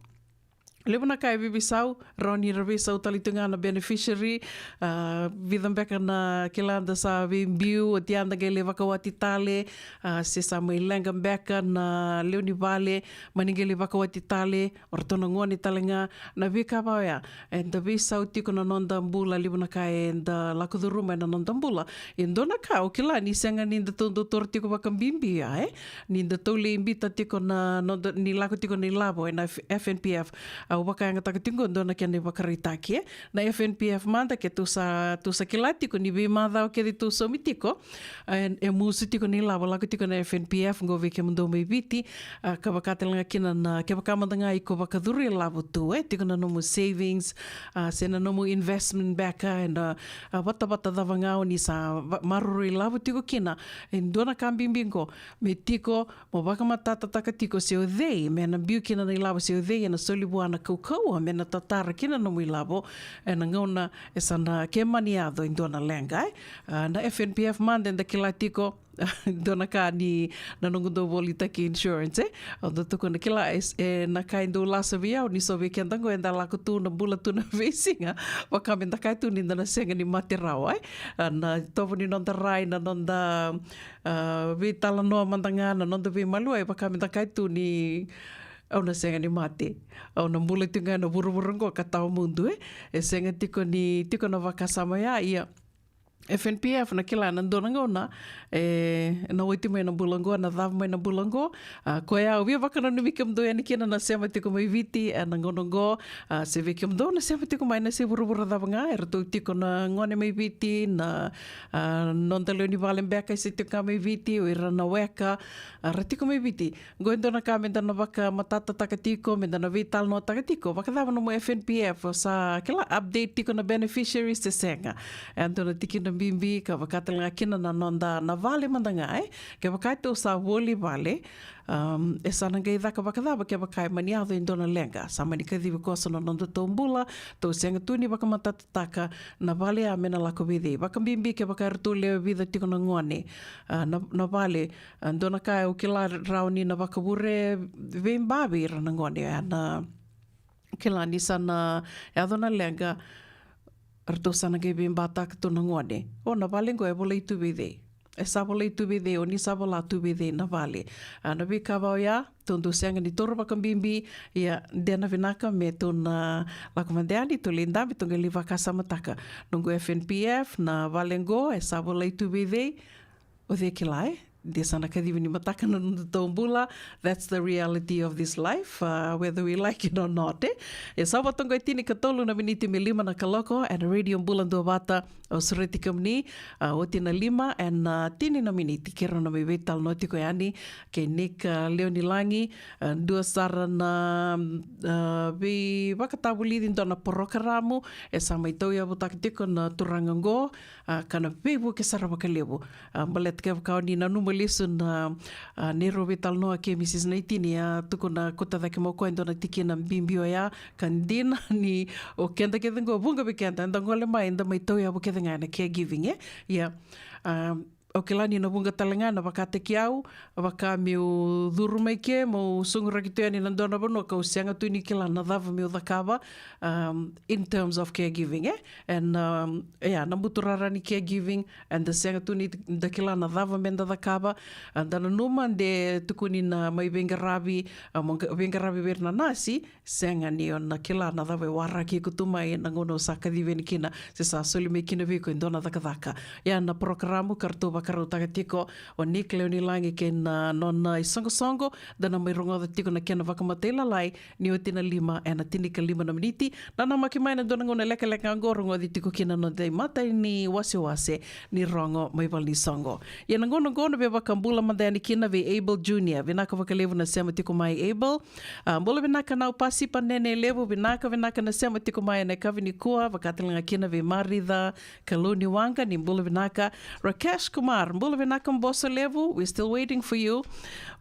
Levu na ka e veiveisau, rawa ni ra veisau tale tu ga na beneficiary, ah, vica beka na kila da sa veibiu, oti ya da qai lai vakawati tale, ah, se sa mai leqa beka na lewe ni vale, mani qai lai vakawati tale, o ratou na gone tale ga, na veika va oya, eda veisau tiko na noda bula, levu na ka eda lako curuma ena noda bula. E dua na ka, au kila ni sega ni datou dau taura tiko vakabibi ya, e? Ni datou lai biuta tiko na noda, ni lako tiko na ilavo ena F-, F N P F. Au vakayagataka tiko qo dua na kena ivakaraitaki, e? Na F N P F mada, keitou sa, tou sa kila tiko ni veimacawa kece tou saumi tiko, e, e musu tiko na ilavo lako tiko na F N P F qo vei kemudou mai Viti, ah, ka vaka tale ga kina na, kevaka mada ga iko vakacuru ilavo tu, e, tiko na nomu savings, ah, se na nomu investment beka, ena, ah, vatavata cava ga o ni sa va-, maroroi ilavo tiko kina. E dua na ka bibi qo, me tiko, mo vakamatatataka tiko se o cei me na biu kina na ilavo, se o cei ena soli vua na kaukauwa me na tatara kina nomu ilavo ena gauna e sa na, ke mani yaco e dua na leqa, e? Ah, na F N P F mada eda kila tiko, dua na ka ni na noqu dau volitaki insurance, e? Au dau tukuna, kila, e, e na ka e dau lasa vei au ni so vei keda qo eda lako tu na bula tu na veisiga, vaka me da kaya tu ni da na sega ni mate rawa, e? Ah, na itovo ni noda rai, na noda, ah, veitalanoa mada ga, na noda veimaliwai, vaka me da kaya tu ni au na sega ni mate. Au na bula tiko ga ena vuravura qo ka tawa mudu, e? E sega tiko ni tiko na vakasama ya, ia F N P F na kila na dua na gauna e na oti mai na bula qo, na cava mai na bula qo. Ah, koya au via vakananumi kemudou yani kina na sema tiko mai Viti ena gauna qo, ah, se vei kemudou na sema tiko mai na se vuravura cava ga, eratou tiko na gone mai Viti, na, ah, noda lewe ni vale beka e se tiko ga mai Viti, o ira na weka, ah, ra tiko mai Viti. Qo e dua na ka me da na vakamatatataka tiko, me da na veitalanoataka tiko. Vakacava nomu F N P F, o sa kila update tiko na beneficiaries se sega? E dua na tikina bibi, ka vaka tale ga kina na noda na vale mada ga, e? Kevaka tou sa voli vale, um, e sa na qai caka vakacava kevaka e mani yaco e dua na leqa? Sa mani kacivi koso na nodatou bula, tou sega tu ni vakamatatataka na vale ya me na lako vei cei. Vakabibi kevaka eratou lewe vica tiko na gone, ah, na, na vale, ah, dua na ka au kila rawa ni na vakavure veiba vei ira na gone, ah, na kila ni sa na yaco na leqa, ratou sa na qai veibataka tu na gone. O na vale qo e volai tu vei cei? E sa volai tu vei cei, o ni sa vola tu vei cei na vale. A, na veika va oya, tou dau sega ni taura vakabibi, ia de na vinaka me tou na lako mada yani, tou lai dabe, tou qai lai vakasamataka. Noqu F N P F, na vale qo, e sa volai tu vei cei, o cei kila, e? De sa na kacivi ni mataka na nodatou bula. That's the reality of this life, uh, whether we like it or not, e? E sa vo toka e tinikatolu na miniti me lima na kaloko, ena Radio Bula Duavata, au sureti kemuni, uh, oti na lima, ena, uh, tini na miniti, keirau na mai veitalanoa tiko yani kei Nick, uh, Leonilagi, uh, dua sara na, uh, veivakatavulici, dua na porokaramu, e sa mai tauyavutaka tiko na turaga qo, a, ka na veivuke sara vakalevu. A, baleta kevaka o ni nanuma lesu na, a, neirau veitalanoa kei Mrs Naitini, a, tukuna, kauta cake mai o koya e dua na tikina bibi oya, ka dina ni o keda kece qo, vuqa vei keda, eda gole mai, eda mai tauyavu kece ga ena caregiving, e? Ia, a, au kila ni na vuqa tale ga na vakataki au, vaka meu curu mai ke, meu sogoraki tu yani na dua na vanua kau sega tu ni kila na cava meu cakava, um, in terms of caregiving, e? And, um, ia, na buturara ni caregiving, and da sega tu ni da kila na cava me da cakava, a, da nanuma de tukuni na mai veiqaravi, a, mo qa-, veiqaravi vei ira na nasi, sega ni o na kila na cava e waraki iko tu mai na gauna o sa kacivi yani kina, se sa soli mai kina vei iko e dua na cakacaka. Ia na porokaramu ka ratou vakarautaka tiko o Nick Leonilagi kei na nona isoqosoqo, da na mai rogoca tiko na kena vakamatailalai, ni oti na lima ena tinikalima na miniti. Nanamaki mai ena dua na gauna lekaleka qo, rogoci tiko kina na noda imatai ni wasewase ni rogo mai valenisoqo. Ia na gauna qo na veivakabula mada yani kina vei Abel Junior. Vinaka vakalevu na sema tiko mai, Abel. A, bula vinaka Naupasi Panene Levu, vinaka, vinaka na sema tiko mai ena yakavi nikua, vaka tale ga kina vei Marica Kalou ni Waqa, ni bula vinaka. Rakesh Kumar, bula vinaka Boso Levu, we're still waiting for you.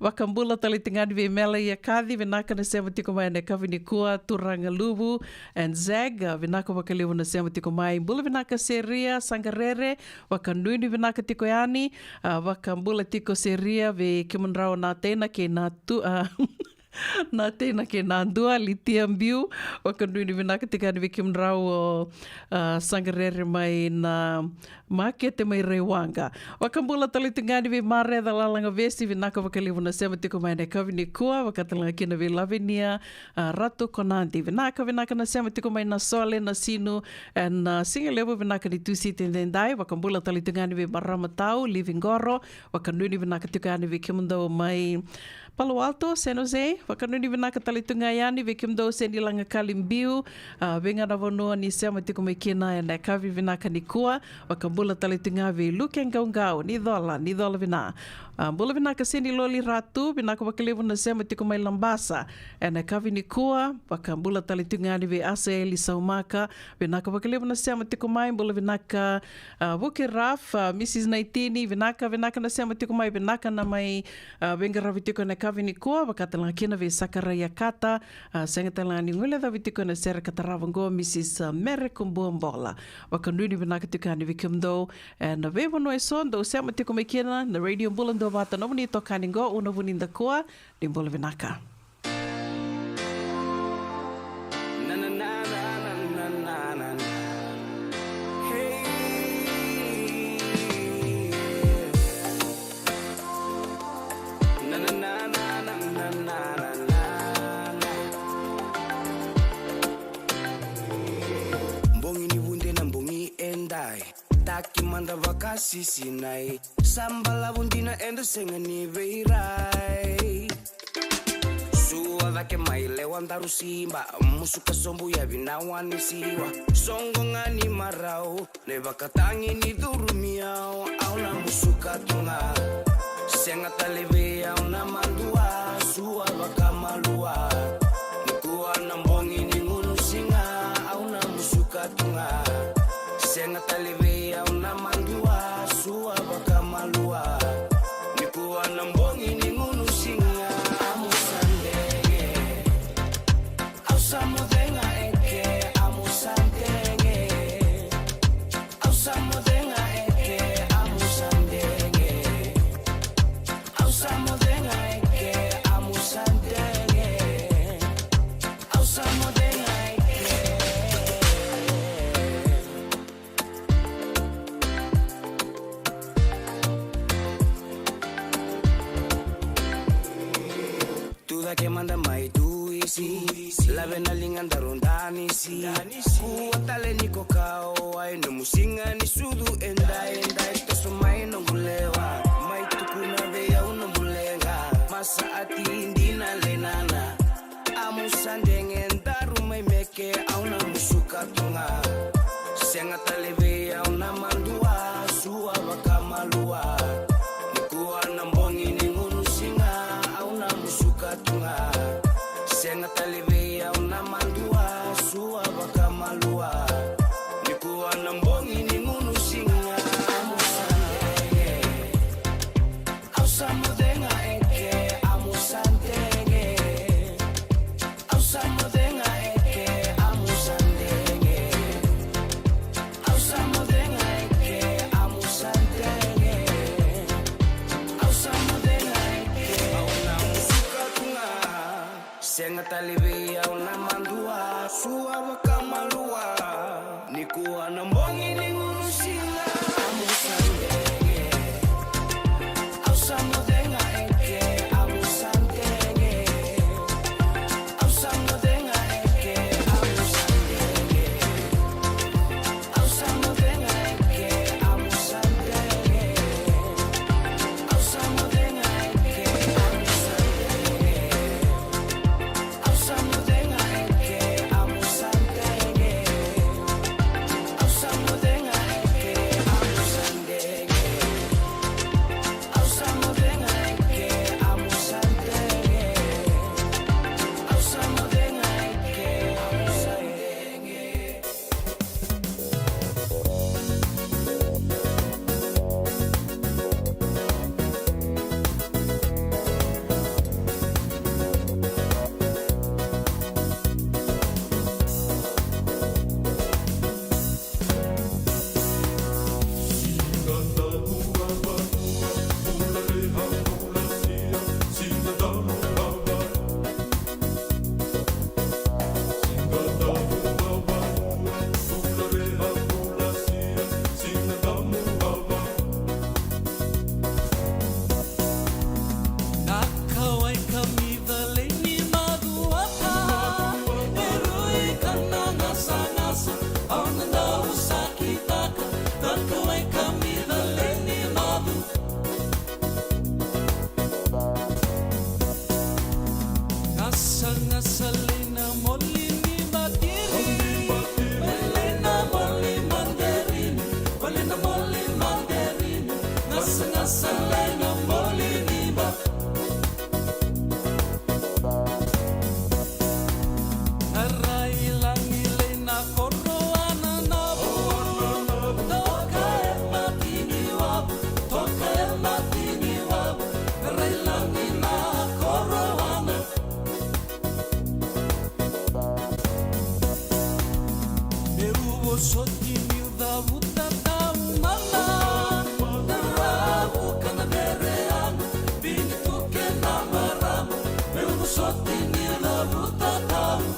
Vakabula tale tiko ga yani vei Mela Iakaci, vinaka na sema tiko mai ena yakavi nikua, Turaga Luvu and Zeg, a, vinaka vakalevu na sema tiko mai. Bula vinaka Seria Saqarere, vakanuinui vinaka tiko yani, a, vakabula tiko Seria vei kemudrau na teina kei na tu, a, na teina kei na dua, Litia Biu, vakanuinui vinaka tiko yani vei kemudrau o, a, Saqarere mai na makete mai Raiwaqa. Vakabula tale tiko ga yani vei Mareca Lalagavesi, vinaka vakalevu na sema tiko mai ena yakavi nikua, vaka tale ga kina vei Lavenia, a, Ratu Konadi. Vinaka, vinaka na sema tiko mai na Sole, na Sinu, ena, a, siga levu vinaka ni Tusiti edaidai. Vakabula tale tiko ga yani vei marama tau, Livi Qoro, vakanuinui vinaka tiko yani vei kemudou mai Palo Alto, San Jose, vakanuinui vinaka tale tu ga yani vei kemudou Senilaga Kalibiu, a, vei ga na vanua ni sema tiko mai kina ena yakavi vinaka nikua, vakabula tale tu ga vei Luke Qauqau, ni cola, ni cola vina. A, bula vinaka Seniloli Ratu, vinaka vakalevu na sema tiko mai Labasa ena yakavi nikua, vakabula tale tu ga yani vei Asaeli Saumaka, vinaka vakalevu na sema tiko mai, bula vinaka, a, Vuke Raf, a, Mrs Naitini, vinaka, vinaka na sema tiko mai, vinaka na mai, a, veiqaravi tiko ena yakavi nikua, vaka tale ga kina vei Sakaraia Kata, a, sega tale ga ni guilecavi tiko ena sere ka tarava qo, Mrs, a, Mere Kubuabola. Vakanuinui vinaka tiko yani vei kemudou ena veivanua eso dou sema tiko mai kina na Radio Bula Duavata, nomuni itokani qo, Una Vunidakua, ni bula vinaka. Bogi ni vude na bogi edai. Taki mada vakasisinai. Sa balavu dina eda sega ni veirai. Sua cake mai lewa daru siba. Musuka sobu ya vinawa ni siwa. Soqo ga ni marau. Na ivakatagi ni curumi au. Au na musuka tu ga. Sega tale vei au na madua. Sua vakamalua. Nikua na bogi ni gunu siga. Au na musuka tu ga. Sega tale vei au na madua. Sua vakamalua. Nikua na bogi ni gunu siga. Amu sa dege. Au sa moce ga eke. Amu sa dege. Au sa moce ga eke. Amu sa dege. Au sa moce ga eke. Amu sa dege. Au sa moce ga eke. Mai duisi, lave na liga daru danisi. Kua tale ni ko kawa, e nomu siga ni sucu e dai, e dai. Toso mai noqu lewa, mai tukuna vei au nomu leqa. Masa ati dina lei nana. Amu sa dege daru mai meke, au na musuka tu ga. Sega tale vei au na madua, sua vakamalua. Nikua na bogi ni gunu siga, au na musuka tu ga. Sega tale vei au na madua, sua vakamalua. Nikua na bogi ni gunu siga, amu sa dege. Au sa moce ga eke, amu sa dege. Au sa moce ga eke, amu sa dege. Au sa moce ga eke, amu sa dege. Au sa moce ga eke, au na musuka tu ga. Sega tale vei au na madua, sua vakamalua. Nikua na bogi ni gunu siga, amu sa dege. Au sa moce ga eke, amu sa dege. Au sa moce ga eke, amu sa dege. Au sa moce ga eke, amu sa dege. Au sa moce ga eke, amu sa dege. Au sa moce ga eke, amu sa dege. Au sa moce ga eke, amu sa dege. Au sa moce ga eke, amu sa dege. Au sa moce ga eke, amu sa dege. Na kauwai ka mi calei ni macuata, e rui ka na gasagasa, au na dau sakitaka. Na kauwai ka mi calei ni macu. Gasagasa lei na moli ni batiri, lei na moli maderini, lei na moli maderini. Gasagasa lei na moli ni ba. Na rai lagi lei na koro ana na vu. Toka e mati ni wavu, toka e mati ni wavu. Na rai lagi na koro ana. Meu vosoti niu cavuta taumana. Na ravu ka na vereana, vini tu kei na marama. Meu vosoti niu cavuta taumana.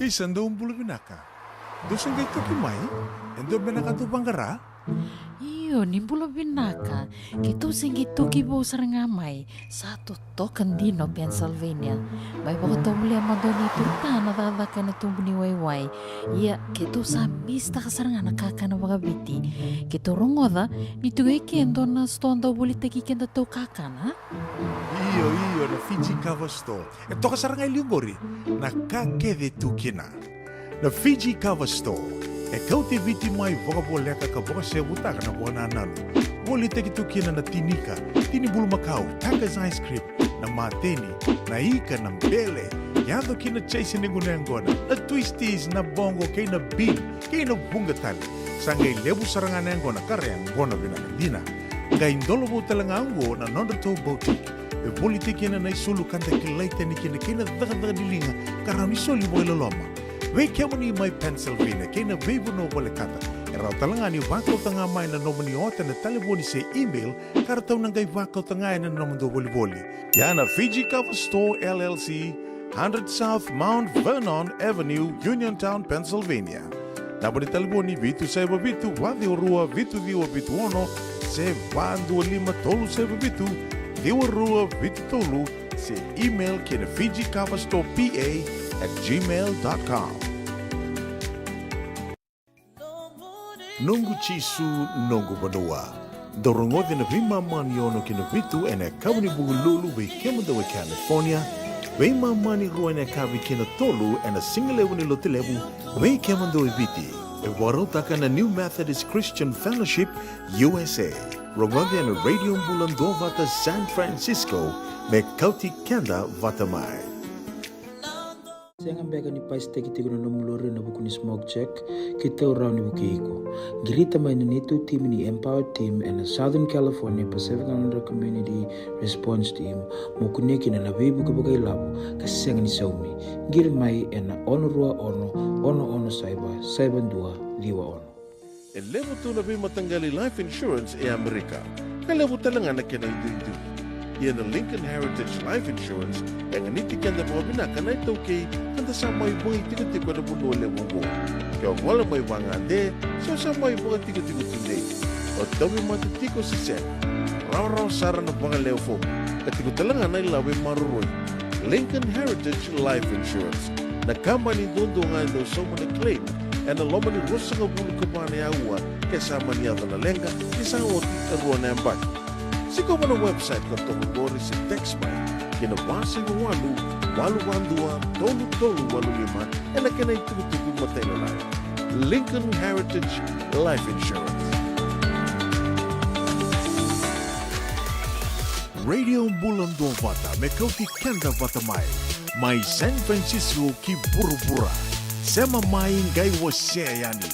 Isa, dou bula vinaka. Dou se qai toki mai? E dua beka na ka dou vaqara? Io, ni bula vinaka. Keitou se qai toki vou sara ga mai. Sa totoka dina o Pennsylvania. Mai vakatovolea mada o Nei Turutana cakacaka ena tubu ni waiwai. Ia, keitou sa misitaka sara ga na kakana vakaviti. Keitou rogoca ni tu e ke e dua na sitoa dau volitaki kedatou kakana. Io, io, na Fiji Cover Store. E toka sara ga e liu qori na ka kece e tu kina. Na Fiji Cover Store e kauti Viti mai vakavoleka ka vakasevutaka na vakanananu. Volitaki tu kina na tinika, tini bulumakau, Tucker's ice cream, na mateni, na ika, na bele, yaco ki na chase ni gunu yaqona, na twisties, na bongo kei na bean, kei na vuqa tale. Sa qai levu sara ga na yaqona ka ra yaqona vinaka dina. Qai dolovou tale ga oqo na nodratou boutique e volitaki kina na isulu ka da kilai tani kina kei na cakacaka ni liga ka rawa ni soli vakailoloma. Vei kemuni mai Pennsylvania kei na veivanua volekata, e rawa tale ga ni vakauta ga mai na nomuni ota ena talevoni se email ka ratou na qai vakauta ga ena nomudou volivoli. Ia na Fiji Cover Store L L C, hundred South Mount Vernon Avenue, Uniontown, Pennsylvania. Naba ni talevoni vitu saiva vitu, va ciwa rua, vitu ciwa vitu ono, se va dua lima tolu saiva vitu, ciwa rua vitu tolu, se email ki na Fiji Cover Store P A at gmail dot com. Noqu Jisu, noqu vanua. Dou rogoci na veimama ni ono ki na vitu ena yakavi ni Vukelulu vei kemudou e California, veimama ni rua ena yakavi ki na tolu ena sigalevu ni Lotulevu vei kemudou e Viti. E vakarautaka na New Methodist Christian Fellowship U S A. Rogoci ena Radio Bula Duavata San Francisco, me kauti keda vata mai. Sega beka ni pasitaki tiko na nomu lori ena vuku ni smoke check? Keitou rawa ni vukei iko. Qirita mai na neitou timi ni Empower Team ena Southern California Pacific Islander Community Response Team mo kunea kina na veivuke vakailavo ka sega ni saumi. Qiri mai ena ono rua ono, ono ono saiva, saiva dua ciwa ono. E levu tu na veimataqali life insurance e Amerika, ka levu tale ga na kena iduidui. Ia na Lincoln Heritage Life Insurance e ganiti keda vakavinaka na iTaukei ka da sa mai vakaitikotiko ena vanua levu oqo. Ke o gole mai vagade se o sa mai vakatikotiko tudei, o tauvimate tiko se sega, rawarawa sara na vagalewe fomu ka tiko tale ga na ilavo e maroroi. Lincoln Heritage Life Insurance, na kabani duadua ga e dau sauma na claim ena loma ni ruasagavulu ka va na aua ke sa mani yaco na leqa ni sa oti e rua na yabaki. Sikova na website ka toka qori se text mai ki na va saiva walu, walu va dua, tolu tolu walu lima ena kena itukutuku matailalai. Lincoln Heritage Life Insurance. Radio Bula Duavata me kauti keda vata mai, mai San Francisco ki vuravura. Sema mai, qai wasea yani.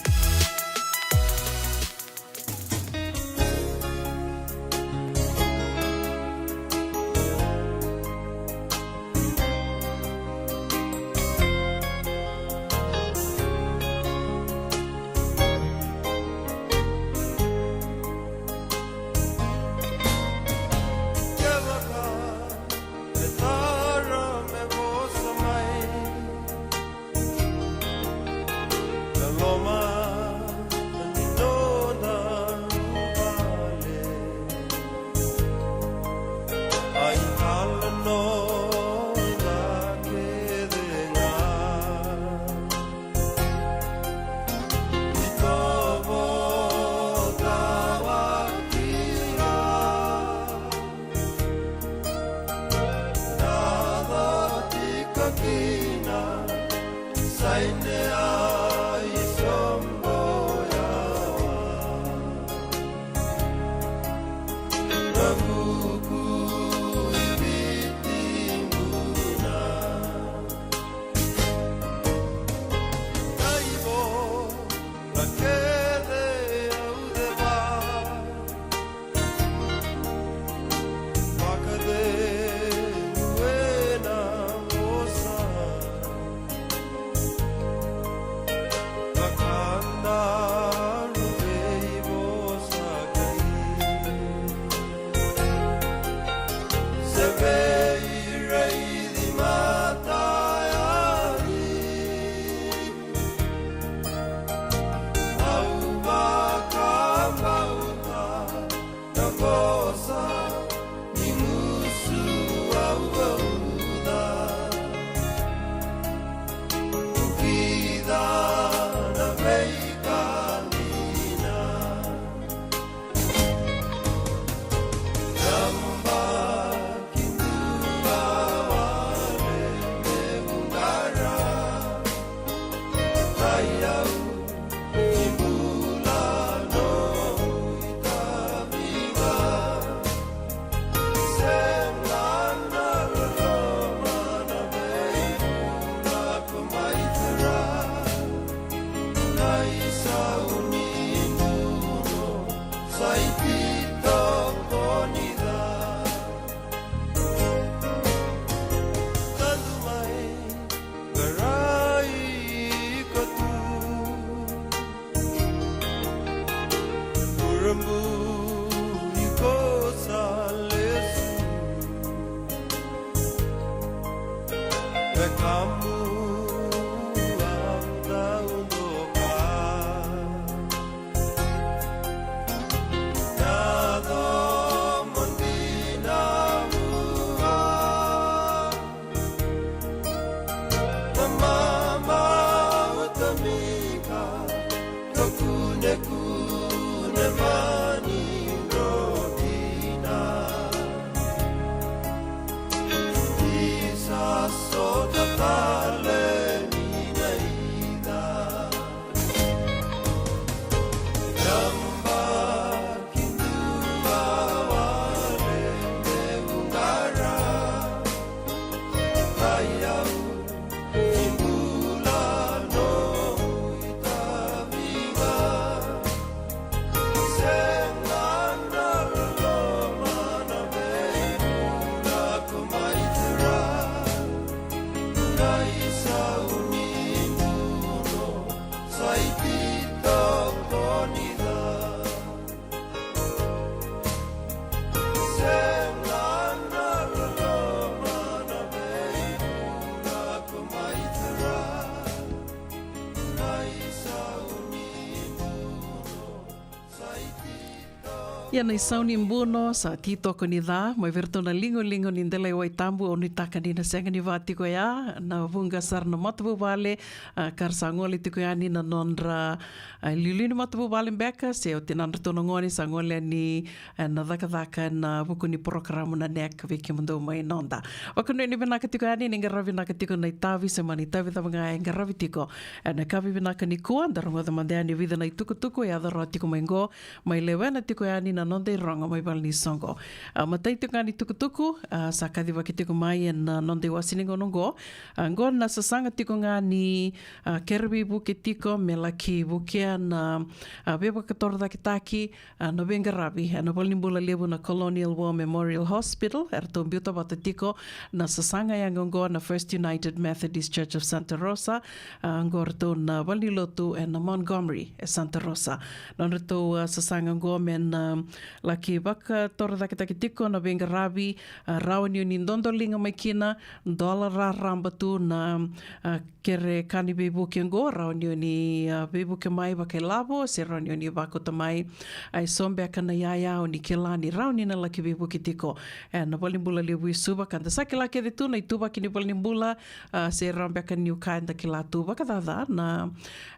Ia na isau ni buno sa titoko ni ca, mai vei iratou na ligoligo ni delai Wai Tabu, au nuitaka ni na sega ni va tiko ya na vuqa sara na matavuvale, a, ka ra sa gole tiko yani na nodra, a, liuliu ni matavuvale beka, se o tinadratou na gone sa gole yani, e, na cakacaka ena vuku ni porokaramu na NEC vei kemudou mai noda. Vakanuinui vinaka tiko yani, ni qaravi vinaka tiko na itavi, se mani itavi cava ga e qaravi tiko. Ena yakavi vinaka nikua, da rogoca mada yani e vica na itukutuku e yaco rawa tiko mai qo, mai lewena tiko yani na noda irogo mai valenisoqo. A, matai tiko ga ni tukutuku, a, sa kacivaki tiko mai ena, a, noda iwase ni gauna oqo. A, oqo na sasaga tiko ga ni, a, kere veivuke tiko me laki vukea na, a, veivakatorocaketaki, a, na veiqaravi ena valenibula levu na Colonial War Memorial Hospital. Eratou biuta vata tiko na sasaga yaga oqo na First United Methodist Church of Santa Rosa, a, oqo ratou na valenilotu ena Montgomery e Santa Rosa. Nodratou, a, sasaga oqo me na, a, laki vakatorocaketaki tiko na veiqaravi, a, rawa ni o ni dodoliga mai kina, dola raraba tu na, a, kere ka ni veivuke oqo, rawa ni o ni, a, veivuke mai vakailavo, se rawa ni o ni vakauta mai. A, e so beka na iyaya o ni kila ni rawa ni na laki veivuke tiko ena valenibula levu i Suva, ka da sa kila kece tu na ituvaki ni valenibula, a, se rawa beka ni o kaya da kila tu vakacaca na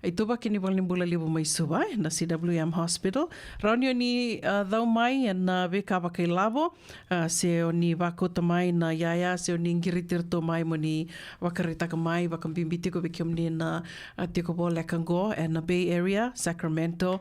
ituvaki ni valenibula levu mai Suva, e, na C W M Hospital. Rawa ni o ni, a, cau mai ena, a, veika vakailavo, a, se o ni vakauta mai na iyaya, se o ni qiriti iratou mai mo ni vakaraitaka mai, vakabibi tiko vei kemuni na, a, tiko voleka qo ena Bay Area, Sacramento.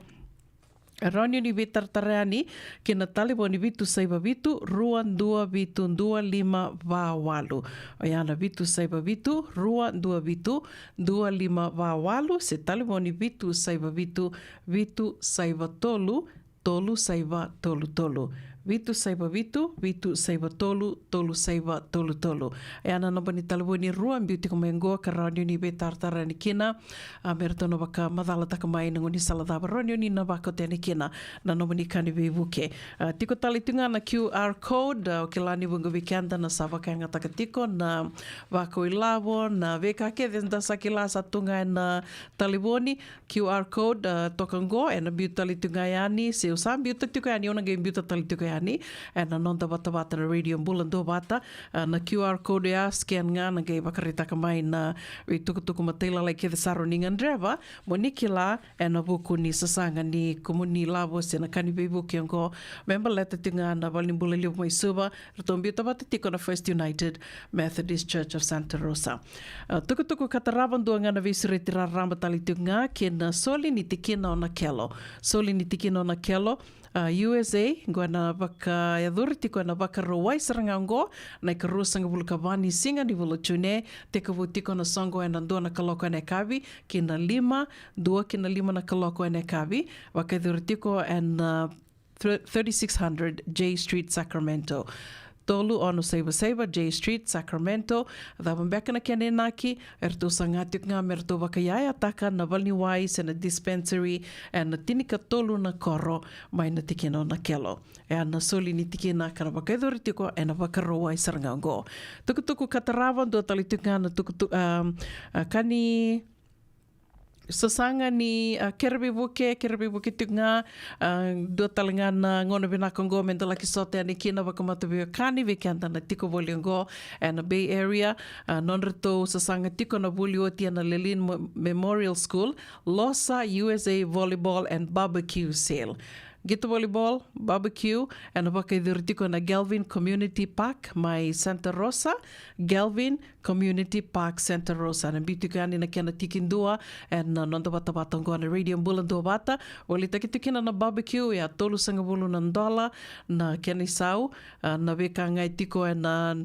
Rawa ni o ni veitaratara yani ki na talevoni vitu saiva vitu, rua dua vitu, dua lima va walu. Oya na vitu saiva vitu, rua dua vitu, dua lima va walu, se talevoni vitu saiva vitu, vitu saiva tolu, tolu saiva tolu tolu. Vitu saiva vitu, vitu saiva tolu, tolu saiva tolu tolu. Oya na naba ni talevoni rua biu tiko mai qo ka rawa ni o ni veitaratara yani kina, a, me ratou na vakamacalataka mai na gaunisala cava rawa ni o ni na vakauta yani kina na nomuni ka ni veivuke. A, tiko tale tu ga na Q R code, a, o kila ni vuqa vei keda na sa vakayagataka tiko na vakailavo, na veika kece da sa kila sa tu ga ena talevoni. Q R code, a, toka qo, ena biu tale tu ga yani, se o sa biuta tiko yani, o na qai biuta tale tiko yani ena noda vatavata na Radio Bula Duavata. A, na Q R code ya, scan ga, na qai vakaraitaka mai na veitukutuku matailalai kece sa rawa ni gadreva mo ni kila ena vuku ni sasaga ni kumuni lavo se na ka ni veivuke oqo, me baleta tiko ga na valenibula levu mai Suva, ratou biuta vata tiko na First United Methodist Church of Santa Rosa. A, tukutuku ka tarava, dua ga na veisureti raraba tale tiko ga ki na soli ni tikina o Nakelo. Soli ni tikina o Nakelo, a, U S A, qo ena vakayacori tiko ena Vakarauwai sara ga oqo, na ikaruasagavulu ka va ni siga ni vula o June, tekivu tiko na soqo ena dua na kaloko ena yakavi ki na lima, dua ki na lima na kaloko ena yakavi, vakayacori tiko ena, a, thirty-six hundred J Street, Sacramento. Tolu ono saiva saiva J Street, Sacramento. Cava beka na kena inaki, eratou saga tiko ga me ratou vakayayataka na valeniwai se na dispensary ena tinikatolu na koro mai na tikina o Nakelo. Ena soli ni tikina ka na vakayacori tiko ena Vakarauwai sara ga oqo. Tukutuku ka tarava, dua tale tiko ga na tukutuku, a, a, ka ni Sasaga ni, a, kere veivuke, kere veivuke tiko ga, a, dua tale ga na gauna vinaka oqo me da laki sota yani kina vakamataveiwekani vei keda na tiko voli oqo ena Bay Area, a, nodratou sasaga tiko na vuli oti ena Lelean Mo-, Memorial School, Losa U S A Volleyball and Barbecue Sale. Qito volleyball, barbecue, ena vakayacori tiko ena Galvin Community Park mai Santa Rosa, Galvin Community Park, Santa Rosa. Ena biu tiko yani na kena tikidua ena noda vatavata oqo na Radio Bula Duavata. Volitaki tiko kina na barbecue, e a tolusagavulu na dola na kena isau. A, na veika ga e tiko ena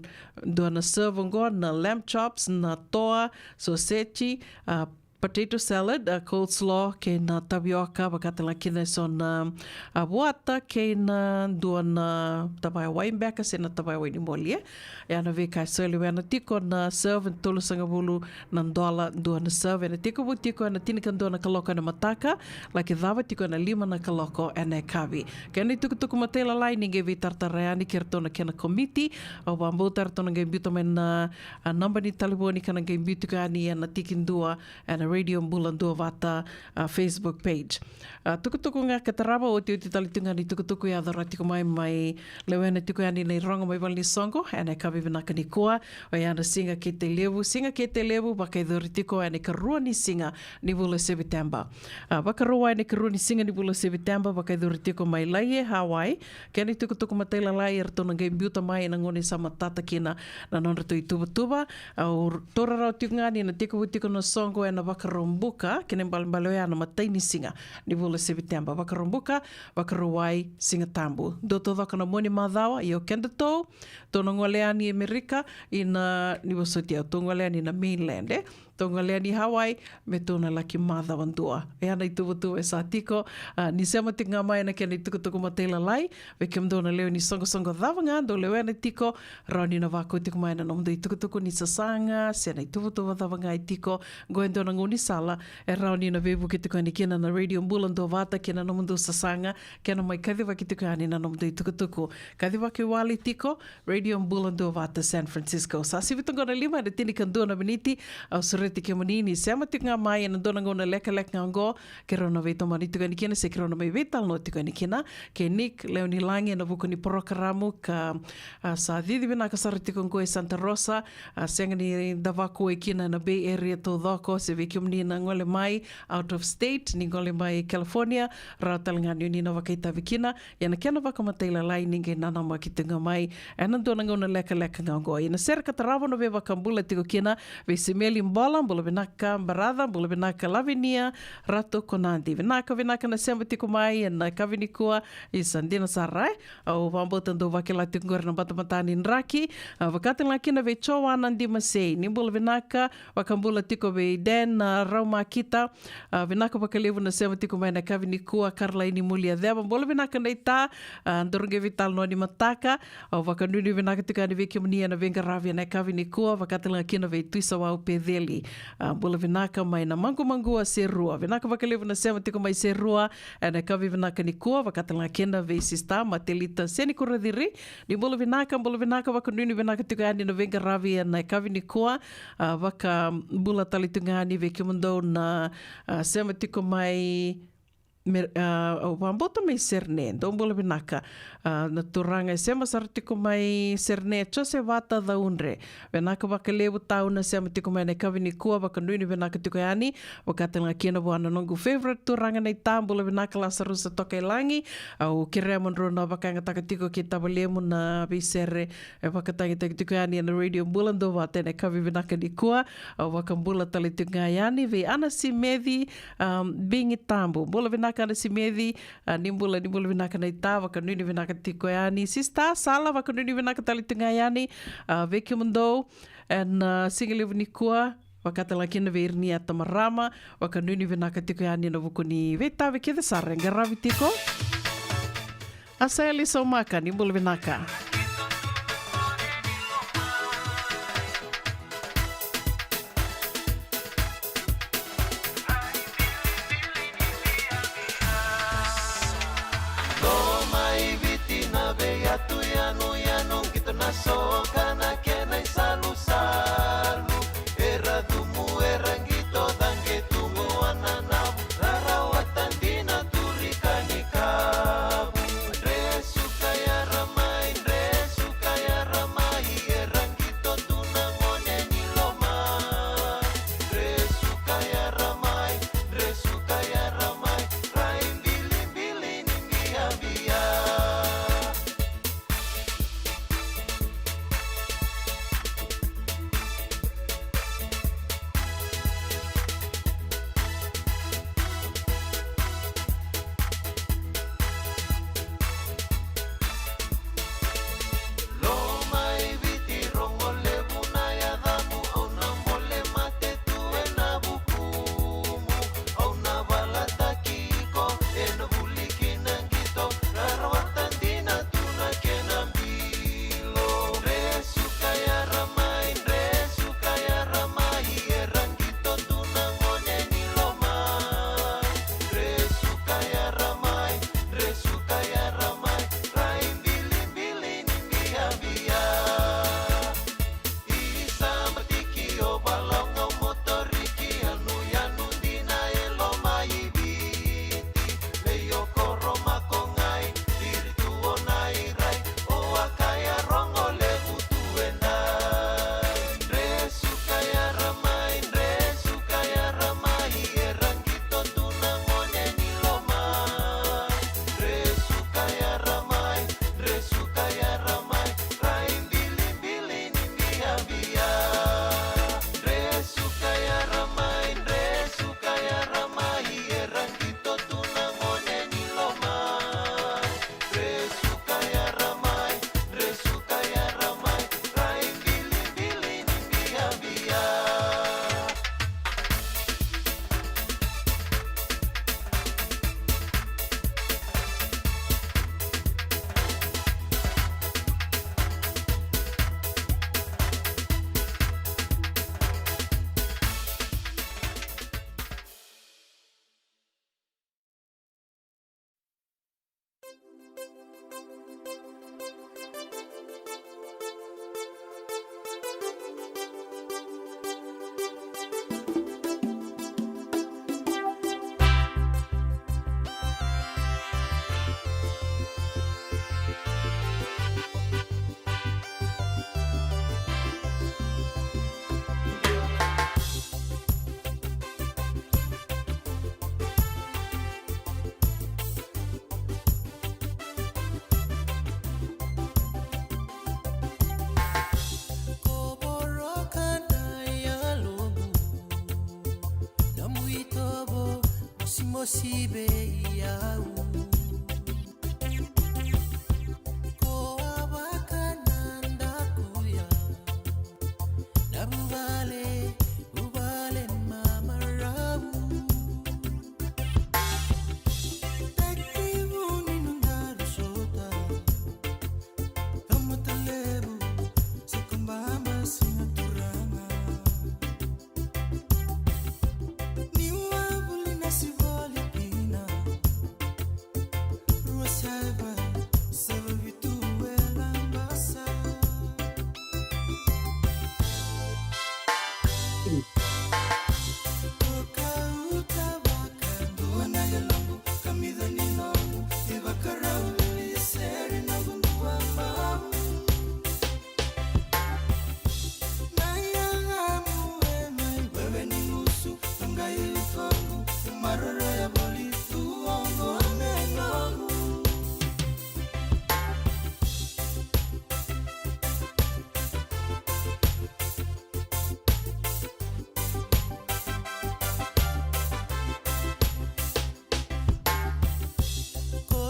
dua na serve oqo na lamb chops, na toa, soseji, a, potato salad, a, coleslaw, kei na tavioka, vaka tale ga kina eso na, a, vuata, kei na dua na tavaya wai beka se na tavaya wai ni moli, e. Ia na veika e soli wena tiko na serve, tolusagavulu na dola dua na serve. Ena tekivu tiko ena tinikadua na kaloko ena mataka, laki cava tiko ena lima na kaloko ena yakavi. Kena itukutuku matailalai ni qai veitaratara yani kei ratou na kena komiti. Au vakabauta ratou na qai biuta mai na, a, naba ni talevoni ka na qai biu tiko yani ena tikidua ena Radio Bula Duavata, a, Facebook page. A, tukutuku ga ka tarava, otioti tale tu ga ni tukutuku e yaco rawa tiko mai, mai lewena tiko yani na irogo mai valenisoqo ena yakavi vinaka nikua. Oya na Siga Keitelevu, Siga Keitelevu vakayacori tiko ena ikarua ni siga ni vula Seviteba. A, Vakarauwai ena ikarua ni siga ni vula Seviteba, vakayacori tiko mai Laie, Hawaii. Kena itukutuku matailalai eratou na qai biuta mai ena gauna e sa matata kina na nodratou ituvatuva. Au taura rawa tiko ga ni na tekivu tiko na soqo ena Vakaraubuka, kena ibalebale oya na imatai ni siga ni vula Seviteba. Vakaraubuka, Vakarauwai, Sigatabu. Dua taucoko na mua ni macawa, ia o kedatou tou na gole yani Amerika, ina ni vosoti au, tou gole yani na mainland, e. Tou gole yani Hawaii, me tou na laki macawa dua. Oya na ituvatuva e sa tiko, a, ni sema tiko ga mai na kena itukutuku matailalai, vei kemudou na lewe ni soqosoqo cava ga dou lewena tiko, rawa ni na vakau tiko mai na nomudou itukutuku ni sasaga, se na ituvatuva cava ga e tiko, qo e dua na gaunisala e rawa ni na veivuke tiko yani kina na Radio Bula Duavata kei na nomudou sasaga, kei na mai kacivaki tiko yani na nomudou itukutuku. Kacivaki wale tiko, Radio Bula Duavata San Francisco. Sa sivi toqo na lima ena tinikadua na miniti, au sureti kemuni ni sema tiko ga mai ena dua na gauna lekaleka ga oqo, keirau na veitomani tiko yani kina, se keirau na mai veitalanoa tiko yani kina kei Nick Leonilagi ena vuku ni porokaramu ka, a, sa cici vinaka sara tiko oqo e Santa Rosa, a, sega ni da vakuwai kina ena Bay Area taucoko, se vei kemuni na gole mai out of state, ni gole mai California, rawa tale ga ni o ni na vakaitavi kina, ia na kena vakamatailalai ni qai nanamaki tiko ga mai ena dua na gauna lekaleka ga oqo. Ia na sere ka tarava na veivakabula tiko kina vei Simeli Bola, bula vinaka Baraca, bula vinaka Lavinia Ratu Konadi. Vinaka, vinaka na sema tiko mai ena yakavi nikua, isa dina sara, e. Au vakabauta dou vakila tiko qori na batabata ni draki, a, vaka tale ga kina vei Joana Dimasei, ni bula vinaka, vakabula tiko vei Den, a, Raumakita, a, vinaka vakalevu na sema tiko mai na yakavi nikua, Karlaini Muliaceva, bula vinaka naita, a, daru qai veitalanoa ni mataka, au vakanuinui vinaka tiko yani vei kemuni ena veiqaravi ena yakavi nikua, vaka tale ga kina vei Tuisawau Peceli, a, bula vinaka mai na Maqumaqua Serua, vinaka vakalevu na sema tiko mai Serua, ena yakavi vinaka nikua, vaka tale ga kina vei sista Matelita Senikuraciri, ni bula vinaka, bula vinaka, vakanuinui vinaka tiko yani na veiqaravi ena yakavi nikua, a, vakabula tale tiko ga yani vei kemudou na, a, sema tiko mai, me, a, au vakabauta mai Serne, dou bula vinaka, a, na turaga e sema sara tiko mai Serne, Josevata Caudre, vinaka vakalevu tau na sema tiko mai na yakavi nikua, vakanuinui vinaka tiko yani, vaka tale ga kina vua na noqu favorite turaga naita, bula vinaka Lasarusa Tokailagi, au kerea mo drau na vakayagataka tiko kei tavalemu na veisere e vakatagitaki tiko yani ena Radio Bula Duavata ena yakavi vinaka nikua, au vakabula tale tiko ga yani vei Ana Simeci, a, Bigi Tabu, bula vinaka Ana Simeci, a, ni bula, ni bula vinaka naita, vakanuinui vinaka tiko yani, sista Sala, vakanuinui vinaka tale tiko ga yani, a, vei kemudou ena, a, siga levu nikua, vaka tale ga kina vei ira ni ata marama, vakanuinui vinaka tiko yani ena vuku ni veitavi kece sara e qaravi tiko. Asaeli Saumaka, ni bula vinaka. Loma i Viti na veiyatu yanuyanu, qito na soka na kena isalusalu. Era cumu, era qito caqe tu vua na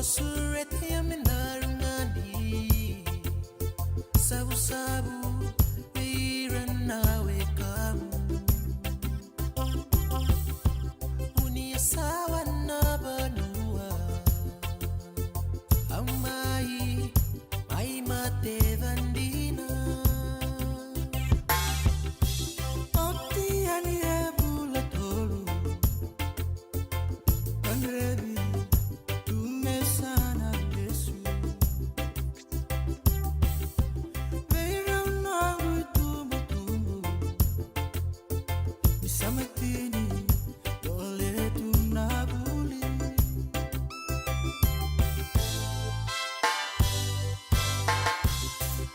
Sureti me na rugani. Savusavu vei ira na wekamu. Vunia sawa na vanua. Au mai, mai mate vadina. Oti yani e vula tolu. Kadrevi tu me sa na lesu. Vei rau noqu itubutubu. Ni sa mai tini, dole tu na vuli.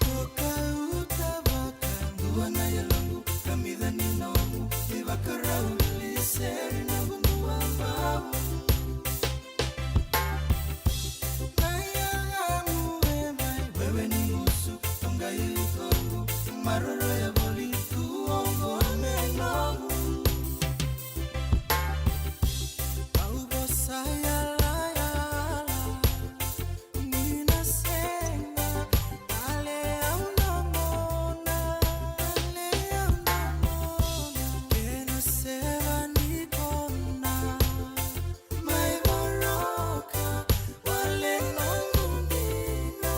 Toka uta vakadua na yaloqu, kamica ni noqu ivakarau, lili sere noqu duabau. Na yagamu e mai wewe ni gusu, toqai toqu, maroroya voli tu oqo me noqu. Au vosa yalayala, ni na sega, ale au na mona, ale au na mona, kena seva ni kona. Mai voroka, wale noqu dina.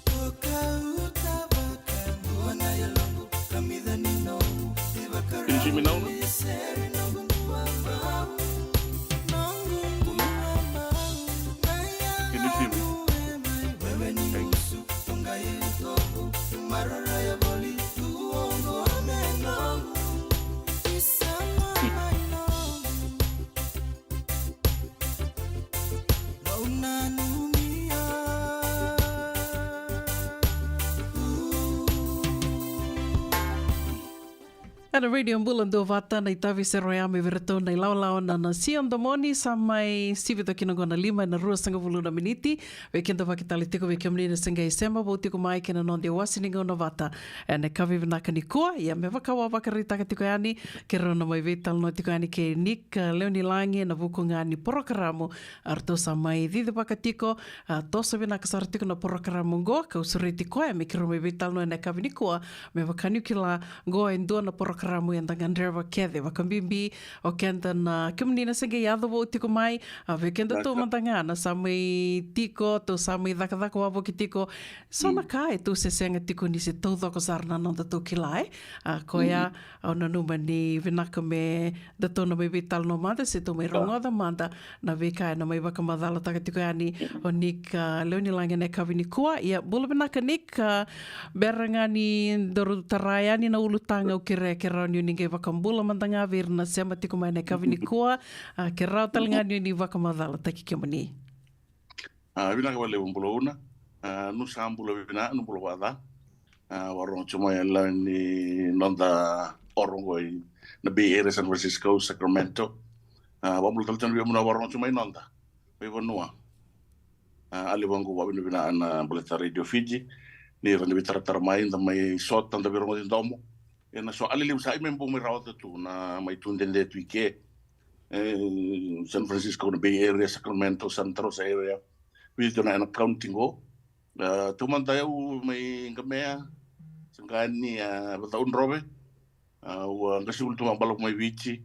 Toka uta vakadua na yaloqu, kamica ni noqu ivakarau, lili sere noqu duabau. Noqu duabau. Na yagamu e mai wewe ni gusu, toqai toqu, maroroya voli tu oqo me noqu. Isa mai noqu. Ena Radio Bula Duavata, na itavi se roya me vei iratou na ilawalawa na, na Sia Domoni. Sa mai sivi toka kina oqo na lima ena ruasagavulu na miniti. Vei keda vakatale tiko, vei kemuni na se qai sema vou tiko mai kei na noda iwase ni gauna vata ena yakavi vinaka nikua. Ia me vaka au a vakaraitaka tiko yani, keirau na mai veitalanoa tiko yani kei Nick, a, Leonilagi ena vuku ga ni porokaramu, a, ratou sa mai cicivaka tiko, a, toso vinaka sara tiko na porokaramu oqo, kau sureti koya me keirau mai veitalanoa ena yakavi nikua. Me vaka niu kila, oqo e dua na porokaramu eda gadreva kece, vakabibi o keda na, kemuni na se qai yaco vou tiko mai, a, vei kedatou mada ga na sa mai tiko, tou sa mai cakacaka wavoki tiko. So na ka e tou se sega tiko ni se taucoko sara na nodatou kila, e. A, koya, au nanuma ni vinaka me datou na mai veitalanoa mada, se tou mai rogoca mada na veika ena mai vakamacalataka tiko yani o Nick, a, Leonilagi ena yakavi nikua. Ia, bula vinaka Nick, a, bera ga ni daru tara yani na ulutaga, au kerea ke rawa ni o ni qai vakabula mada ga vei ira na sema tiko mai ena yakavi nikua, a, ke rawa tale ga ni o ni vakamacalataki kemuni. A, vinaka vakalevu, bula Una. A, nu sa bula vina, nu bula vakaca. A, vakarorogo tiko mai e lewe ni noda oro oqo ina Bay Area, San Francisco, Sacramento. A, vakabula tale tiko na vei vanua vakarorogo tiko mai noda veivanua. A, a levu oqo vakavinavinaka na baleta Radio Fiji ni ra na veitaratara mai, da mai sota, da veirogoci domo. Ena so a lelevu sa i mai bau mai rawata tu na mai tu dede tu i ke. E, San Francisco, na Bay Area, Sacramento, Santa Rosa area. Vei tu na ena county qo. A, taumada au mai Gamea, sa qai ni, a, vata Udrove. A, au a qasenivuli tu mai Balavu mai Viti.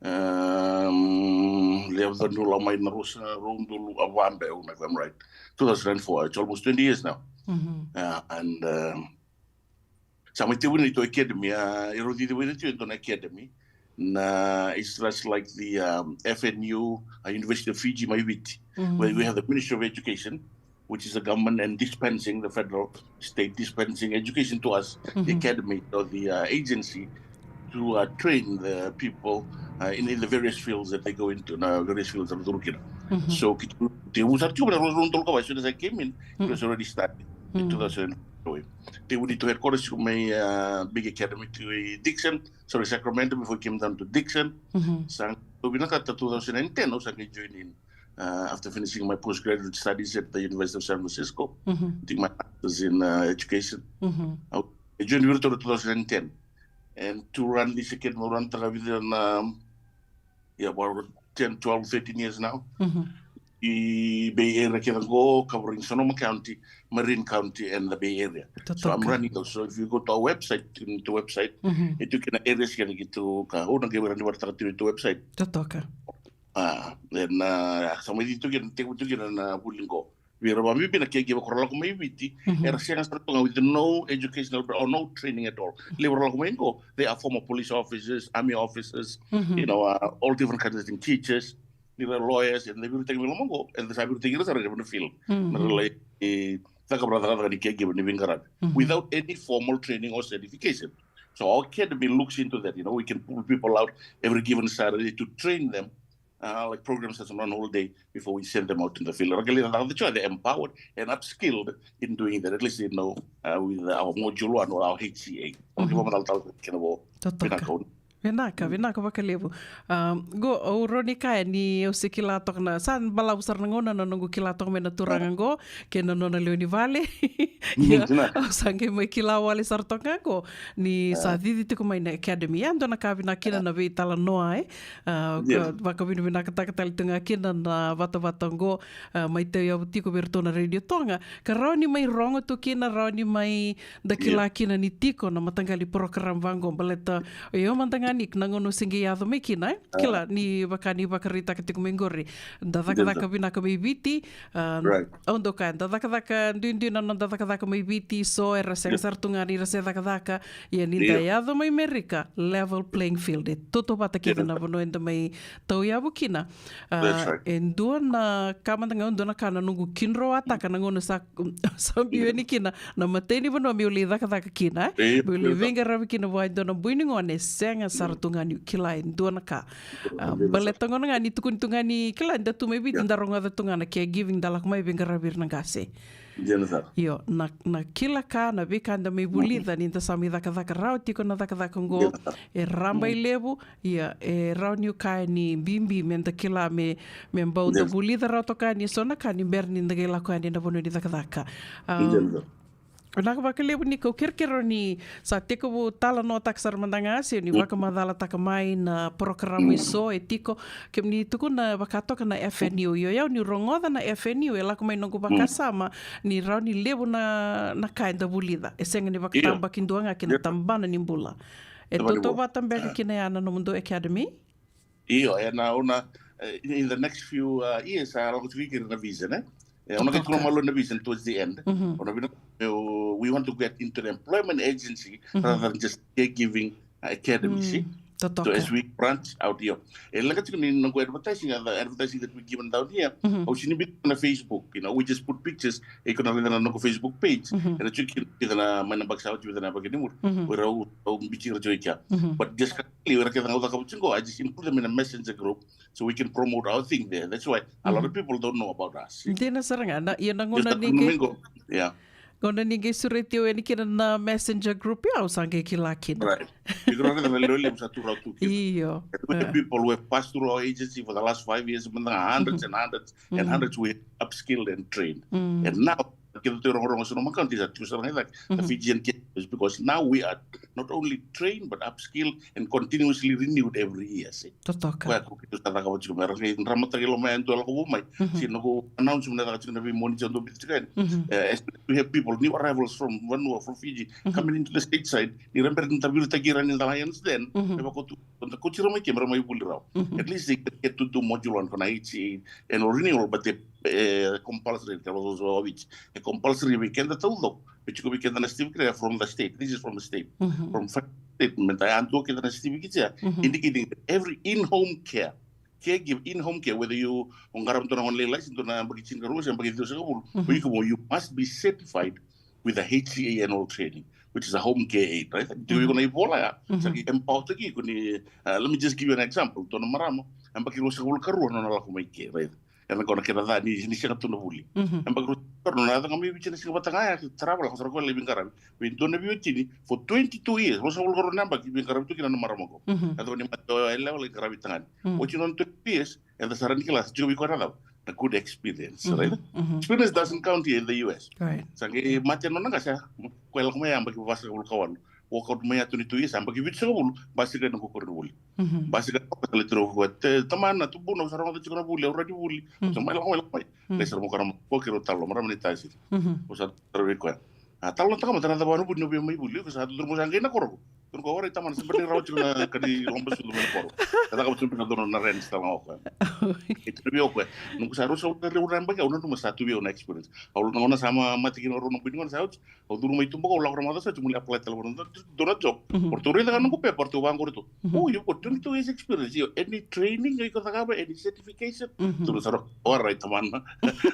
A, mm, levu ni lau mai na rusa, rua udolu, a, va beka, if I'm right. Two thousand and four, it's almost twenty years now. Mhm. A, and, a, sa mai tekivu na neitou academy, a, e rau cicivaki tiko e dua na academy. Na, it's just like the, um, F N U, a, University of Fiji mai Viti, where we have the Ministry of Education, which is the government, and dispensing, the federal, state dispensing education to us, the academy or the, uh, agency to, uh, train the people, uh, in, in the various fields that they go into, na various fields that they look in. So, keitou tekivu sara tiko mai na rua, rua na udolu ka va, as soon as I came in, it was already started in two thousand. Tekivu neitou headquarters tiko mai, uh, big academy tiko i Dixon, sorry, Sacramento, before it came down to Dixon. Sa qai vinakata two thousand and ten, au sa qai join in, uh, after finishing my postgraduate studies at the University of San Francisco. Did my master's in, uh, education. Au join vei iratou two thousand and ten. And to run this academy, au run taka vei ira na, ia, vaka, ten, twelve, thirteen years now. I Bay Area kece qo, covering Sonoma County, Marin County, and the Bay Area. So I'm running those. So if you go to our website, in the website, e tu kina areas kece ki tu ka, au na qai vei rani varataka tu i tu website. Totoka. A, then, a, sa mai tu kina, tekivu tu kina na vuli qo. Vei ira vakabibi na caregiver ko ra lako mai Viti, era sega sara tu ga with no educational or no training at all. Levu ra lako mai qo, they are former police officers, army officers, you know, uh, all different kinds of things, teachers, ni ra lawyers, and they viritaki mai loma qo, and sa viritaki ira sara ena field. Na ra lai, e, cakava na cakacaka ni caregiver ni veiqaravi. Without any formal training or certification. So our academy looks into that, you know, we can pull people out every given Saturday to train them, uh, like programs that's on whole day before we send them out in the field. Ra qai lai cakacaka, that's why they're empowered and upskilled in doing that, at least, you know, uh, with our module one or our H C A. Au kila vakatalatala kina vo. Totoka. Vinaka, vinaka vakalevu. Um, qo, au rawa ni kaya ni au se kila toka na, sa balavu sara na gauna na noqu kila toka mai na turaga qo kei na nona lewe ni vale. Ia, au sa qai mai kila wale sara toka ga qo ni sa cici tiko mai na academy. Ia, dua na ka vinaka kina na veitalanoa, e. A, ka vakavinavinakataka tale tu ga kina na vatavata qo, a, mai tauyavu tiko vei iratou na Radio Tonga. Ka rawa ni mai rogo tu kina, rawa ni mai da kila kina ni tiko na mataqali program vaqo, baleta o yau mada ga ni na gauna au se qai yaco mai kina, e. Kila ni vaka ni vakaraitaka tiko mai qori. Da cakacaka vinaka mai Viti, a, au dau kaya, da cakacaka duidui na noda cakacaka mai Viti, so era sega sara tu ga ni ra se cakacaka, ia ni da yaco mai Merika, level playing field. E tautauvata kece na vanua eda mai tauyavu kina. A, e dua na ka mada ga, e dua na ka na noqu kidroataka na gauna sa, sa biu yani kina na matai ni vanua meu lai cakacaka kina, e? Meu lai veiqaravi kina vua e dua na bui ni gone, e sega sara tu ga niu kila e dua na ka. A, baleta gona ga ni tukuni tu ga ni kila da tu mai Viti, da rogoca tu ga na caregiving, da lako mai veiqaravi ira na qase. Io, na, na kila ka, na veika da mai vulica ni da sa mai cakacaka rawa tiko na cakacaka oqo, e raba i levu, ia, e rawa niu kaya ni bibi me da kila me, me bau da vulica rawa toka yani eso na ka ni bera ni da qai lako yani na vanua ni cakacaka. A, vinaka vakalevu ni kau kerekere ni sa tekivu talanoataka sara mada ga se ni vakamacalataka mai na porokaramu eso e tiko. Kemuni tukuna vaka toka na F N U, io, au niu rogoca na F N U e lako mai noqu vakasama ni rawa ni levu na, na ka eda vulica. E sega ni vakatabakidua ga kina tabana ni bula. E tautauvata beka kina ya na nomudou academy? Io, e na, au na, eh, in the next few, uh, years, a lako tiko kina na vision, e. E, au na qai tukuna malo na vision towards the end. Au na vina, eh, we want to get into the employment agency rather than just caregiving, uh, academy, see? So as we branch out, io. E leqa tiko ni noqu advertising, uh, the advertising that we given down here, au sini biuta na Facebook, you know, we just put pictures, e ko na raica na noqu Facebook page. E na tiko kina na mai na baki sa oti, na baki ni muri. Where au, au biuti ira tiko i kea. But just ka, where kece ga au cakava tiko, I just include them in a messenger group so we can promote our thing there. That's why a lot of people don't know about us. Dina sara ga, na, ia na gauna ni qai, yeah. Gauna ni qai sureti au yani kina na messenger group, ia au sa qai kila kina. Right. Because na lewe levu sa tu rawa tu kina. Io. And we have people who have passed through our agency for the last five years, mada ga hundreds and hundreds and hundreds we have upskilled and trained. And now, keitou rogorogo Sonoma County, sa tiko sara ga i cake na Fijian caregivers, because now we are not only trained but upskilled and continuously renewed every year, see? Totoka. Koya ko keitou sa cakava tiko me ra qai dramataki loma, e dua lako vou mai. See, noqu announcement na caka tiko na vei Moniti, au dau biuta tiko yani. Eh, as we have people, new arrivals from vanua, from Fiji, coming into the stateside, ni ra bera ni da viritaki ira ni da Lions Den, me vaka tu, da kauti ira mai ke, me ra mai vuli rawa. At least they get to do module one ko na H C A annual renewal, but they, eh, compulsory, ka vaka so, which e compulsory vei keda taucoko. E tiko vei keda na certificate from the state. This is from the state. From federal state, me da yadua keda na certificate ya, indicating that every in-home care, caregiver in-home care, whether you o qarava dua na gone lailai, se dua na yabaki tinikarua, se yabaki ciwasagavulu, o iko mo, you must be certified with a H C A annual training, which is a home care aid, right? Tiko iko na ivola ya, sa qai empower taki iko ni, uh, let me just give you an example. Dua na marama, yabaki ruasagavulu karua nona lako mai ke, right? Ena gauna kena ca ni, ni sega tu na vuli. Yabaki ruasagavulu karua nona yaco ga mai Viti, na siga vata ga ya, travel, lako sara koya lai veiqaravi vei dua na veiwatini for twenty-two years, ruasagavulu karua na yabaki veiqaravi tu kina na marama qo. Yaco ni mate o yalewa, lai qaravi tagane. Oti nona twenty-two years, eda sa rawa ni kila sa tiko vei koya na cava? Na good experience, right? Experience doesn't count here in the U S. Sa qai mate nona qase, koya lako mai yabaki vasagavulu ka walu. Walk out mai ya twenty-two years, a baki vitusagavulu, basika ena ko koronivuli. Mhm. Basika na koronivuli, tiro ko te tamana, tubuna, au sa rogoca tiko na vuli, au radi vuli. Mhm. Sa mai lako mai, lako mai. Mhm. Lai sara mo kana mo, ko kiro talo, marama ni tasi. Mhm. Au sa tara vei koya. A talo na takama, tara cava na vuli, na via mai vuli, ko sa turu mo sa qai na koro. Turu ko ora i tamana, sa bani rawa tiko na kani lomba sudu mai na koro. Sa takama tiko na dona na rent, sa tala o koya. E tiko vei o koya. Nungu sa rusa, au na rewa na baki, au na numa sa tu vei au na experience. Au na gona sa ma, mate kina rau na bui ni gona sa oti. Au curu mai tuba ko, au lako na maca sa, tu muli apply tale vana, dua na job. Mhm. Porto raica ga noqu pepa, porto vaqori tu. Mhm. Oh, you've got twenty-two years experience. Io, any training, iko cakava, any certification? Mhm. Turu sara, all right, tamana.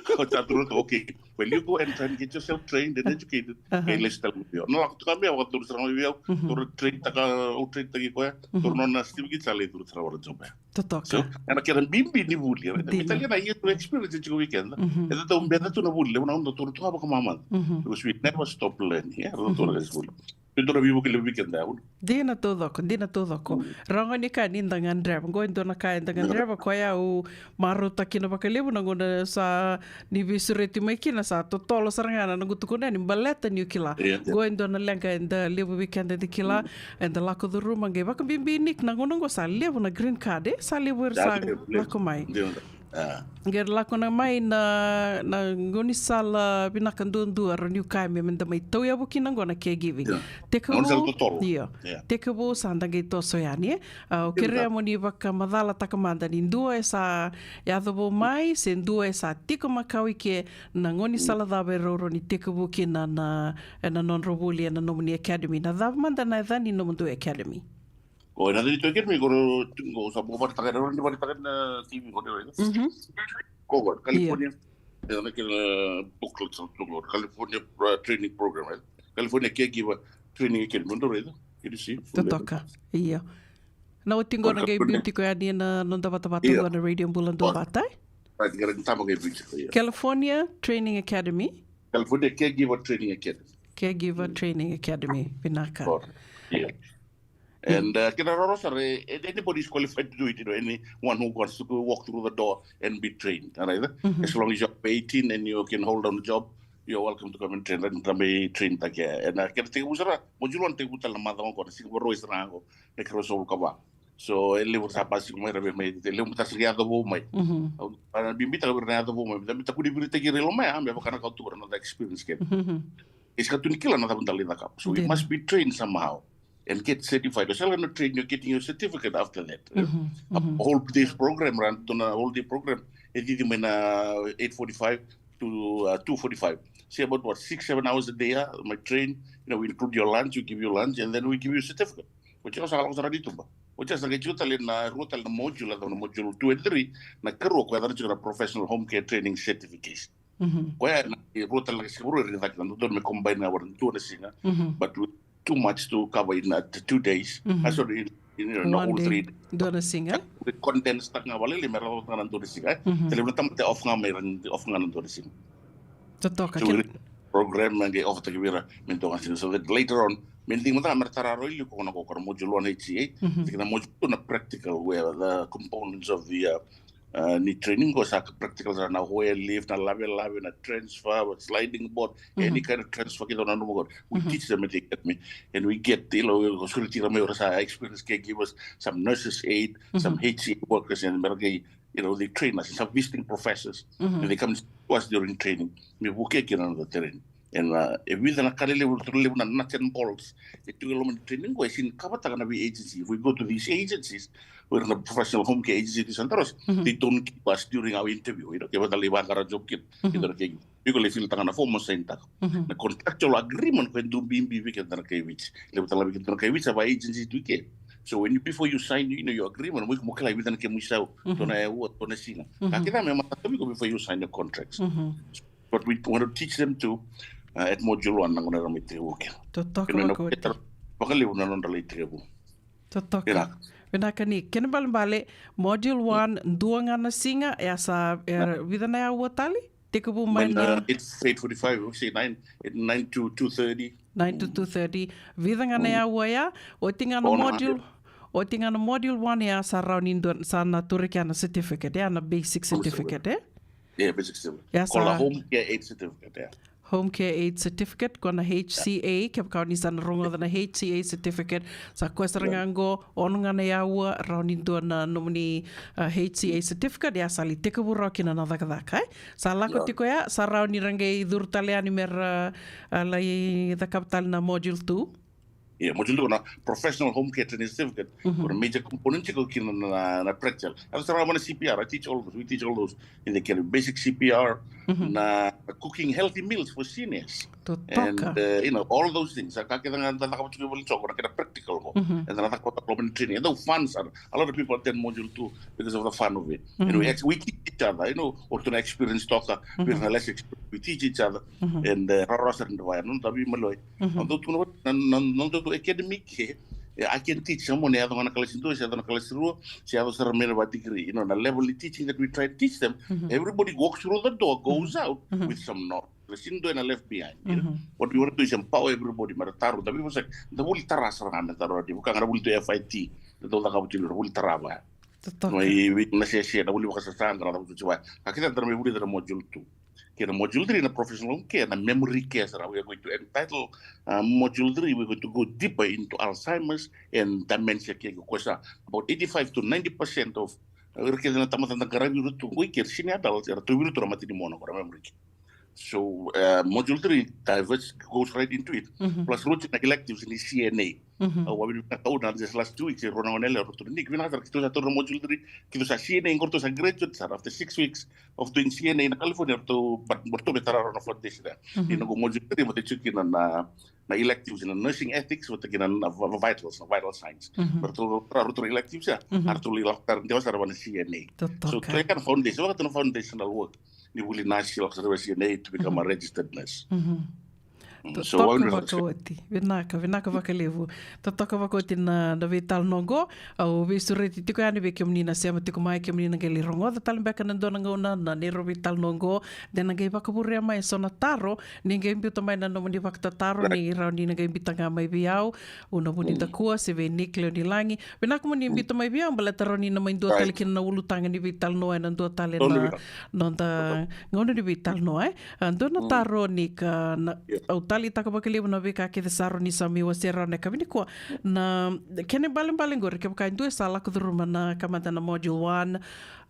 Ko sa turu tu, okay. Well, you go and try and get yourself trained and educated. Aha. Kei lesu tale mai vei au. Na lako tu ka mai, au turu sara mai vei au. Mhm. Turu train taka, au train taki koya. Mhm. Turu nona certificate sa lai turu sara vana job ya. Totoka. So, ena kena bibi ni vuli, right? Dina. Italia na years of experience tiko weekend. Mhm. E tau beta tu na vuli, levu na gauna toro tu ga vakamamada. Mhm. Because we never stop learning, yeah? Toro tu na vuli. Toro tu na vuli levu weekend, yeah? Dina taucoko, dina taucoko. Mm. Rogo ni ka ni da gadreva. Qo e dua na ka eda gadreva, koya au marautaka kina vakalevu na gauna sa ni veisureti mai kina, sa totolo sara ga na noqu tukuna yani baleta niu kila. Io, io. Qo e dua na leqa eda levu vei keda eda kila, mm, eda lako curuma qai vakabibi ni na gauna qo sa levu na green card, e? Sa levu era sa lako mai. Io, io. A. Qai lako na mai na, na gaunisala vinaka duadua, rawa niu kaya me, meda mai tauyavu kina qo na caregiving. Io. Tekivu, gaunisala totolo. Io. Io. Tekivu sa da qai toso yani, e? A, au kerea mo ni vakamacalataka mada ni dua e sa yaco vou mai, se dua e sa tiko makawa i ke na gaunisala cava e rau rawa ni tekivu kina na, ena nodra vuli ena nomuni academy. Na cava mada na yaca ni nomudou academy? O, ena yaca ni tou academy, ko rau, ko sa bau vakaraitaka, rau ni vakaraitaka na T V, ko rau, right? Mhm. Ko, ko, California. Io. Ena kena booklet sa tu, ko, California, uh, Training Program, right? California Caregiver Training Academy, ko rau, right? Can you see? Totoka. Io. Na oti qo na qai biuti koya ni na noda vatavata qo na Radio Bula Duavata. California Training Academy. California Caregiver Training Academy. Caregiver Training Academy, vinaka. And, uh, kena roro sara, eh, anybody is qualified to do it, you know, anyone who wants to go walk through the door and be trained, all right? As long as you're eighteen and you can hold down a job, you're welcome to come and train, and come and train take. And, uh, kena tekivu sara, module one tekivu tale na macawa qo, na siga Vakarauwai sara qo, na Vakarauwai sa voleka va. So, e levu sa pasi mai, ra via mai, e levu sa qai yaco vou mai. Mhm. Au, a, bibitaka vei ira na yaco vou mai. Da biuta kina vei ira tiko i Loma, me vaka na ka tu, na noda experience kece. Mhm. E sega tu ni kila na cava da lai cakava. So, we must be trained somehow and get certified. O sega na train, you're getting your certificate after that. Mhm. A whole day's program, ra na whole day program. E cici mai na eight forty-five to, uh, two forty-five. Say about, what, six, seven hours a day, ah, my train. You know, we include your lunch, we give you lunch, and then we give you a certificate. Oti ya sa lako sara i tuba. Oti ya sa qai tiko tale na rua tale na module, na module two and three, na ikarua ko ya na tiko na professional home care training certification. Mhm. Ko ya na, e rua tale na siga, rua e rui cake, na dodonu me combine ga vata na dua na siga. Mhm. But with too much to cover in, uh, t-, two days. Mhm. Uh, sorry, in, in, in a whole three days. Dua na siga. We condense taka ga vakalailai me ra rawata ga na dua na siga, eh? Mhm. Tale na tamata off ga mai ra, off ga na dua na siga. Totoka. So we program na qai off taki vei ira me dua ga siga. So that later on, me ni mata me ra tara rau i liu ko na ko na module one H C A. Mhm. Tiki na module two na practical, where the components of the, uh, uh, ni training qo sa practical sara, na Hoyer lift, na lavelave, na transfer, sliding board, any kind of transfer kece na nomu qo. We teach them at the academy. And we get, you know, we go through tira mai ira sa experienced caregivers, some nurses aid, some H C A workers, and me ra qai, you know, they train us, some visiting professors. And they come to us during training. Me vukea kina na noda tereni. And, uh, e vica na ka lelevu, levu na nuts and bolts. E tu e loma ni training qo, e sega ni cover taka na vei agency. If we go to these agencies, we're in a professional home care agency, this and that, they don't keep us during our interview. You know, kevaka da lai vaqara job kina, kina na caregiver. Iko lai fill taka na form, mo sign taka. Na contractual agreement ko e dua bibi vei keda na kai Viti. Levu tale vei keda na kai Viti, sa va agency tu i ke. So when you, before you sign, you know, your agreement, mo iko mo kila e vica na kemu isau, dua na aua, dua na siga. Ka kece me matata vei iko before you sign your contracts. But we want to teach them to, uh, at module one, na gauna era mai tekivu kina. Totoka. Kena na vakauti. Vakalevu na nodra lai tekivu. Totoka. Vinaka. Vinaka ni, kena balebale, module one, dua ga na siga, e a sa, e, vica na aua tale? Tekivu mai na eight, eight forty-five, we say nine, nine to two thirty. Nine to two thirty. Vica ga na aua ya, oti ga na module, oti ga na module one ya sa rawa ni dua, sa na taura kina na certificate, ya na basic certificate, e? Yeah, basic certificate. Ya sa home care aid certificate, yeah. Home Care Aid Certificate, ko na H C A, kevaka o ni sa na rogoca na H C A certificate, sa koya sara ga qo, ono ga na yaua, rawa ni dua na nomuni, ah, H C A certificate, ia sa lai tekivu rawa kina na cakacaka, e? Sa lako tiko ya, sa rawa ni ra qai curu tale yani me ra, ah, lai cakava tale na module two. Ia, module two na professional home care training certificate. Ko na major component tiko kina na, na practical. Ia sa rawa na C P R, I teach all those, we teach all those in the academy. Basic C P R, na cooking healthy meals for seniors. And, uh, you know, all those things. Sa ka kece ga da cakava tiko i vale ni soqo, na kena practical qo. And da na cakava tale mai na training. E dau fun sara. A lot of people attend module two because of the fun of it. And we, ex- we teach each other, you know, o ratou na experience toka, vei ira na less experienced, we teach each other. And, uh, rawarawa sara ni da vaya, na noda veimaliwai. Au dau tukuna vata, na, na, na noda academy ke, e, I can teach someone, e yaco ga na kalasi dua, se yaco na kalasi rua, se yaco sara mai na va degree. You know, na level ni teaching that we try to teach them, everybody walks through the door, goes out with some knowledge. Ra sega ni dua e na left behind, you know. What we want to do is empower everybody, me ra taro, da vei vosa, da vuli tara sara ga me taro, da vaka ga ra vuli tu F I T, da dau cakava tu, ra vuli tara vaya. Totoka. Mai vei na sese, na vuli vakasasaga, na cakava tu vaya. Ka kece da na mai vuli na module two. Kei na module three na professional care, na memory care sara, we are going to entitle, uh, module three, we are going to go deeper into Alzheimer's and dementia care, because, uh, about eighty-five to ninety percent of, uh, ira kece na tamata da qaravi ira tu qo i ke, senior adults, era tauvi ira tu na mate ni mona qo, na memory care. So, uh, module three diverts, goes right into it. Plus, roti na electives ni C N A. Au a vili vinaka au na just last two weeks, e rua na gone yalewa, rua tu na, ni vinaka sara, keitou sa taura module three, keitou sa C N A, qo ratou sa graduate sara after six weeks of doing C N A na California, ratou, but ratou via tara na foundation there. Ia na qo module three, vata tiko kina na, na electives, na nursing ethics, vata kina na, na vitals, na vital signs. Ratou tara ratou na electives ya, ratou lai lako tara, dewa sara vua na C N A. So, totoka. Tara na foundation, vaka tu na foundational work. Ni vuli nasi, lako sara vua C N A to become a registered nurse. Mm, so, totoka vakalevu. Vinaka, vinaka vakalevu. Totoka vakalevu na, na veitalanoa qo. Au veisureti tiko yani vei kemuni na sema tiko mai, kemuni na qai lai rogoca tale beka ena dua na gauna na neirau veitalanoa qo. De na qai vakavurea mai eso na taro, ni qai biuta mai na nomuni vakatataro, ni rawa ni na qai biuta ga mai vei au. Au na vu ni da kua se vei Nick Leonilagi. Vinaka mo ni biuta mai vei au, baleta rawa ni na mai dua tale kina na ulutaga ni veitalanoa ena dua tale na noda gauna ni veitalanoa, e. A, dua na taro ni ka na, au taleitaka vakalevu na veika kece sa rawa ni sa mai wasea rawa na yakavi nikua. Na kena ibalebale qori, kevaka e dua e sa lako curuma na kamata na module one,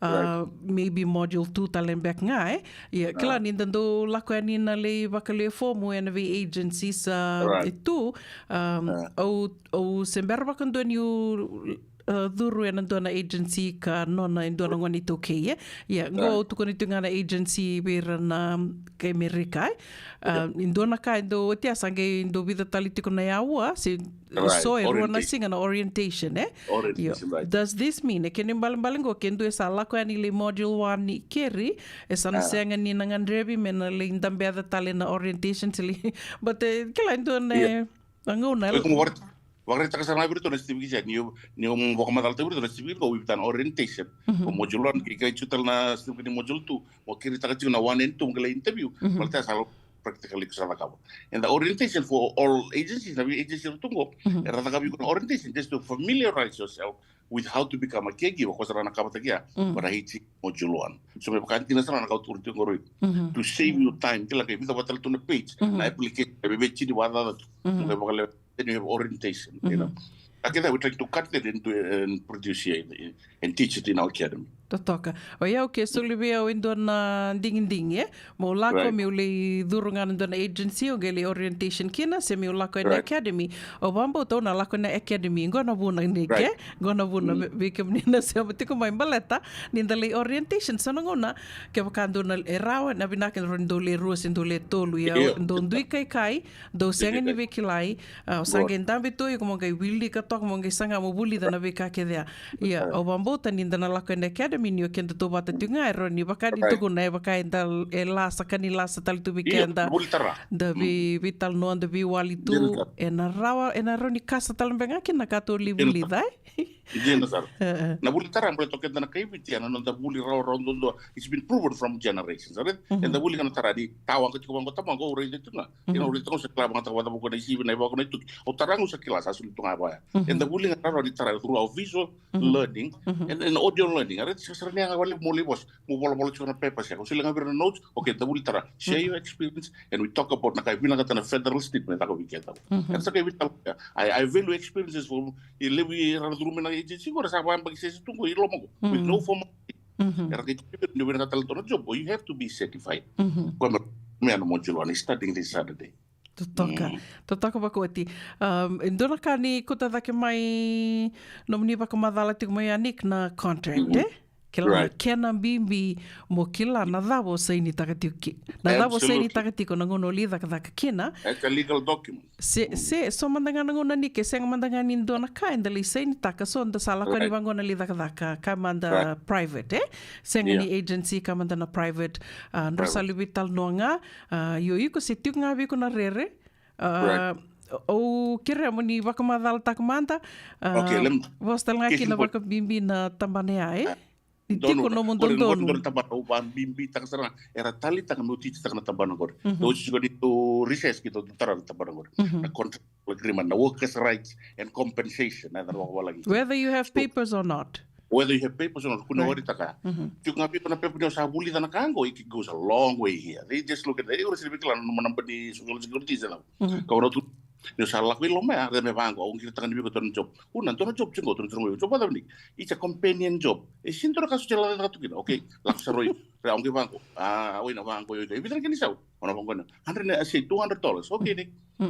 a, maybe module two tale beka ga, e. Ia, kila ni da dau lako yani na lai vakalewe fomu ena vei agencies, a, e tu, a, au Au se bera vakadua niu, e, curu ena dua na agency ka nona e dua na gone iTaukei, e. Ia, qo au tukuna tu ga na agency vei ira na kai Amerika, e. A, e dua na ka e dau oti, a sa qai dau vica tale tiko na yaua, se so e rua na siga na orientation, e. Io. Does this mean, e kena ibalebale qo, ke dua e sa lako yani lai module one i keri, e sa na sega ni na gadrevi me na lai dabeca tale na orientation, se lai, but, e, kila e dua na, e, na gauna, e. Vakaraitaka sara ga vei iratou na certificate ya, ni o, ni o mo vakamacala tu vei iratou na certificate qo, vei iratou na orientation. O module one, ke qai tiko tale na certificate ni module two, mo keritaka tiko na one and two, mo qai lai interview. Baleta sa lo practical iko sa cakava. And the orientation for all agencies, na vei agency iratou qo, era cakava iko na orientation just to familiarize yourself with how to become a caregiver, ko sa ra na kavata kia, but I hate module one. So me vaka dina sara na ka au tukuna tiko qori. To save you time, kila ke vica vata tu na page, na application, e vei tini vata tu. Mo qai vakalewe then you have orientation, you know. Ka kece, we try to cut that and, do, and produce here in, in, and teach it in our academy. Totoka. O yau ke soli vei au e dua na digidigi, e? Mo lako meu lai curu ga na dua na agency, o qai lai orientation kina, se meu lako ena academy. O vabau tau na lako ena academy, qo na vuna ni ke, qo na vuna vei kemuni na sema tiko mai baleta, ni da lai orientation, sa na gauna, kevaka dou na e rawa, na vinaka ni dou lai rua se dou lai tolu, ia dou dui kaikai, dou sega ni veikilai, a, o sa qai dabe tu, iko mo qai wilika toka, mo qai saga mo vulica na veika kece ya. Ia, au vabauta ni da na lako ena academy ni o keda tu vata tu ga, e rawa ni vaka ni tukuna, e vaka eda, e lasa, ka ni lasa tale tu vei keda. Da vei, veitalanoa, da veiwali tu, ena rawa, ena rawa ni kasa tale beka ga kina na ka tou lai vulica, e? Dina sara. Na vuli tara, bole toka eda na kai Viti, ena noda vuli rawarawa duadua. It's been proven from generations, right? Eda vuli ga na tara ni tawaqa tiko vaqo tamaqo, au raica tu ga. Ina au raica tu ga sa kila vaqo tawada vaqo na isivi na ivako na ituki. Au tara ga au sa kila sa sulu tu ga vaya. Eda vuli ga rawarawa ni tara through our visual learning and, and audio learning. Right? Sa sara ni yaga vale mo lai vosa. Mo volavola tiko na pepa se. Au sila ga vei ira na notes. Okay, eda vuli tara. Share your experience and we talk about na kai vinakata na federal state me caka vei keda. Ena sa kai vei tala. I, I value experiences for e levu era na curuma na agency qo, era sa vayabaki sese tu qo i loma qo. With no formal. Era qai tiko ni vinakata tale dua na job, you have to be certified. Koya me, me na module one is starting this Saturday. Totoka. Totoka vakaoti. Um, e dua na ka ni kauta cake mai nomuni vakamacala tiko mai, Nick, na contract, e? Kila na kena bibi mo kila na cava o sainitaka tiko ki. Na cava o sainitaka tiko na gauna o lai cakacaka kina. It's a legal document. Se, se, so mada ga na gauna ni ke sega mada ga ni dua na ka eda lai sainitaka, so da sa lako ni vaqo na lai cakacaka, ka mada private, e? Sega ni agency, ka mada na private, a, dro sa luvi tale noa ga, a, io iko se tiko ga vei iko na rere, a, au kerea mo ni vakamacalataka mada, a, vosa tale ga kina vakabibi na tabana ya, e? Ni tiko nomu dodonu. Dua na tabana au vakabibitaka sara ga, era taleitaka meu tititaka na tabana qori. Dou tiko ni dou recess ki dou tara na tabana qori. Na contract agreement, na workers' rights and compensation, na yacana vakavalagi. Whether you have papers or not. Whether you have papers or not, kua ni waritaka. Tiko ga vei iko na pepa ni o sa vulica na ka qo, it goes a long way here. They just look at the, iko sega ni via kila na noma naba ni social security se cava. Ka o na tu Ni o sa lako i loma ya, raica me vaqo, au qirita ga ni vei iko dua na job. Una, dua na job tiko qo, dua na job qo, job vacava ni? It's a companion job. E sega ni dua na ka soti e lako tu kina. Okay, lako sara o iko. Raica, au qai vaqo. A, o ina vaqo o iko. E vica na kena isau? O na vaqo na hundred, I say two hundred dollars. Okay, ni.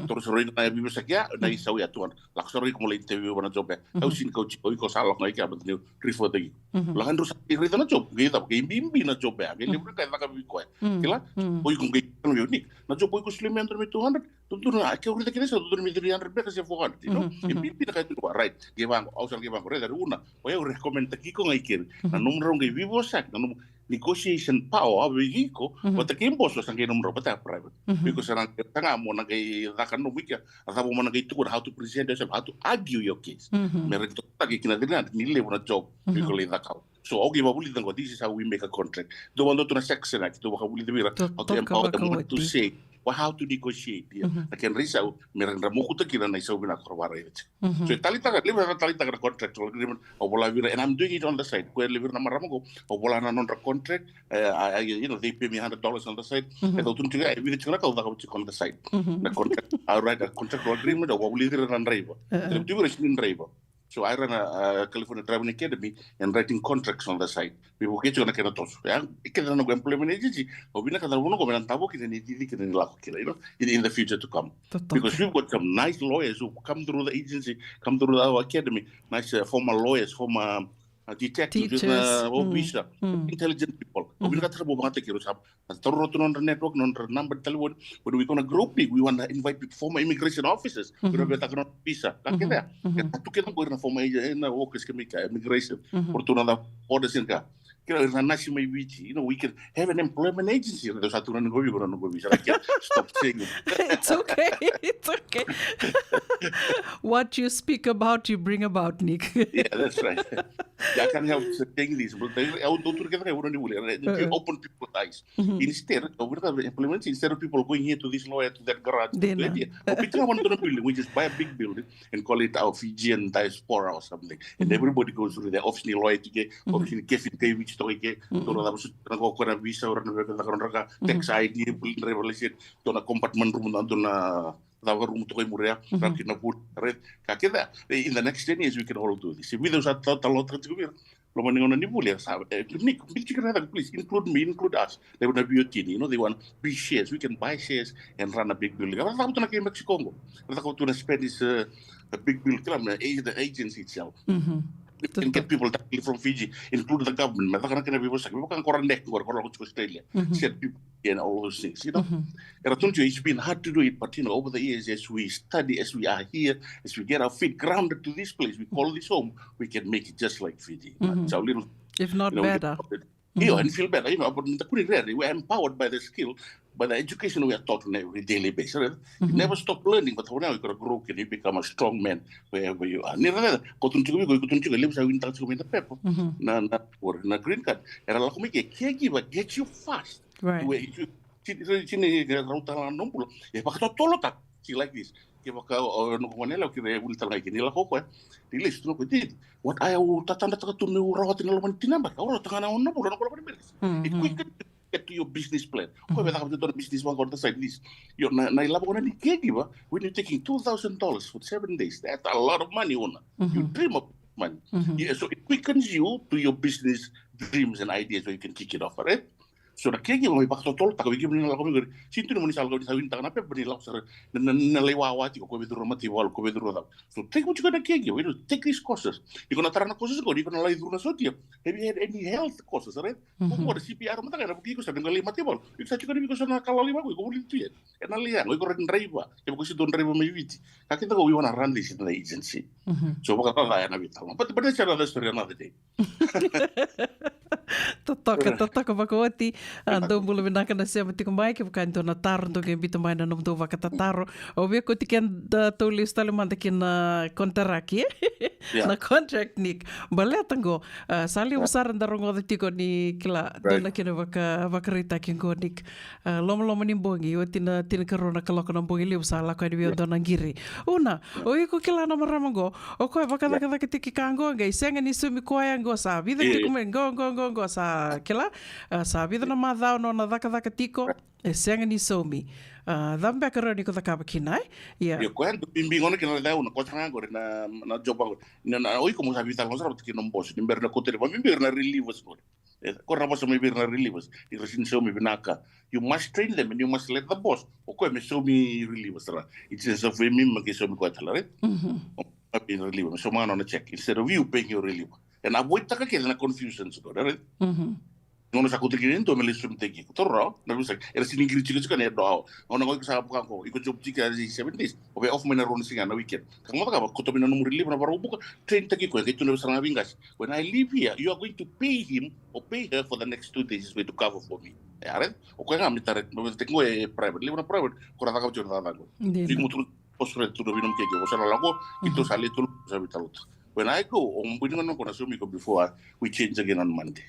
Toro sara o iko na veivosaki ya, na isau ya two hundred. Lako sara o iko mo lai interview vua na job ya. Au sega ni kauti iko, o iko sa lako ga i kea, baleta niu refer-taki iko. Lako, drau sa raica na job, qai cava, qai bibi na job ya, qai levu na ka e caka vei koya. Kila? O iko qai, na job o iko solia mai e dua na me two hundred, Dodonu, a, ke o raica kina sa dodonu me three hundred beka se four hundred, you know? E bibi na ka e tukuna, right? Qai vaqo, au sa qai vaqo, raica, Una, o yau recommend-taki iko ga i keri. Na nomudrau qai veivosaki, na nomu negotiation power, a, vei iko, vata kei boso sa qai nomudrau, vata private. Iko sa na qai saga mo na qai caka nomu i kea, a cava mo na qai tukuna, how to present yourself, how to argue your case. Me raitaka kina three hundred, ni levu na job, iko lai cakava. So, okay, vakavulica qo, this is how we make a contract. Dou vakadua tu na section, a, dou vakavulica vei ira, how to empower them, what to say, or how to negotiate. Ia, na kena isau, me ra mokuta kina na isau vinaka ko ra vakaraica tiko. So, e taleitaka, levu era taleitaka na contractual agreement, au vola vei ira, and I'm doing it on the side. Koya levu era na marama qo, au vola na nodra contract, eh, I, I, you know, they pay me hundred dollars on the side. E dau tukuna tiko, e vica tiko na ka au cakava tiko on the side. Na contract, I write a contractual agreement, au vakavulica vei ira na draiva. Levu tu vei ira sega ni draiva. So I run a, a California Driving Academy and writing contracts on the side. Me vukei tiko na kena toso. Ia, e kece na noqu employment agency, au vinakata na vanua qo me na davo kina ni cici kina ni lako kina, you know, in, in the future to come. Because we've got some nice lawyers who come through the agency, come through our academy, nice, uh, former lawyers, former, uh, detectives, uh, officer, intelligent people. Au vinakata na vou vakatakiro sa A taura tu nodra network, nodra naba ni talevoni. When we gonna grow big, we wanna invite people, former immigration officers. Ira via taka nodra visa. Ka kece ya. Ka tu kece qo ira na former, eh, na workers kei America, immigration. Ko ratou na borders ka. Kei ira na nasi mai Viti. You know, we can have an employment agency. Ratou sa tukuna ni qo vei iko na noqu visa. I can't stop saying it. It's okay. It's okay. What you speak about, you bring about, Nick. Yeah, that's right. Yeah, I can't help saying this, but they, au dau tukuna kece ga, au na ni vuli, right? If you open people's eyes. Instead of, we have implemented, instead of people going here to this lawyer, to that garage, to that here, we take one to the building, we just buy a big building and call it our Fijian diaspora or something. And everybody goes through their office ni lawyer tiko, office ni Kevin kai Viti toka i ke, dua na cava soti na ko na visa, ora na veka, na ka, tax I D, building driver license, dua na compartment room, dua na cava rumu toka i muri ya, ra kina vuli, right? Ka kece, eh, in the next ten years, we can all do this. If we don't start, start, start, start, loma ni gauna ni vuli, sa, eh, ni, ni tiko na, please include me, include us. They wanna be your team, you know, they wanna be shares. We can buy shares and run a big building. Ra cakava tu na kai Mexico qo. Ra cakava tu na Spanish, uh, a big building, kila me, eh, the agency itself. You can get people directly from Fiji, include the government. Me caka na kena veivosaki. Me vaka qo ra neck, qo ra, qo ra lako tiko Australia. Send people and all those things, you know. Era tukuna tiko, it's been hard to do it, but, you know, over the years, as we study, as we are here, as we get our feet grounded to this place, we call this home, we can make it just like Fiji. It's our little, if not better. Io, and feel better, you know, but na kuri rere, we're empowered by the skill, But the education we are taught on a daily basis, right? You never stop learning, but when you grow, can you become a strong man wherever you are? Ni raica, ko tu tiko vei iko, ko tu tiko, levu sa win taka tiko mai na pepa. Na, na, or na green card. Era lako mai ke, caregiver gets you fast. Right. Where you, sini, sini, rau tala na bula. E vakatotolo taka, see like this. Ke vaka, o, no ko ne lau kire, uli tala ngai ke ni lako koe. Ni lesu tu no ko didi. What I will tatanda taka tu me ura wati na lomani tinamba. Ura tanga na ona bula, na bula ni beres. It quick get to your business plan. Ko vei taka tu na business one on the side this. Yo, na, na ilavo kona ni caregiver, when you're taking two thousand dollars for seven days, that's a lot of money, ona. You dream of money. Yeah, so it quickens you to your business dreams and ideas where you can kick it off, right? So na caregiver mai vakatotolo taka vei kemuni na lako mai qori. Sini tu ni moni sa lako ni sa win taka na pepa ni lako sara. Na, na, na lai wawa tiko, ko vei curu na mataivalu, ko vei curu na cau. So take what you gonna caregiver, you know, take these courses. Iko na tara na courses qo, iko na lai curu na sotia. Have you had any health courses, right? Ko mo na C P R mataka na vuki iko sa na lai mataivalu. Iko sa tiko ni iko sa na kala lai vako, iko vuli tu yet. E na lai yago, iko ra driver. Ke ko si tu driver mai Viti. Ka keda ko we wanna run this in the agency. So vakatata ya na vita. But, but that's another story another day. Totoka, totoka vakaoti. A, dou bula vinaka na sema tiko mai, kevaka e dua na taro dou qai biuta mai na nomudou vakatataro. Au via kauti keda tou lesu tale mada ki na kontaraki, e? Na contract, Nick. Baleta qo, a, sa levu sara da rogoca tiko ni kila, dua na kena vaka, vakaraitaki qo, Nick. A, lomaloma ni bogi, oti na tinikarua na kaloko na bogi levu sa lako yani vei au dua na qiri. Una, o iko kila na marama qo, o koya vakacakacaka tiko i ka qo, qai sega ni saumi koya qo sa vica tiko mai, qo, qo, qo, qo, sa kila, a, sa vica na macawa nona cakacaka tiko, e sega ni saumi. A, cava beka rawa ni ko cakava kina, e? Ia. Io, koya dau bibi gona kina na cau na kosa ga qori na, na job qori. Na, na, o iko mo sa vica na sara vata kina na boss, ni bera na koteri, ma bibi na relievers qori. E, ko ra vosa mai vei ira na relievers, ira sini saumi vinaka. You must train them and you must let the boss. O koya me saumi relievers ra. It's a saumi me ke saumi koya tale, right? O koya me reliever, me sauma na nona check instead of you paying your reliever. And avoid taka kece na confusion, so, right? Nona sa kauta kina e dua me lai saumi teki. Ko toro rau, na visa. Era sini qiri tiko tiko na e dua. Nona qo iko sa vaka qo, iko job tiko e seven days. O vei off mai na rua na siga na weekend. Ka mo cakava, kauta mai na nomu reliever na Vakaraubuka, train taki koya, qai tukuna vei sara ga vei qase. When I leave here, you are going to pay him or pay her for the next two days is going to cover for me. E, right? O koya ga me tara, me teki qo e private, levu na private, ko ra cakava tiko na cakacaka qo. Dina. Vei mo tukuna, o sere tukuna vei nomu keke, o sa na lako, keitou sa lai tolu, sa vei taluta. When I go, o bui ni gone ko na saumi iko before we change again on Monday.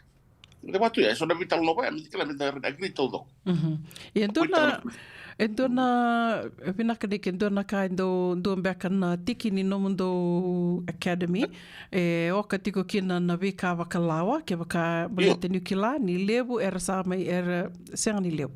Qai vatu ya, e so na veitalanoa vaya, me kila me da agree taucoko. Ia e dua na, e dua na, e vinaka ni ke dua na ka e dau, dua beka na tiki ni nomudou academy, e oka tiko kina na veika vakalawa, kevaka baleta niu kila ni levu era sa mai, era sega ni levu.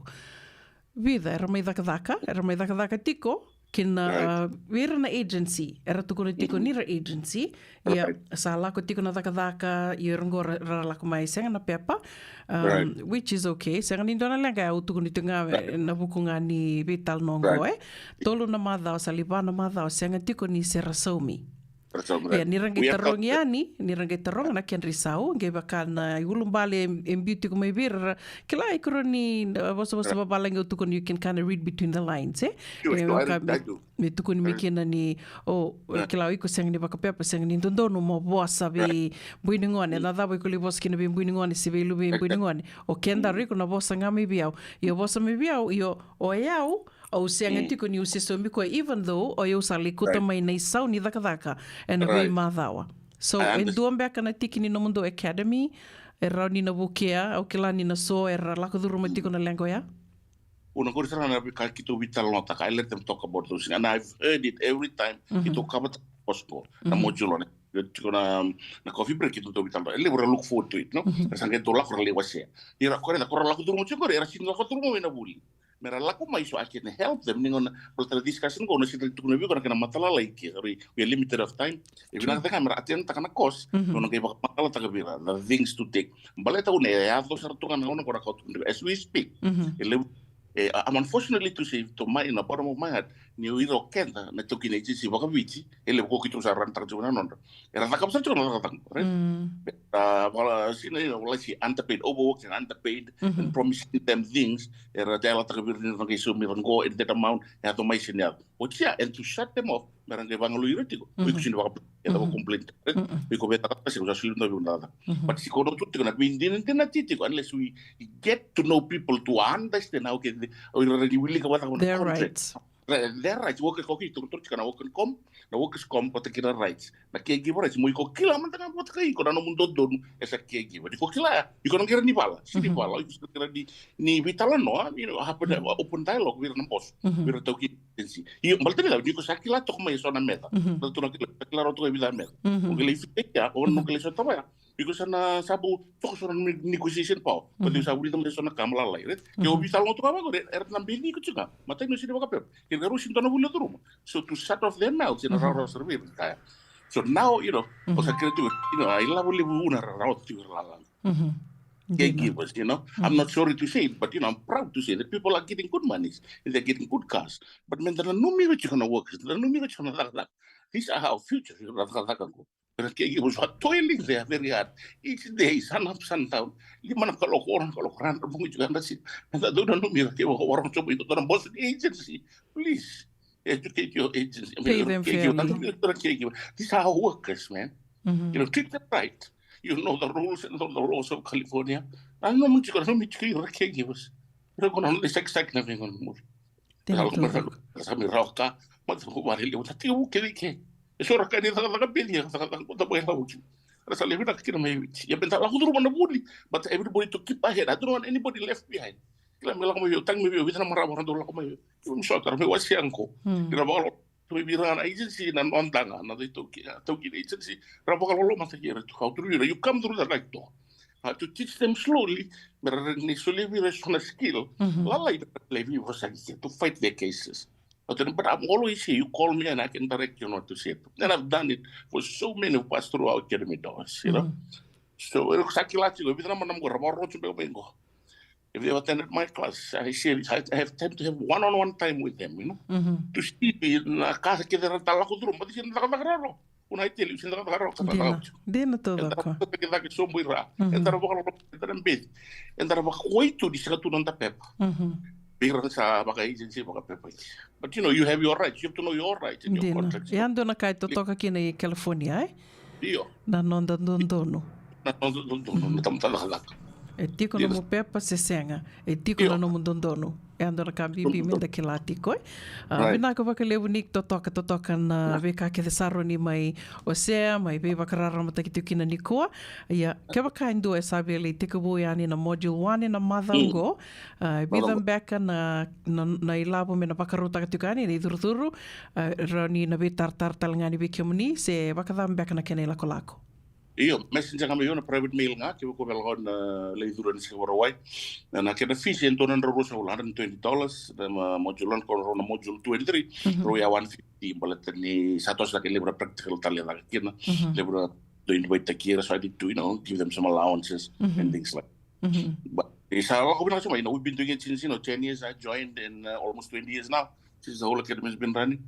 Vica era mai cakacaka, era mai cakacaka tiko kina, a, vei ira na agency, era tukuna tiko ni ra agency. Ia sa lako tiko na cakacaka, ia era qo ra, ra lako mai sega na pepa, um, which is okay. Sega ni dua na leqa, au tukuna tiko ga, e, na vuku ga ni veitalanoa qo, e. Tolu na macawa, sa lai va na macawa, sega tiko ni se ra saumi. Ia, ni ra qai tarogi yani, ni ra qai taroga na kedra isau, qai vaka na iulubale e, e biu tiko mai vei ira. Kila, e kuro ni, a, vosavosa vavalagi au tukuna, you can kind of read between the lines, e? Sure, sure, I do. Me tukuni mai kina ni, o, kila, o iko sega ni vakapepa, sega ni dodonu mo vosa vei bui ni gone. Na cava iko lai vosa kina vei bui ni gone se vei luve i bui ni gone? O keda, o iko na vosa ga mai vei au. Io, vosa mai vei au, io, o yau, au sega tiko niu se saumi koya, even though o yau sa lai kauta mai na isau ni cakacaka ena veimacawa. So e dua beka na tiki ni nomudou academy e rawa ni na vukea, au kila ni na so era lako curuma tiko na leqa oya. Una qori sara na veika keitou veitalanoataka, I let them talk about those things. And I've heard it every time keitou cover-taka na course qo, na module one. Tiko na, na coffee break keitou veitalanoataka. E levu era look forward to it, no? Era sa qai dau lako ra lai wasea. Ia ra, ko ra, ko ra lako curuma tiko qori, era sini lako curuma mai na vuli. Me ra lako mai so I can help them. Ni gauna baleta na discussion qo, na sini tukuna vei iko na kena matalalai ke, sorry, we are limited of time. E vinaka cake ga me ra attend-taka na course, nona qai vakamatalataka vei ira the things to take. Baleta au na, e yaco sara tu ga na gauna qo ra kau tu as we speak. E levu, e, I'm unfortunately to say, to my, in the bottom of my heart, ni o ira o keda na taukei na agency vakaviti, e levu ko keitou sa run-taka tiko na nodra. Era cakava sara tiko na cakacaka, right? Era vala, sina, you know, like, underpaid, overworked and underpaid, and promising them things. Era yalataka vei ira ni ra qai saumi ira qo in that amount, e yaco mai, sini yaco. Oti ya, and to shut them off, me ra qai vagalui ira tiko. O iko sini vaka E cava complain, right? Iko vei cakacaka, sega, sa soli na vei cakacaka. But siko na tu tiko na veidinadina tiko, unless we get to know people to understand how can they, o ira ni wilika vata na contract. Their rights. Their rights, workers, okay, tu tu tiko na workers comp, na workers comp vata kina rights. Na caregiver rights, mo iko kila mada ga vata kei iko na nomu dodonu as a caregiver. Iko kila ya, iko na qai ni vala, sega ni vala, iko sa qai ni, ni veitalanoa, you know, happen, open dialogue vei ira na boss, vei ira taukei agency. Io, baleta ni cava, ni ko sa kila toka mai eso na meca. Na tu na kila, sa kila rawa toka e vica na meca. O qai lai fita ya, o na qai lai sotava ya. Because sa na sa bau toka so na ne-, negotiation power. But sa vulica mai so na ka ma lalai, right? Ke o veitalanoa toka vaqori, era na beli iko tiko ga. Matai ni o sini vakapepa. Ke ka rusi dua na vuli curuma. So to shut off their mouths, ena rawarawa sara vei ira na ka ya. So now, you know, o sa kere tiko, you know, a ilavo levu na rawarawa tiko ira lala. Caregivers, you know. I'm not sorry to say it, but, you know, I'm proud to say that people are getting good monies and they're getting good cars. But man, da nanumi ira tiko na workers, da nanumi ira tiko na cakacaka. These are our future, na cakacaka qo. Era caregivers are toiling there very hard. Each day, sun up, sun down. Lima na kaloko, ono na kaloko, ra na vugi tiko, ra na si. Eda dau nanumi ira ke vakarogo tiko mai dua na boss ni agency. Please, educate your agency. I mean, pay them fairly. Nanumi ira caregiver. These are our workers, man. You know, treat them right. You know the rules and the laws of California. Nanumi tiko, nanumi tiko ira caregivers. Ira qo na nodra isakisaki na veigauna. Sa lako mai ra, sa mai rawa ka, matavuku vale levu, sa tekivu kece i ke. E so ra ka ni cakacaka beci, e cakacaka ko ta mai lako ki. Ra sa lewe vinaka kina mai Viti. Ia me da lako curuma na vuli, but everybody to keep ahead. I don't want anybody left behind. Kila me lako mai vei au, tagi mai vei au, vica na marama ra dau lako mai vei au. Kila me sota, ra mai wasea qo. Kila me vakalolo. Tu mai vei ira na agency na noda ga, na iTaukei, iTaukei na agency. Ra vakalolomataki ira tu, kau turu ira, you come through the right door. Uh, to teach them slowly, me ra rawa ni solia vei ira eso na skill. Lalai me ra lai veivosaki kina, to fight their cases. But, but I'm always here, you call me and I can direct you on what to say. And I've done it for so many of us through our academy doors, you know. So, e sa kila tiko, e vica na marama qo ra vakarorogo tiko mai qo. If they attended my class, I say, I have time to have one-on-one time with them, you know, to see na ka kece ra lako curuma, but sega ni cakacaka rawa. Una iteli, sega ni cakacaka rawa, cakacaka rawa. Dina, dina taucoko. Eda na cakacaka sobu i ra. Eda na vakalolo, eda na beci. Eda na vakakoya tu ni sega tu na noda pepa. Vei ira sa vaka-agency, vakapepa. But, you know, you have your rights. You have to know your rights and your contracts. Dina. E a dua na ka e totoka kina i California, e? Io. Na noda dodonu. Na noda dodonu, na tamata cakacaka. E tiko nomu pepa se sega. E tiko na nomu dodonu. E a dua na ka bibi me da kila tiko, e. A, vinaka vakalevu ni totoka, totoka na veika kece sa rawa ni mai wasea, mai veivakararamataki tiko kina nikua. Ia, kevaka e dua e sa via lai tekivu yani na module one ena macawa oqo, a, e vica beka na, na, na ilavo me na vakarautaka tiko yani, na icurucuru, a, rawa ni na veitaratara tale ga yani vei kemuni, se vakacava beka na kena ilakolako? Io, messenger ga mai vei au, na private mail ga, kevaka o via lako na lai curu ena Sega Vakarauwai. Na, na kena fees e dua na drau ruasagavulu, hundred and twenty dollars, na ma-, module one, ko rau na module two and three, rau ya one fifty, baleta ni sa toso na kena levu na practical tale e caka kina, levu na dau invite-taki ira, so I need to, you know, give them some allowances and things like. But e sa lako vinaka tiko mai, you know, we've been doing it since, you know, ten years. I joined in, uh, almost twenty years now, since the whole academy has been running.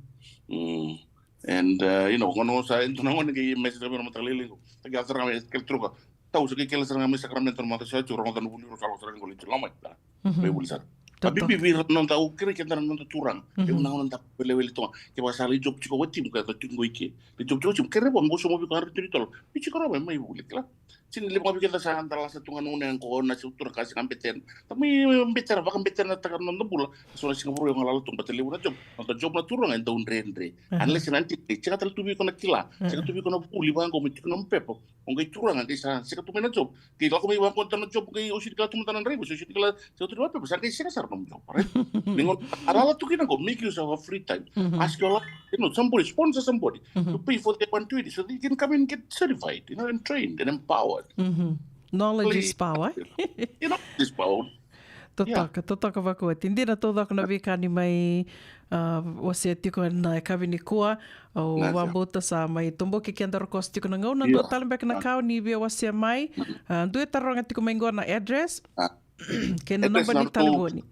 Mm. And, uh, you know, gauna sa, e dua na gauna qai message mai na mataka lailai qo. Sa qai yaco sara ga mai kele turaga. Tau, sa qai kele sara ga mai Sacramento na mataka sa tiko, rogoca na vuli, rogoca sara ga qo, lai tu, lako mai, da. Mai vuli sara. A bibi vei ira na noda, au kerei keda na noda turaga. E vuna na noda welewele toka. Kevaka sa lai job tiko watimu, ka tiko qo i ke. Lai job tiko watimu, kere vua, mo sauma vei iko hundred twenty dollars. Mai tiko rawa mai, mai vuli, kila. Sega ni levu ga vei keda sa da lasa tu ga na gauna ya qo, na siga tu na ka sega betena. Da mai betena, vakabetena taka na noda bula. So na Sega Vakarauwai galala tu, baleta levu na job. Noda job na turaga e dau dredre. Unless na, e sega tale tu vei iko na kila. Sega tu vei iko na vuli vaqo, me tiko na nomu pepa. O qai turaga, qai sa sega tu mai na job. Qai lako mai vaqo na job, qai o sega ni kila tu mada na draiva, o sega ni kila, sega tu na pepa, sa qai sega sara na nomu job, right? Ni gauna a lala tu kina qo, make use of a free time. Ask your, you know, somebody, sponsor somebody to pay for their one twenty so they can come and get certified, you know, and trained and empowered. Knowledge is power. You know, this power. Totoka, totoka vakaoti. Dina taucoko na veika ni mai, a, wasea tiko ena yakavi nikua. Au vakabauta sa mai toboki keda, rokosi tiko na gauna. Dua tale beka na ka o ni via wasea mai. A, dua e taroga tiko mai qo na address. Kei na naba ni talevoni.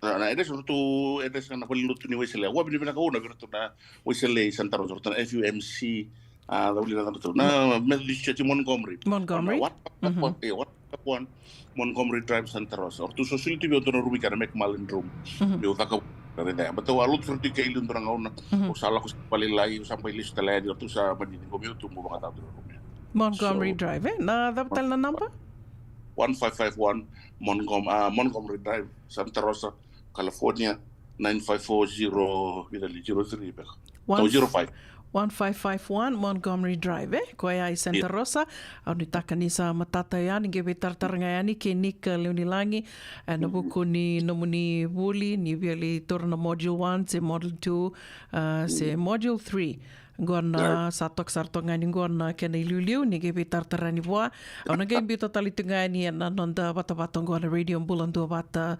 Na, na address, ratou address ga na valenilotu ni Wesele. Au vakavinavinaka vei iratou na Wesele i Santa Rosa, ratou na F U M C, a, na vuli na ratou. Na Methodist Church i Montgomery. Montgomery. One, one, e, one, one, Montgomery Drive, Santa Rosa. Ratou sa soli tu vei au dua na rumu i kea, na McMullen Room. Meu caka Raica, baleta au a lotu sara tu i Keilu dua na gauna. Mhm. Au sa lako sa Vale Lailai, au sa bai lesu tale yani, ratou sa mani ciqomi au tu, mo vakacava tu na rumu ya. Montgomery So, Drive, e? Na cava tale na naba? One five five one Montgom-, ah, Montgomery Drive, Santa Rosa, California, nine five four zero, vica li, zero three beka. One Tau zero five. One five five one Montgomery Drive, e? Koya i Santa Rosa. Au nuitaka ni sa matata yani, qai veitaratara ga yani kei Nick Leonilagi, e, na vuku ni nomuni vuli, ni via lai taura na module one, se module two, ah, se module three. Qo na sa toka sara toka ga ni qo na kena iliuliu, ni qai veitaratara yani vua. Au na qai biuta tale tu ga yani ena noda vatavata qo na Radio Bula Duavata,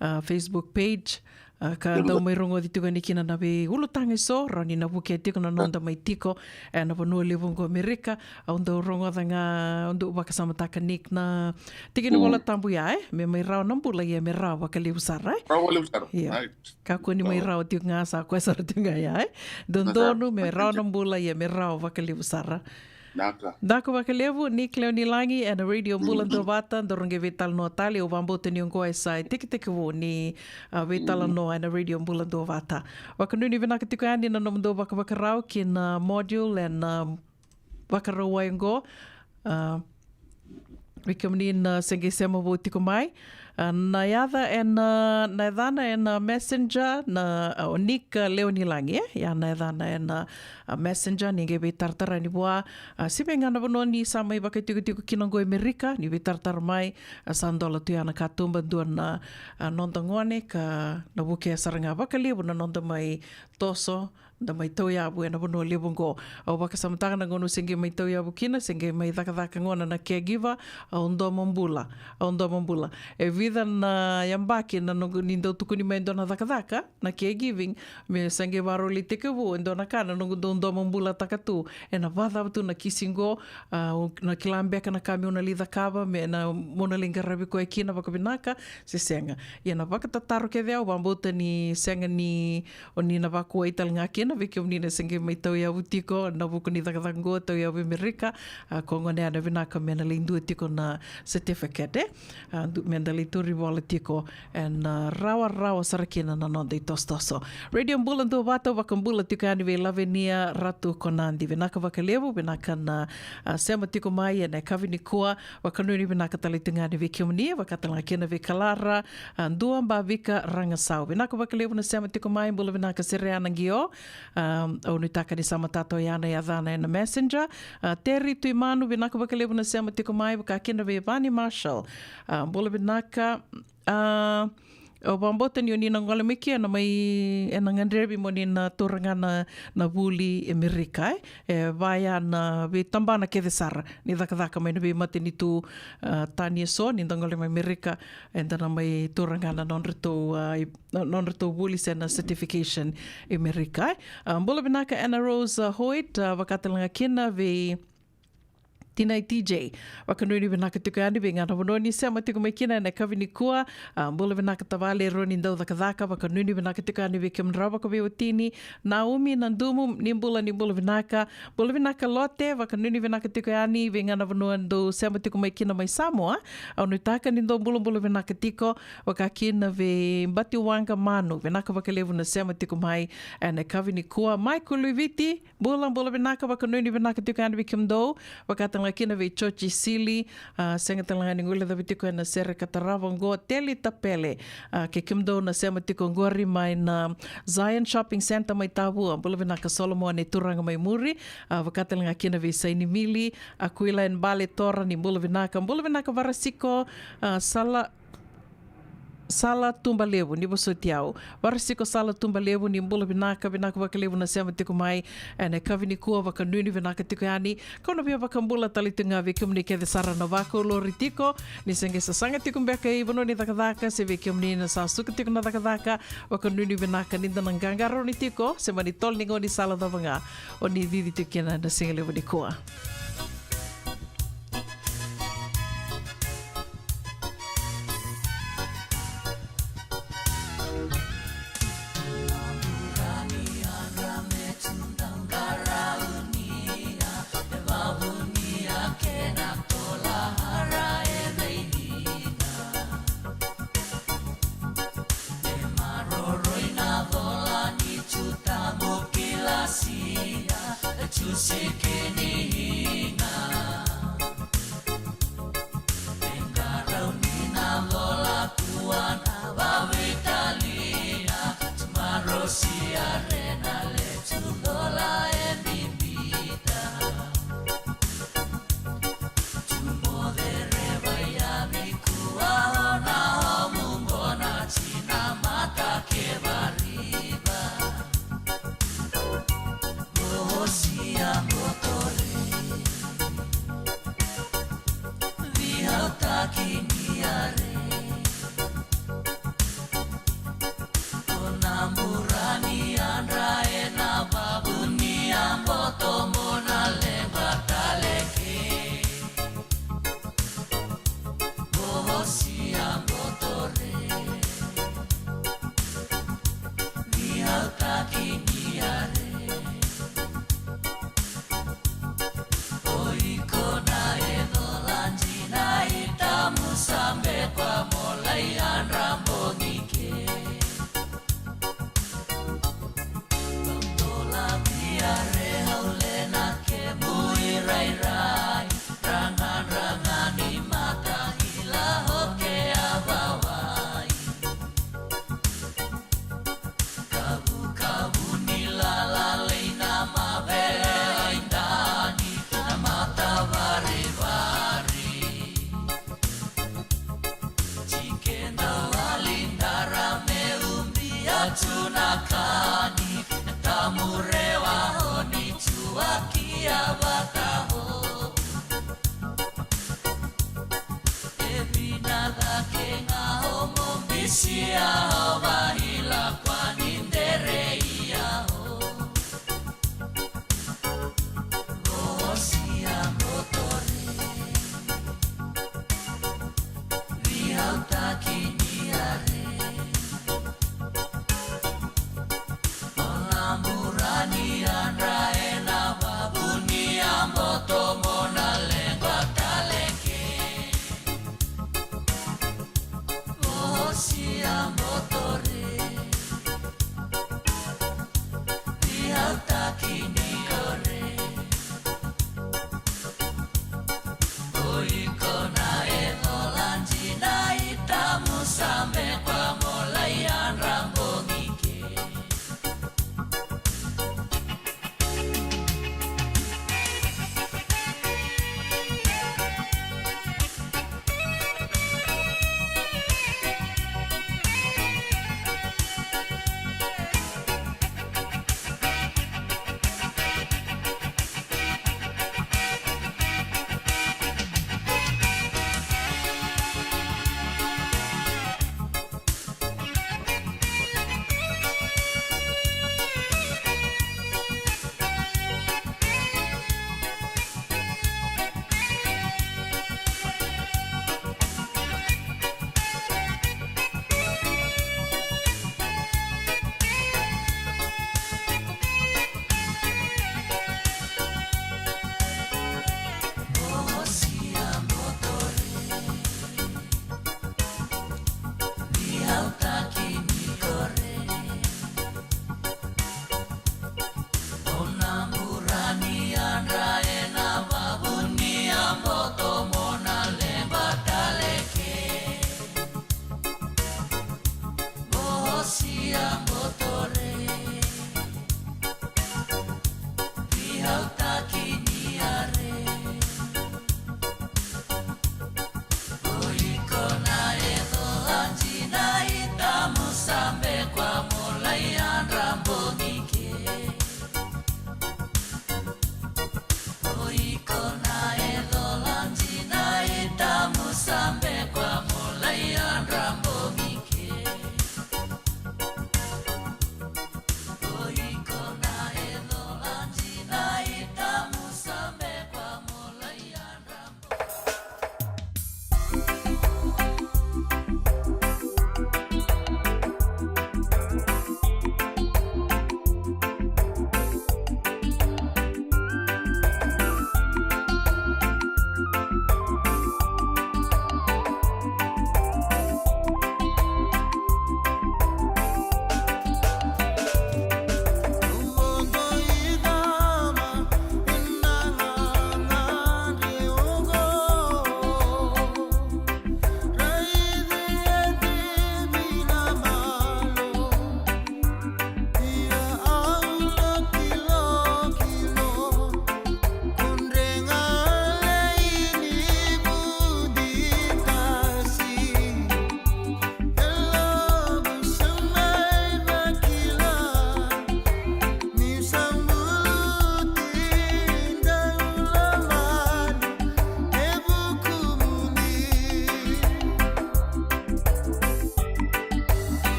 ah, Facebook page. Ah, ka dau mai rogoci tiko yani kina na veiulutaga eso, rawa ni na vukea tiko na noda mai tiko ena vanua levu qo Amerika. Au dau rogoca ga, au dau vakasamataka Nick na tiki ni Vola Tabu ya, e? Me mai rawa na bula, ia me rawa vakalevu sara, e? Rawa vakalevu sara. Ia. Right. Kakua ni mai rawa tiko ga, sa koya sara tiko ga ya, e? Dodonu me rawa na bula, ia me rawa vakalevu sara. Naka. Naka vakalevu, Nick Leonilagi, ena Radio Bula Duavata, daru qai veitalanoa tale, au vakabauta ni oqo e sa itekitekivu ni, ah, veitalanoa ena Radio Bula Duavata. Vakanuinui vinaka tiko yani na nomudou vakavakarau ki na module ena, ah, Vakarauwai oqo. Ah, vei kemuni na se qai sema vou tiko mai. Ah, na yaca ena, na yacana ena Messenger, na, ah, o Nick, ah, Leonilagi, e? Ia na yacana ena, ah, Messenger, ni qai veitaratara yani vua. Ah, se vei ga na vanua ni sa mai vakaitikotiko kina qo e Amerika, ni veitaratara mai, ah, sa dola tu ya na katuba, dua na, ah, noda gone, ka na vukea sara ga vakalevu na noda mai toso, da mai tauyavu ena vanua levu oqo. Au vakasamataka na gauna au se qai mai tauyavu kina, se qai mai cakacaka gona na caregiver, au domo bula, au domo bula. E vica na yabaki na noqu ni dau tukuni mai e dua na cakacaka, na caregiving, me se qai vakarau lai tekivu e dua na ka na noqu dau domo bulataka tu. Ena vakacava tu na kisi qo, ah, na kila beka na ka meu na lai cakava, me na, meu na lai qaravi koya kina vakavinaka, se sega. Ia na vakatataro kece au vakabauta ni sega ni o ni na vakuai tale ga kina, vei kemuni na se qai mai tauyavu tiko ena vuku ni cakacaka qo, tauyavu i Amerika, ah, ko gona ya na vinaka me na lai dua tiko na certificate, e? Ah, du-, me da lai tauri vola tiko ena, ah, rawarawa sara kina na noda itosotoso. Radio Bula Duavata, vakabula tiko yani vei Lavenia Ratu Konadi. Vinaka vakalevu, vinaka na, ah, sema tiko mai ena yakavi nikua, vakanuinui vinaka tale tu ga yani vei kemuni, vaka tale ga kina vei Kalara, ah, Dua Bavika Ragasau. Vinaka vakalevu na sema tiko mai, bula vinaka Sereana Qio. Ah, au nuitaka ni sa matata oya na yacana ena Messenger. Ah, Terry Tuimanu, vinaka vakalevu na sema tiko mai, vaka kina vei Vani Marshall. Ah, bula vinaka. Ah, au vakabauta ni o ni na gole mai ke na mai, ena gadrevi mo ni na taura ga na, na vuli e Amerika, e? E vaya na veitabana kece sara ni cakacaka mai na veimatanitu, ah, tani eso, ni da gole mai Amerika, eda na mai taura ga na nodratou, ah, i-, na, nodratou vuli se na certification e Amerika, e? Ah, bula vinaka Anna Rose, ah, Hoyt, ah, vaka tale ga kina vei Tinai T J. Vakanuinui vinaka tiko yani vei ga na vanua ni sema tiko mai kina ena yakavi nikua. Ah, bula vinaka tavale Roni Daucakacaka, vakanuinui vinaka tiko yani vei kemudrau vakaveiwatini. Naomi Nadumu, ni bula, ni bula vinaka. Bula vinaka Lote, vakanuinui vinaka tiko yani vei ga na vanua dou sema tiko mai kina mai Samoa. Au nuitaka ni dou bulabula vinaka tiko, vaka kina vei Batiwaqa Manu, vinaka vakalevu na sema tiko mai ena yakavi nikua. Michael Luiviti, bula, bula vinaka, vakanuinui vinaka tiko yani vei kemudou, vaka tale ga kina vei George Sili, ah, sega tale ga ni guilecavi tiko ena sere ka tarava oqo, Teli Tapele, ah, kei kemudou na sema tiko oqori mai na Zion Shopping Centre mai Tavua, bula vinaka Solomone Turaga mai Muri, ah, vaka tale ga kina vei Saini Mili, Akuila and Bale Tora, ni bula vinaka, bula vinaka Varasiko, ah, Sala, Sala Tubalevu, ni vosoti au. Varasiko Sala Tubalevu, ni bula vinaka, vinaka vakalevu na sema tiko mai ena yakavi nikua, vakanuinui vinaka tiko yani. Kau na via vakabula tale tu ga vei kemuni kece sara na vakaulori tiko, ni se qai sasaga tiko beka i vanua ni cakacaka, se vei kemuni na sa suka tiko na cakacaka, vakanuinui vinaka ni da na qaqarauni tiko, se mani tolo ni gaunisala cava ga o ni cici tiko kina na siga levu nikua. Tuna kani tamurewa honi tua kia vataho. E vina cake ga homo bisia ho vahila kwani dereia ho. Vosia motore. Vihautaki ni are. Ona burani andra ena vavuni a boto mona lengua taleke. Vosia motore. Vihautaki ni ore. O iko na e cola dina i tamu same kwa mola i andra bogi ke.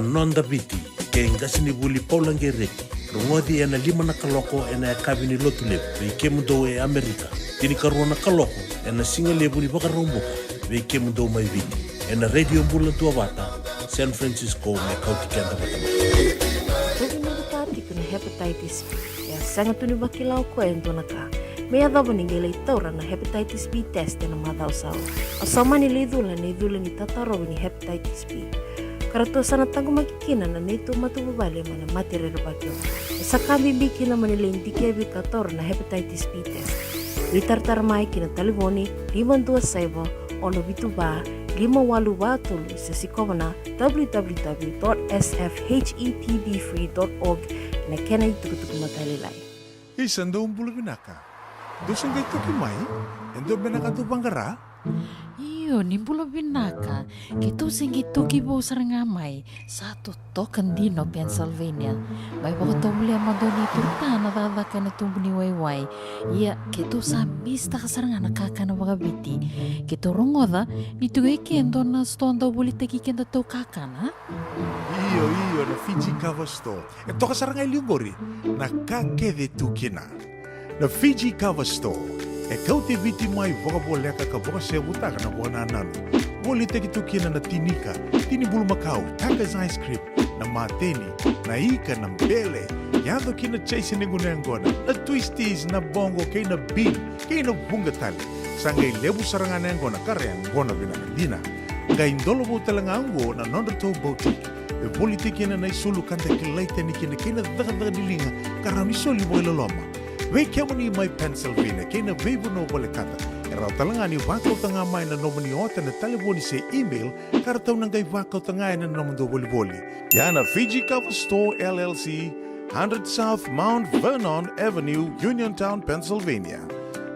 Noda Viti, kei qasenivuli Paula Gereti. Rogoci ena lima na kaloko ena yakavi ni Lotulevu vei kemudou e Amerika. Tinikarua na kaloko ena sigalevu ni Vakaraubuka vei kemudou mai Viti, ena Radio Bula Duavata, San Francisco, me kauti keda vata mai. Toki ni vata tiko na hepatitis B. E a sega tu ni vakila o koya e dua na ka me yacova ni qai lai taura na hepatitis B test ena macawa sa oti. A sa mani lai cula na icula ni tatarovi ni hepatitis B. Ka ratou sa na taqomaki kina na neitou matavuvale mai na mate rerevaki oqo. E sa ka bibi kina mo ni lai dikevi ka taura na hepatitis B test. Veitaratara mai ki na talevoni lima dua saiva, ono vitu va, lima walu va tolu, se sikova na w w w dot s f h e p b free dot org na kena itukutuku matailalai. Isa, dou bula vinaka. Dou se qai toki mai? E dua beka na ka dou vaqara? Io, ni bula vinaka. Keitou se qai toki vou sara ga mai. Sa totoka dina o Pennsylvania. Mai vakatovolea mada o neitou ta na cakacaka ena tubu ni waiwai. Ia, keitou sa misitaka sara ga na kakana vakaviti. Keitou rogoca ni tu e ke e dua na sitoa dau volitaki kedatou kakana. Io, io, na Fiji Cover Store. E toka sara ga e liu qori na ka kece e tu kina. Na Fiji Cover Store e kauti Viti mai vakavoleka ka vakasevutaka na vakanananu. Volitaki tu kina na tinika, tini bulumakau, Taka's ice cream, na mateni, na ika, na bele, yaco ki na chaise ni gunu yaqona, na twisties, na boqo kei na bean, kei na vuqa tale. Sa qai levu sara ga na yaqona ka ra yaqona vinaka dina. Qai dola vou tale ga oqo na nodratou boutique e volitaki kina na isulu ka da kilai tani kina kei na cakacaka ni liga ka rawa ni soli vakailoloma. Vei kemuni mai Pennsylvania kei na veivanua volekata, e rawa tale ga ni vakauta ga mai na nomuni ota ena talevoni se email ka ratou na qai vakauta ga ena nomudou volivoli. Ia na Fiji Cover Store L L C, hundred South Mount Vernon Avenue, Uniontown, Pennsylvania.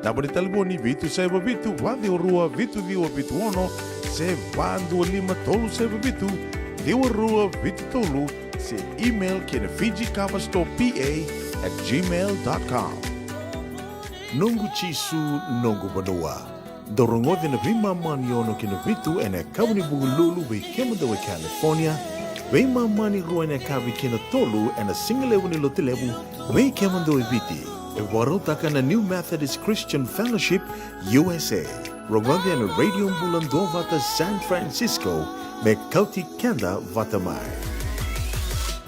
Naba ni talevoni vitu saiva vitu, va ciwa rua, vitu ciwa vitu ono, se va dua lima tolu saiva vitu, ciwa rua vitu tolu, se email ki na Fiji Cover Store P A at gmail dot com. Noqu Jisu, noqu vanua. Dou rogoca na veimama ni ono ki na vitu ena yakavi ni Vukelulu vei kemudou e California, veimama ni rua ena yakavi ki na tolu ena sigalevu ni Lotulevu vei kemudou e Viti. E vakarautaka na New Methodist Christian Fellowship U S A. Rogoca ena Radio Bula Duavata San Francisco me kauti keda vata mai.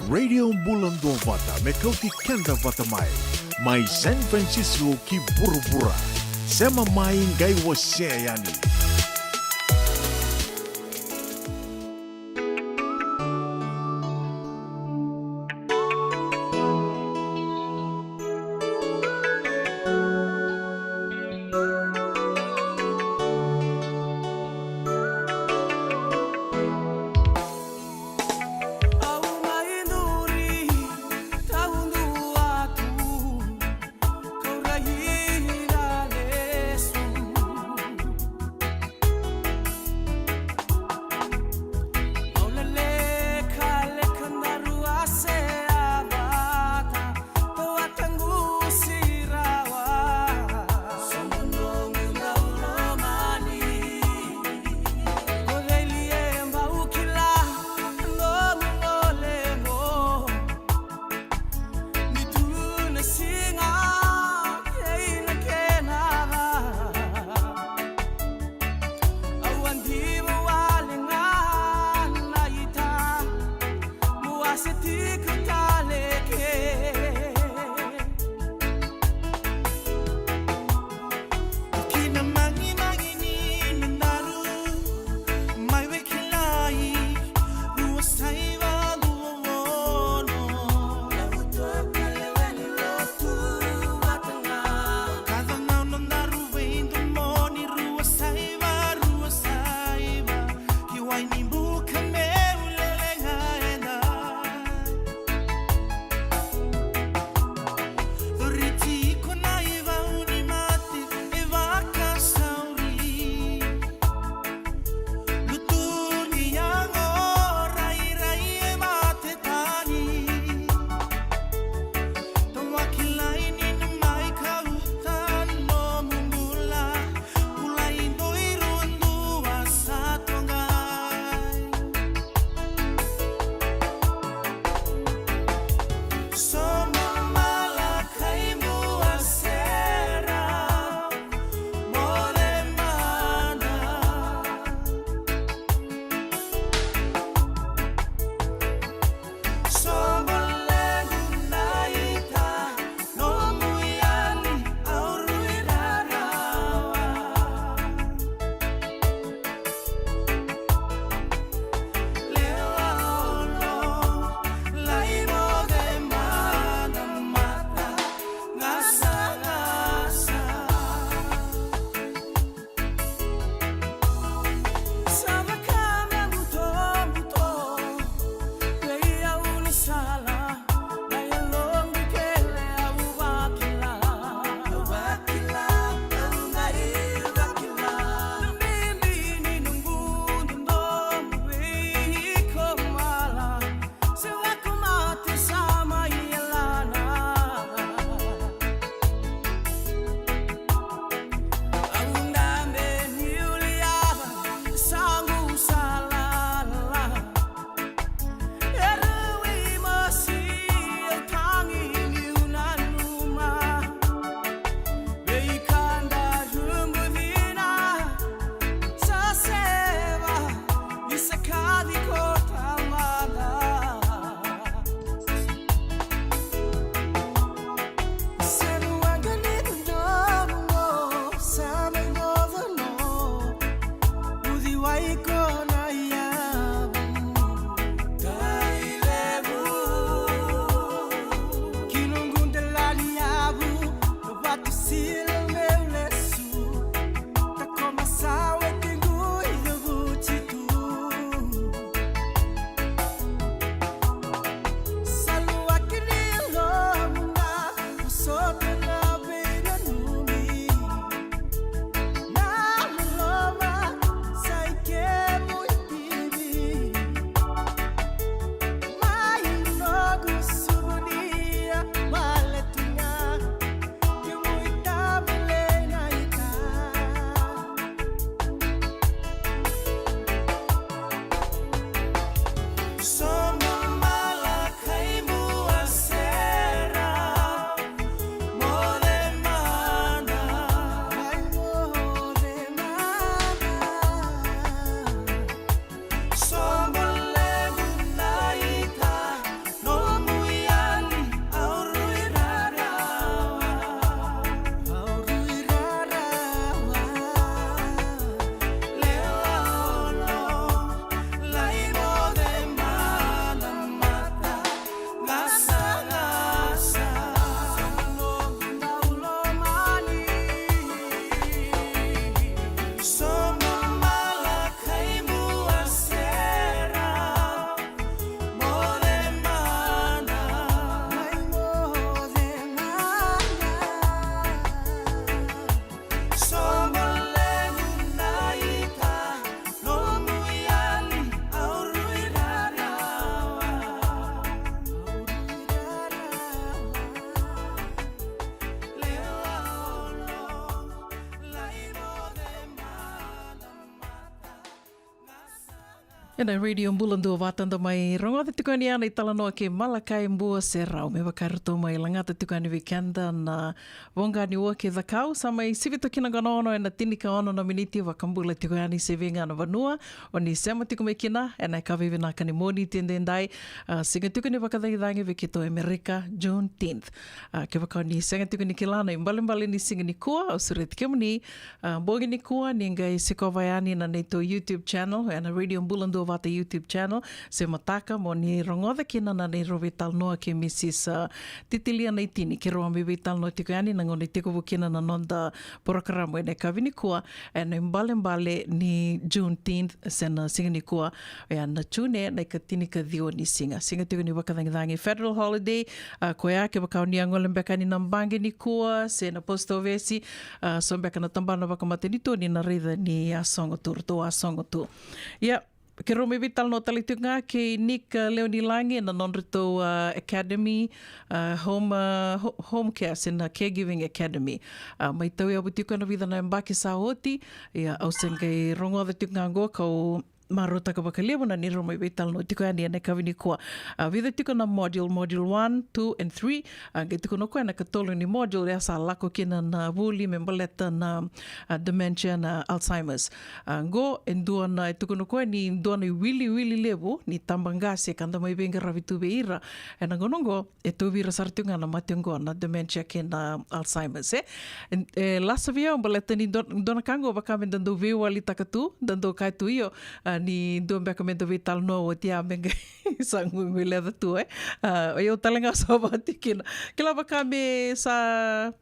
Radio Bula Duavata me kauti keda vata mai. Mai San Francisco ki vuravura. Sema mai qai wasea yani. Ena Radio Bula Duavata da mai rogoca tiko yani a na italanoa kei Malakai Buaserau, me vaka eratou mai lagata tiko yani vei keda na voqa ni Ua kei Cakau. Sa mai sivita kina qo na ono ena tinikaono na miniti, vakabula tiko yani se vei ga na vanua o ni sema tiko mai kina ena yakavi vinaka ni Moniti edaidai. A, siga tiko ni vakacagicagi vei keitou e Amerika, Juneteenth. A, kevaka o ni sega tiko ni kila na ibalebale ni siga nikua, au sureti kemuni, a, bogi nikua ni qai sikova yani na neitou YouTube channel, ena Radio Bula Duavata YouTube channel, se mataka mo ni rogoca kina na neirau veitalanoa kei Mrs, a, Titilia Naitini, keirau a mai veitalanoa tiko yani na gauna e tekivu kina na noda porokaramu ena yakavi nikua, ena ibalebale ni Juneteenth, se na siga nikua, oya na June, na ikatinikaciwa ni siga. Siga tiko ni vakacagicagi, federal holiday, a, koya kevaka o ni a gole beka yani na baqe nikua, se na post office, a, so beka na tabana vakamatanitu ni na raica ni a sogo tu, ratou a sogo tu. Ia, keirau mai veitalanoa tale tiko ga kei Nick, a, Leonilagi, na nodratou, a, academy, a, home, a, ho-, home care, se na caregiving academy. A, mai tauyavu tiko ena vica na yabaki sa oti, ia, au se qai rogoca tiko ga qo kau marautaka vakalevu na neirau mai veitalanoa tiko yani ena yakavi nikua. A, vica tiko na module, module one, two and three. A, qai tukuna o koya na ikatolu ni module, e a sa lako kina na vuli me baleta na, a, dementia, na Alzheimer's. A, qo e dua na, e tukuna o koya ni dua na iwiliwili levu ni tabaqase ka da mai veiqaravi tu vei ira ena gauna qo, e tauvi ira sara tiko ga na mate oqo, na dementia kei na Alzheimer's, e. E, e lasa vei au baleta ni dua, dua na ka qo vaka me da dau veiwalitaka tu, da dau kaya tu, io, a, ni dua beka me da veitalanoa oti, a, me qai sa guiguileca tu, e. A, o yau tale ga sa vakatikina. Kila vaka me sa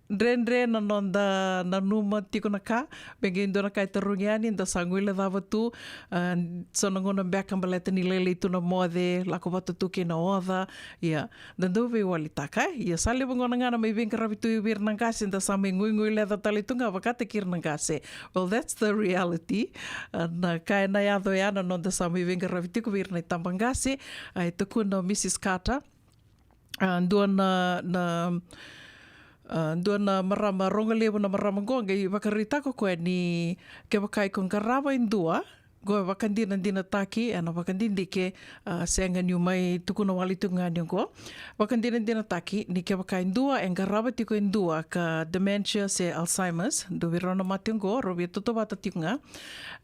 dredre na noda nanuma tiko na ka, me qai dua na ka e tarogi yani, da sa guilecava tu, a, so na gauna beka baleta ni lailai tu na moce, lako vata tu kei na oca, ia, da dau veiwalitaka, e? Ia, sa levu gona ga na mai veiqaravi tu vei ira na qase, da sa mai guiguileca tale tu ga vakataki ira na qase. Well, that's the reality. A, na ka ena yaco ya na noda sa mai veiqaravi tiko vei ira na itabaqase, a, e tukuna o Mrs Carter. A, dua na, na, a, dua na marama rogo levu na marama qo, qai vakaraitaka o koya ni kevaka iko qarava e dua, qo e vakadinadinataki, ena vakadidike, a, sega niu mai tukuna wale tiko ga ni qo. Vakadinadinataki ni kevaka e dua e qarava tiko e dua ka dementia se Alzheimer's, dua vei rau na mate qo, rau via tautauvata tiko ga.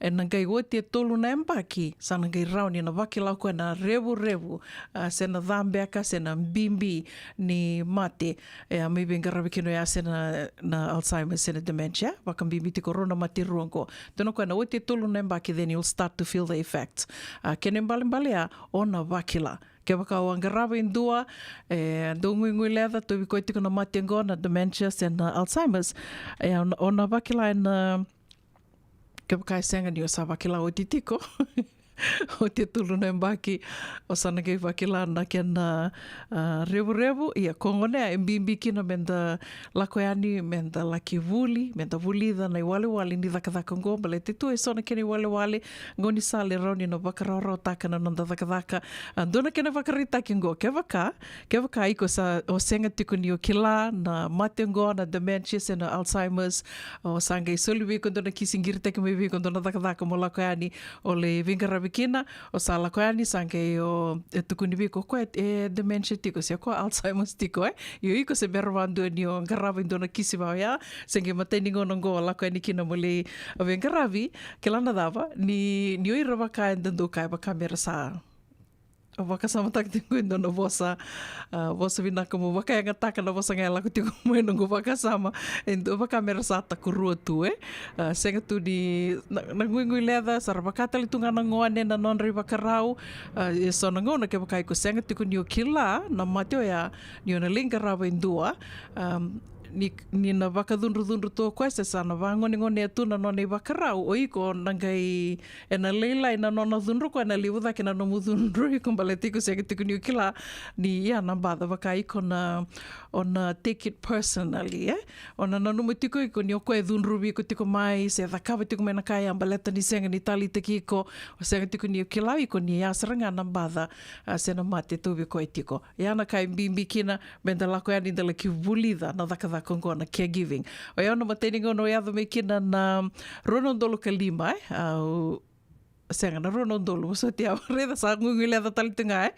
Ena qai oti e tolu na yabaki, sa na qai rawa ni na vakila o koya na revurevu, a, se na ca beka, se na bibi ni mate, e a mai veiqaravi kina oya se na, na Alzheimer's, se na dementia, vakabibi tiko rau na mate rua qo. Tukuna o koya na oti e tolu na yabaki, then you'll start to feel the effects. A, kena ibalebale ya, o na vakila. Kevaka o a qarava e dua, e dau guiguileca, tauvi koya tiko na mate qo, na dementia se na Alzheimer's, e, o na, o na vakila ena, kevaka e sega ni o sa vakila oti tiko. Oti e tolu na yabaki, o sa na qai vakila na kena, a, revurevu, ia ko gona ya e bibi kina me da lako yani, me da laki vuli, me da vulica na iwalewale ni cakacaka qo, baleta e tu e so na kena iwalewale, gaunisala e rawa ni na vakarawarawataka na noda cakacaka. A, dua na kena vakaraitaki qo, kevaka, kevaka iko sa, o sega tiko ni o kila na mate qo, na dementia se na Alzheimer's, o sa qai soli vei iko dua na kisi, qiritaki mai vei iko dua na cakacaka mo lako yani, o lai veiqaravi kina, o sa lako yani sa qai o, e tukuni vei iko o koya e dementia tiko, se o koya Alzheimer's tiko, e. Io, iko se bera vadua ni o qarava e dua na kisi va oya, se qai matai ni gauna qo o lako yani kina mo lai veiqaravi, kila na cava, ni, ni o ira vaka eda dau kaya vaka me ra sa vakasamataka tiko e dua na vosa, a, vosa vinaka mo vakayagataka na vosa ga e lako tiko mai noqu vakasama. E dua vaka me ra sa takurua tu, e. A, sega tu ni na, na guiguileca, sa ra vaka tale tu ga na gone na nodra ivakarau. A, e so na gauna kevaka iko sega tiko ni o kila na mate oya, ni o na lai qarava e dua, am, ni, ni na vakacudrucudru tu o koya se sa na vagonegonea tu na nona ivakarau, o iko na qai, ena lailai na nona cudru o koya, ena levu cake na nomu cudru o iko, baleta iko sega tiko ni o kila ni ya na baca vaka iko na, o na take it personally, e? O na nanuma tiko iko ni o koya e cudruvi iko tiko mai, se cakava tiko mai na ka ya baleta ni sega ni taleitaki iko, o sega tiko ni o kila o iko ni ya sara ga na baca, a, se na mate e tauvi koya tiko. Ya na ka e bibi kina, me da lako yani da laki vulica na cakacaka oqo na caregiving. O yau na imatai ni gauna au yaco mai kina na rua na udolu ka lima, e, au, sega, na rua na udolu, vosoti au. Raica sa guiguileca tale tu ga, e?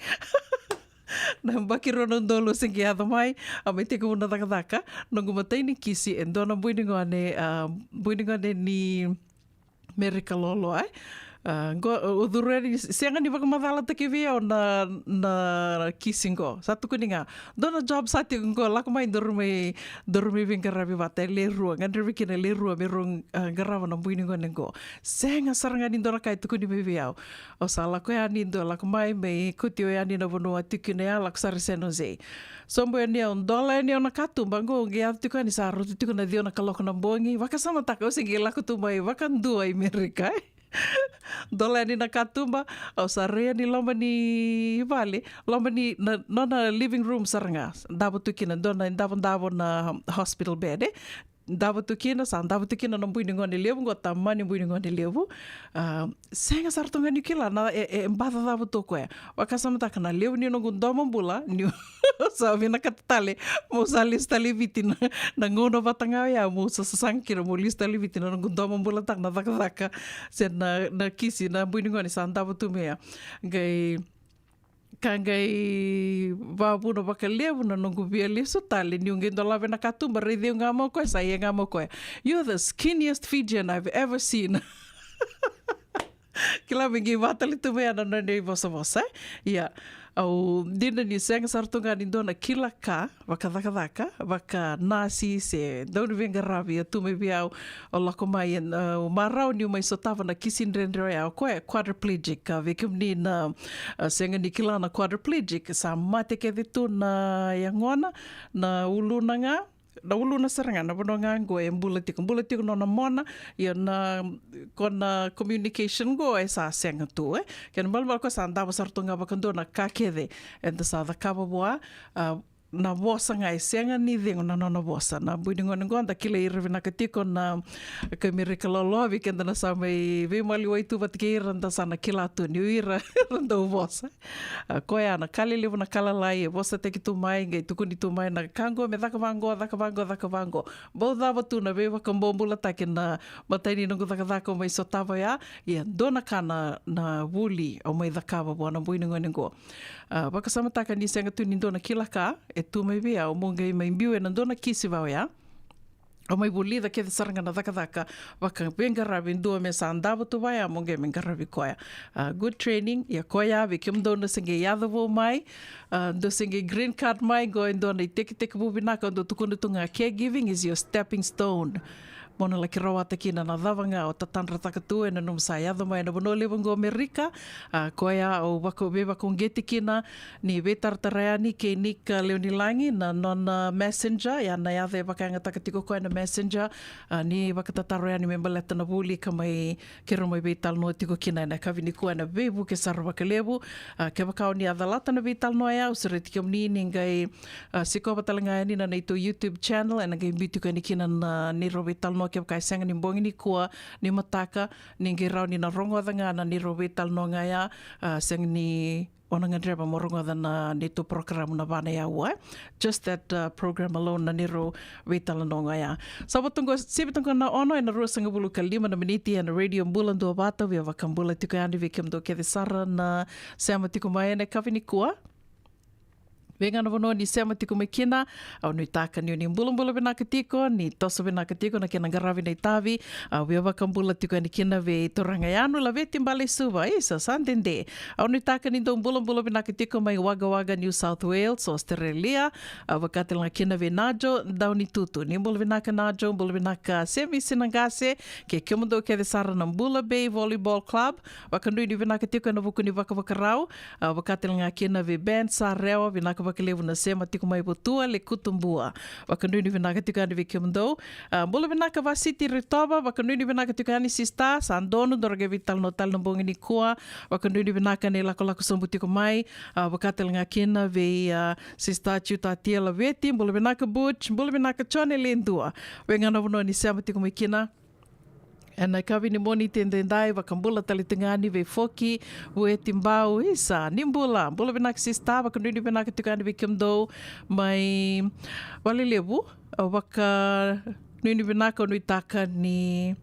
Na yabaki rua na udolu se qai yaco mai, a, mai tekivu na cakacaka. Noqu imatai ni kisi e dua na bui ni gone, a, bui ni gone ni Merika loaloa, e? A, qo, o curu yani, sega ni vakamacalataki vei au na, na kisi qo. Sa tukuni ga, dua na job sa tiko qo, lako mai, daru mai, daru mai veiqaravi vata, e le rua, gadrevi kina e le rua me rau, a, qarava na bui ni gone qo. Sega sara ga ni dua na ka e tukuni mai vei au. Au sa lako yani, dua lako mai, mai kauti au yani na vanua tiko kina ya, lako sara i San Jose. Sobu yani au, dola yani au na katuba qo, qai yaco tiko yani sa rauta tiko na ciwa na kaloko na bogi. Vakasamataka, au se qai lako tu mai vakadua i Merika, e? Dola yani na katuba, au sa rai yani loma ni vale, loma ni, na, nona living room sara ga. Davo tu kina, dua na idavodavo na hospital bed, e? Davo tu kina, sa davo tu kina na bui ni gone levu qo, tamani bui ni gone levu. A, sega sara tu ga ni kila na, e, e baca cava tu o koya. Vakasamataka na levu ni noqu domo bula, niu sa vinakata tale meu sa lesu tale i Viti na, na gauna vata ga oya meu sa sasaga kina meu lesu tale i Viti, na noqu domo bulataka na cakacaka se na, na kisi na bui ni gone sa davo tu mai ya. Qai, ka qai vavuna vakalevu na noqu via lesu tale, niu qai dolava na katuba, raici au ga mai o koya, sa ia ga mai o koya, "You're the skinniest Fijian I've ever seen." Kila, me qai vaka tale tu mai ya na nona ivosavosa, e? Ia, au dina ni sega sara tu ga ni dua na kila ka vakacakacaka, vakanasi se dau ni veiqaravi e tu mai vei au. Au lako mai, e, au marau niu mai sotava na kisi dredre oya, o koya e quadriplegic. A, vei kemuni na, a, sega ni kila na quadriplegic, sa mate kece tu na yagona, na uluna ga, na uluna sara ga, na vanua ga qo e bula tiko, bula tiko nona mona, ia na, ko na communication qo e sa sega tu, e. Kena ibalebale o koya sa davo sara tu ga vakadua na ka kece eda sa cakava vua, a, na vosa ga e sega ni cegu na nona vosa. Na bui ni gone qo da kilai ira vinaka tiko na kai Merika loaloa, vei keda na sa mai veimaliwai tu vata kei ira, da sa na kila tu ni o ira era dau vosa. A, koya na ka lelevu, na ka lalai e vosataki tu mai, qai tukuni tu mai na ka qo me caka vaqo, caka vaqo, caka vaqo. Bau cava tu na veivakabobulataki na imatai ni noqu cakacaka au mai sotava oya, ia dua na ka na, na vuli au mai cakava vua na bui ni gone qo. A, vakasamataka ni sega tu ni dua na kila ka e tu mai vei au meu qai mai biu ena dua na kisi vaka oya. Au mai vulica kece sara ga na cakacaka vakaveiqaravi, dua me sa davo tu vaya, meu qai mai qaravi koya. A, good training, ia koya vei kemudou na se qai yaco vou mai, a, dou se qai green card mai, qo e dua na itekitekivu vinaka, dou tukuna tu ga, caregiving is your stepping stone. Mo na laki rawata kina na cava ga o tatadrataka tu ena nomu sa yaco mai ena vanua levu qo Amerika. A, koya au vaka, veivakauqeti kina, ni veitaratara yani kei Nick, a, Leonilagi na nona Messenger, ia na yaca e vakayagataka tiko koya na Messenger. A, ni vakatataro yani me baleta na vuli ka mai keirau mai veitalanoa tiko kina ena yakavi nikua ena veivuke sara vakalevu. A, kevaka o ni a calata na veitalanoa ya, au sureti kemuni ni qai, a, sikova tale ga yani na neitou YouTube channel, ena qai biu tiko yani kina na neirau veitalanoa kevaka e sega ni bogi nikua ni mataka, ni qai rawa ni na rogoca ga na neirau veitalanoa ga ya, a, sega ni o na gadreva mo rogoca na neitou porokaramu na va na aua, e. Just that, uh, program alone, na neirau veitalanoa ga ya. Sa vo toqo, sivi toqo na ono ena ruasagavulu ka lima na miniti ena Radio Bula Duavata, via vakabula tiko yani vei kemudou kece sara na sema tiko mai ena yakavi nikua. Vei ga na vanua ni sema tiko mai kina, au nuitaka ni o ni bulabula vinaka tiko, ni toso vinaka tiko na kena qaravi na itavi. Au via vakabula tiko yani kina vei turaga Yanu Laveti Balesuva, isa sa dede. Au nuitaka ni dou bulabula vinaka tiko mai Wagga Wagga, New South Wales, Australia. Au vaka tale ga kina vei Najo Daunitutu, ni bula vinaka Najo, bula vinaka Semisi Naqase, kei kemudou kece sara na Bula Bay Volleyball Club. Vakanuinui vinaka tiko ena vuku ni vakavakarau. A, vaka tale ga kina vei Ben Sarewa, vinaka vakalevu na sema tiko mai Votua, Lekutubua. Vakanuinui vinaka tiko yani vei kemudou. A, bula vinaka Vasiti Ritova, vakanuinui vinaka tiko yani sista, sa donu, daru qai veitalanoa tale na bogi nikua. Vakanuinui vinaka na ilakolako sobu tiko mai. A, vaka tale ga kina vei, a, sista Tiutatia Laveti, bula vinaka Butch, bula vinaka Jone Ledua. Vei ga na vanua ni sema tiko mai kina. Ena yakavi ni Moniti edaidai, vakabula tale tiko ga yani vei Foki Vueti Bau, isa, ni bula, bula vinaka sista, vakanuinui vinaka tiko yani vei kemudou mai Valelevu. Au vakanuinui vinaka, au nuitaka ni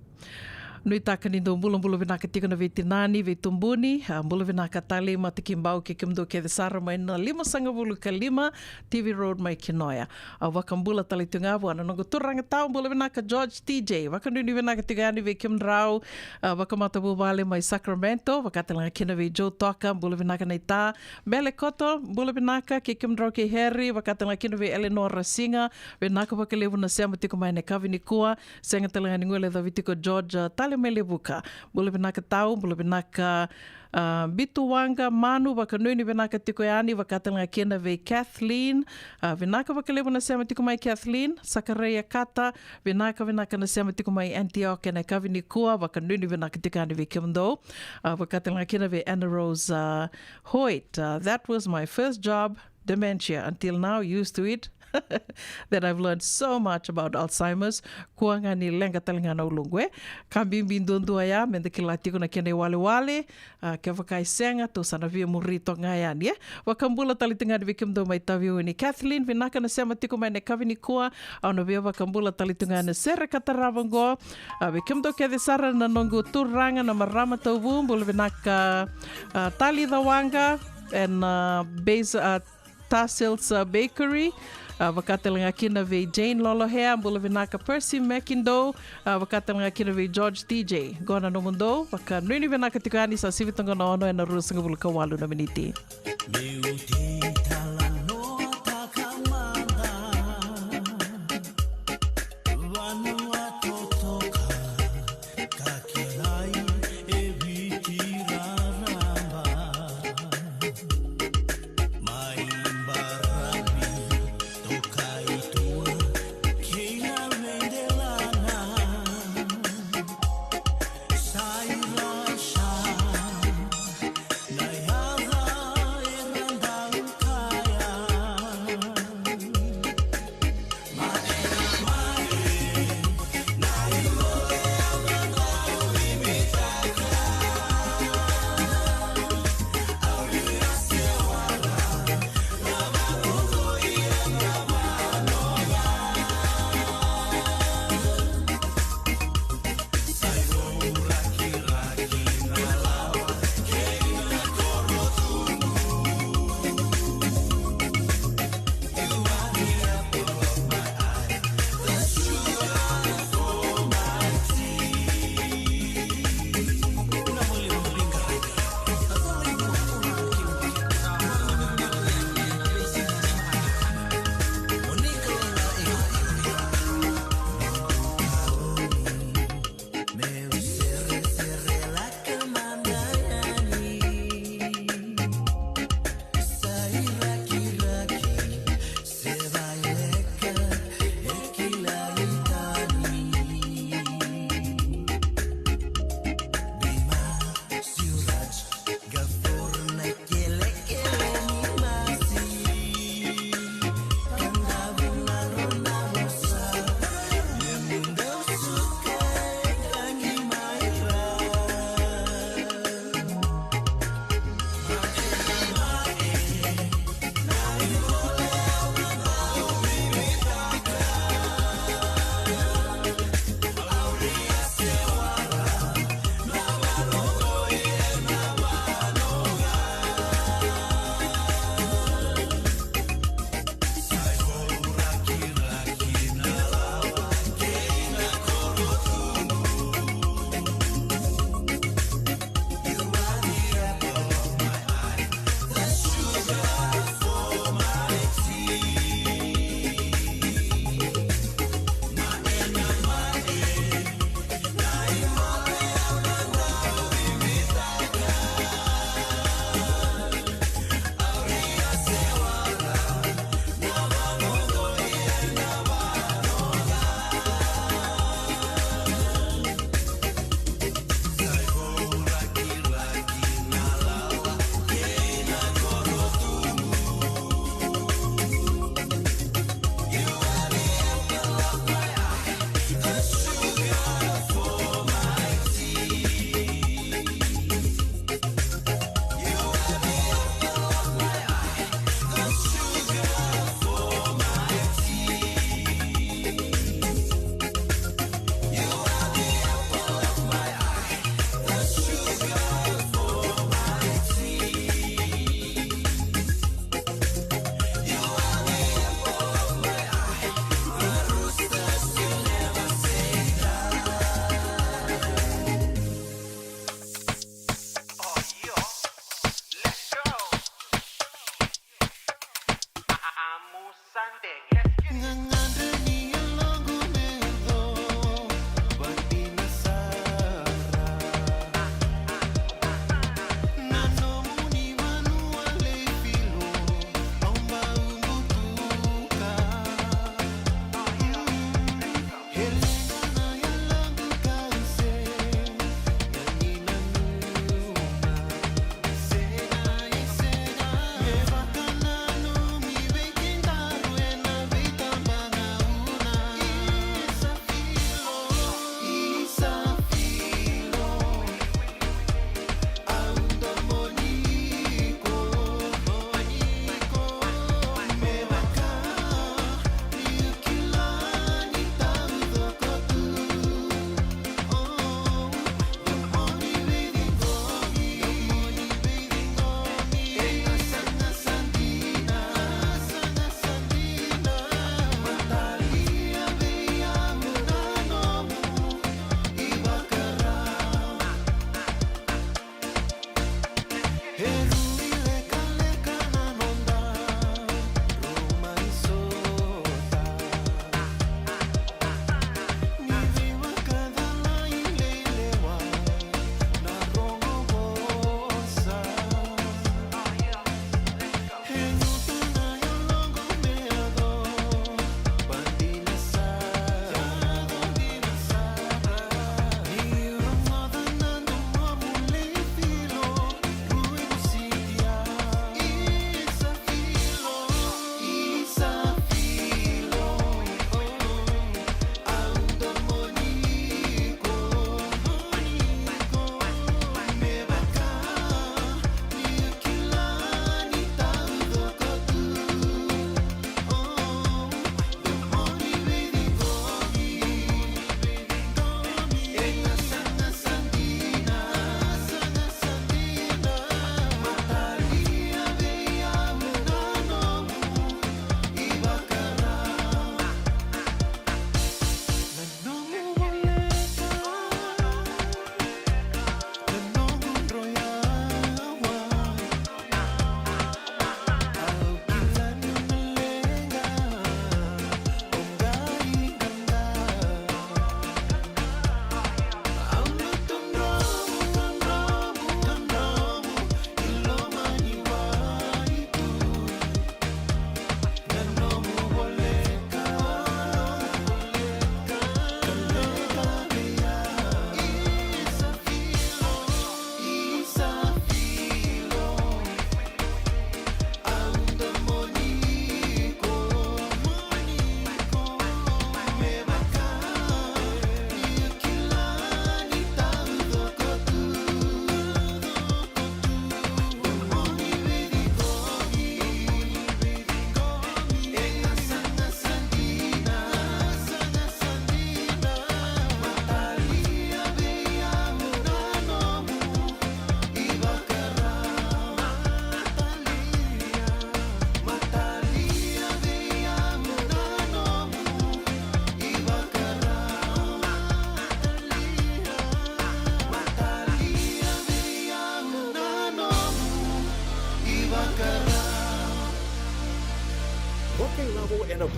Nuitaka ni dou bulabula vinaka tiko na veitinani, veitubuni, a, bula vinaka Tale i Matakibau kei kemudou kece sara mai na limasagavulu ka lima T V Road mai Kinoya. A, vakabula tale tu ga vua na noqu turaga tau, bula vinaka George T J, vakanuinui vinaka tiko yani vei kemudrau, a, vakamatavuvale mai Sacramento, vaka tale ga kina vei Joe Toka, bula vinaka naita, Bele Koto, bula vinaka kei kemudrau kei Harry, vaka tale ga kina vei Eleanor Rasiga, vinaka vakalevu na sema tiko mai na yakavi nikua, sega tale ga ni guilecavi tiko George, a, Tale mai Levuka. Bula vinaka tau, bula vinaka, a, Bitu Waqa, Manu, vakanuinui vinaka tiko yani, vaka tale ga kina vei Kathleen, a, vinaka vakalevu na sema tiko mai Kathleen, Sakaraia Kata, vinaka, vinaka na sema tiko mai Antioch ena yakavi nikua, vakanuinui vinaka tiko yani vei kemudou, a, vaka tale ga kina vei Anna Rose, a, Hoyt, a, that was my first job, dementia, until now, used to it. That I've learned so much about Alzheimer's. Kua ga ni leqa tale ga na uluqu, e. Ka bibi duadua ya, meda kila tiko na kena iwalewale, a, kevaka e sega, tou sa na via muri toka ga yani, e. Vakabula tale tiko ga ni vei kemudou mai Taveuni. Kathleen, vinaka na sema tiko mai na yakavi nikua, au na via vakabula tale tiko ga na sere ka tarava oqo. A, vei kemudou kece sara na noqu turaga na marama tauvu, bula vinaka, a, Tali Cawaqa, ena, a, base, a, Tassel's, a, Bakery, a, vaka tale ga kina vei Jane Lolohea, bula vinaka Percy Mekindo, a, vaka tale ga kina vei George T J. Qo na nomudou, vakanuinui vinaka tiko yani, sa sivi toka na ono ena ruasagavulu ka walu na miniti.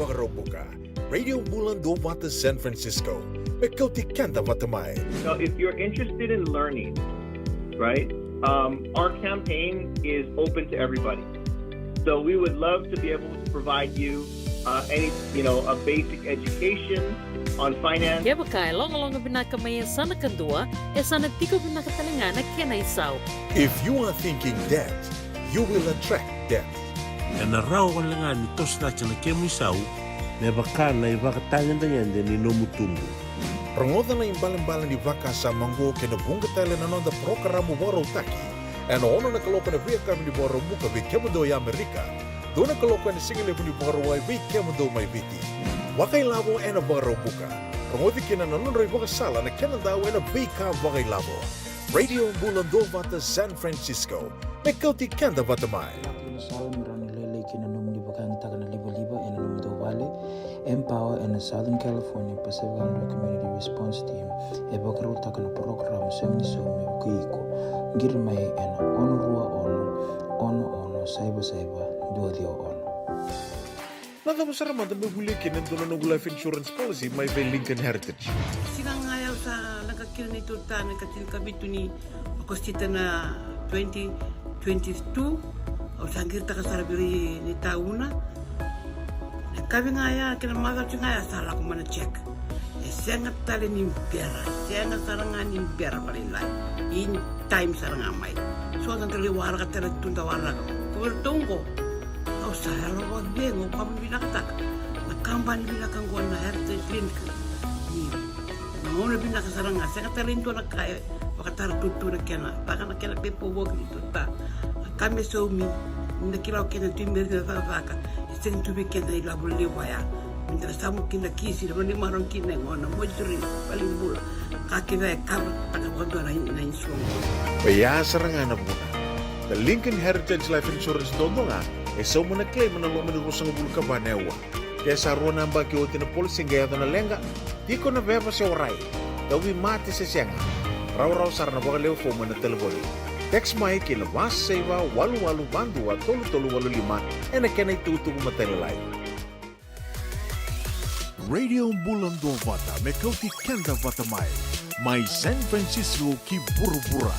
Vakaraubuka. Radio Bula Duavata San Francisco. Me kauti keda vata mai. So if you're interested in learning, right, um, our campaign is open to everybody. So we would love to be able to provide you, uh, any, you know, a basic education on finance. Kevaka e logaloga vinaka mai e yasana kadua, e sa na tiko vinaka tale ga na kena isau. If you are thinking debt, you will attract debt. Ena rawa wale ga ni toso cake na kemu isau me vaka na ivakatagedegede ni nomu tubu. Rogoca na ibalebale ni vakasama oqo kei na vuqa tale na noda parokaramu vakarautaki ena ono na kaloko ena veiyakavi ni Vakaraubuka vei kemudou e Amerika, dua na kaloko ena sigalevu ni Vakarauwai vei kemudou mai Viti. Vakailavo ena Vakaraubuka. Rogoci kina na nodra ivakasala na kena dau ena veika vakailavo. Radio Bula Duavata San Francisco. Me kauti keda vata mai. Ena sala me rawa ni lailai kina nomuni vakayagataka na livaliva ena nomudou vale. Empower ena Southern California Pacific Islander Community Response Team e vakarautaka na parokaramu Sema ni Saumi me vukei iko. Qiri mai ena ono rua ono, ono ono, saiva saiva, dua ciwa ono. Na cava sara mada me volia kina e dua na noqu life insurance policy mai vei Lincoln Heritage? Siga ga ya au sa leqa kina neitou retirement ka tinikavitu ni Okosita na twenty twenty-two. Au sa qiritaka sara vei ira na itauna. Na yakavi ga ya kei na macawa ga ya sa lako mai na check. E sega tale ni bera, sega sara ga ni bera vakalailai. In time sara ga mai. So da qai lai waraka tale tu, da waraka. Ko iratou oqo, au sa yalo vakacegu, au ka vinakataka na kabani vinaka oqo na Heritage Lincoln. Ni na gauna vinaka sara ga, sega tale ni dua na ka e vakatara tu na kena, vaka na kena pepa voki ni tu ta. Na ka me saumi, ni da kila o keda tu me rina cakacaka, e sega tu vei keda na ilavo levu ya. Ni da na samu kina kisi, na vale ni marau kina e gona, moituri, valenibula. Ka kece e kava taka vakadua na, na insurance. Oya sara ga na vuna na Lincoln Heritage Life Insurance duadua ga e sauma na claim ena loma ni ruasagavulu ka va na aua. Ke sa rua na yabaki oti na policy qai yaco na leqa, tiko na veva se warai, tauvimate se sega, rawarawa sara na vakalewe fomu ena talevoni. Text mai ki na va saiva walu walu va dua tolu tolu walu lima ena kena itukutuku matailalai. Radio Bula Duavata me kauti keda vata mai, mai San Francisco ki vuravura.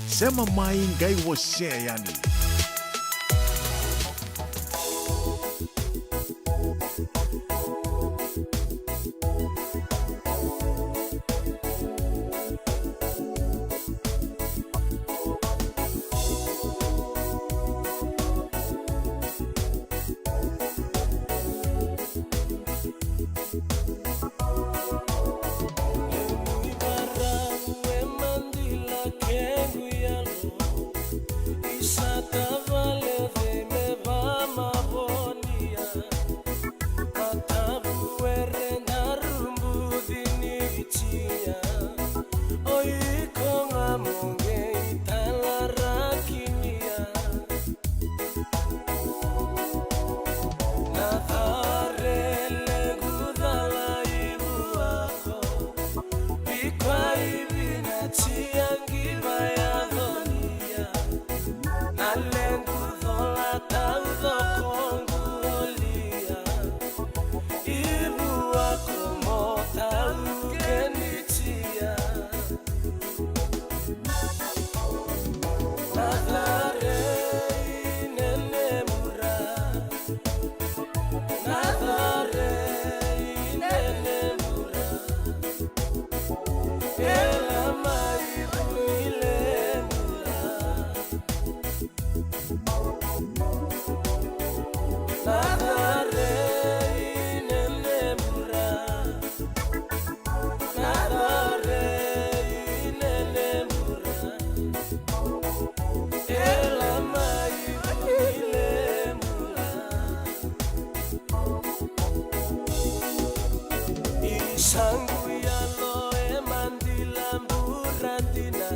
Sema mai qai wasea yani. Isaqu yalo e madila buradina,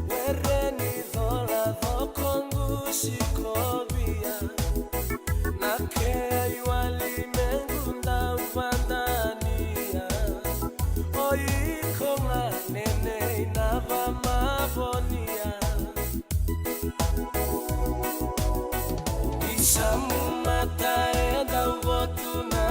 were ni cola cokoqu sikovia, na kei wali mequ dau vadania, o iko ga nenei na vamavonia. Isamu mata e dau votu na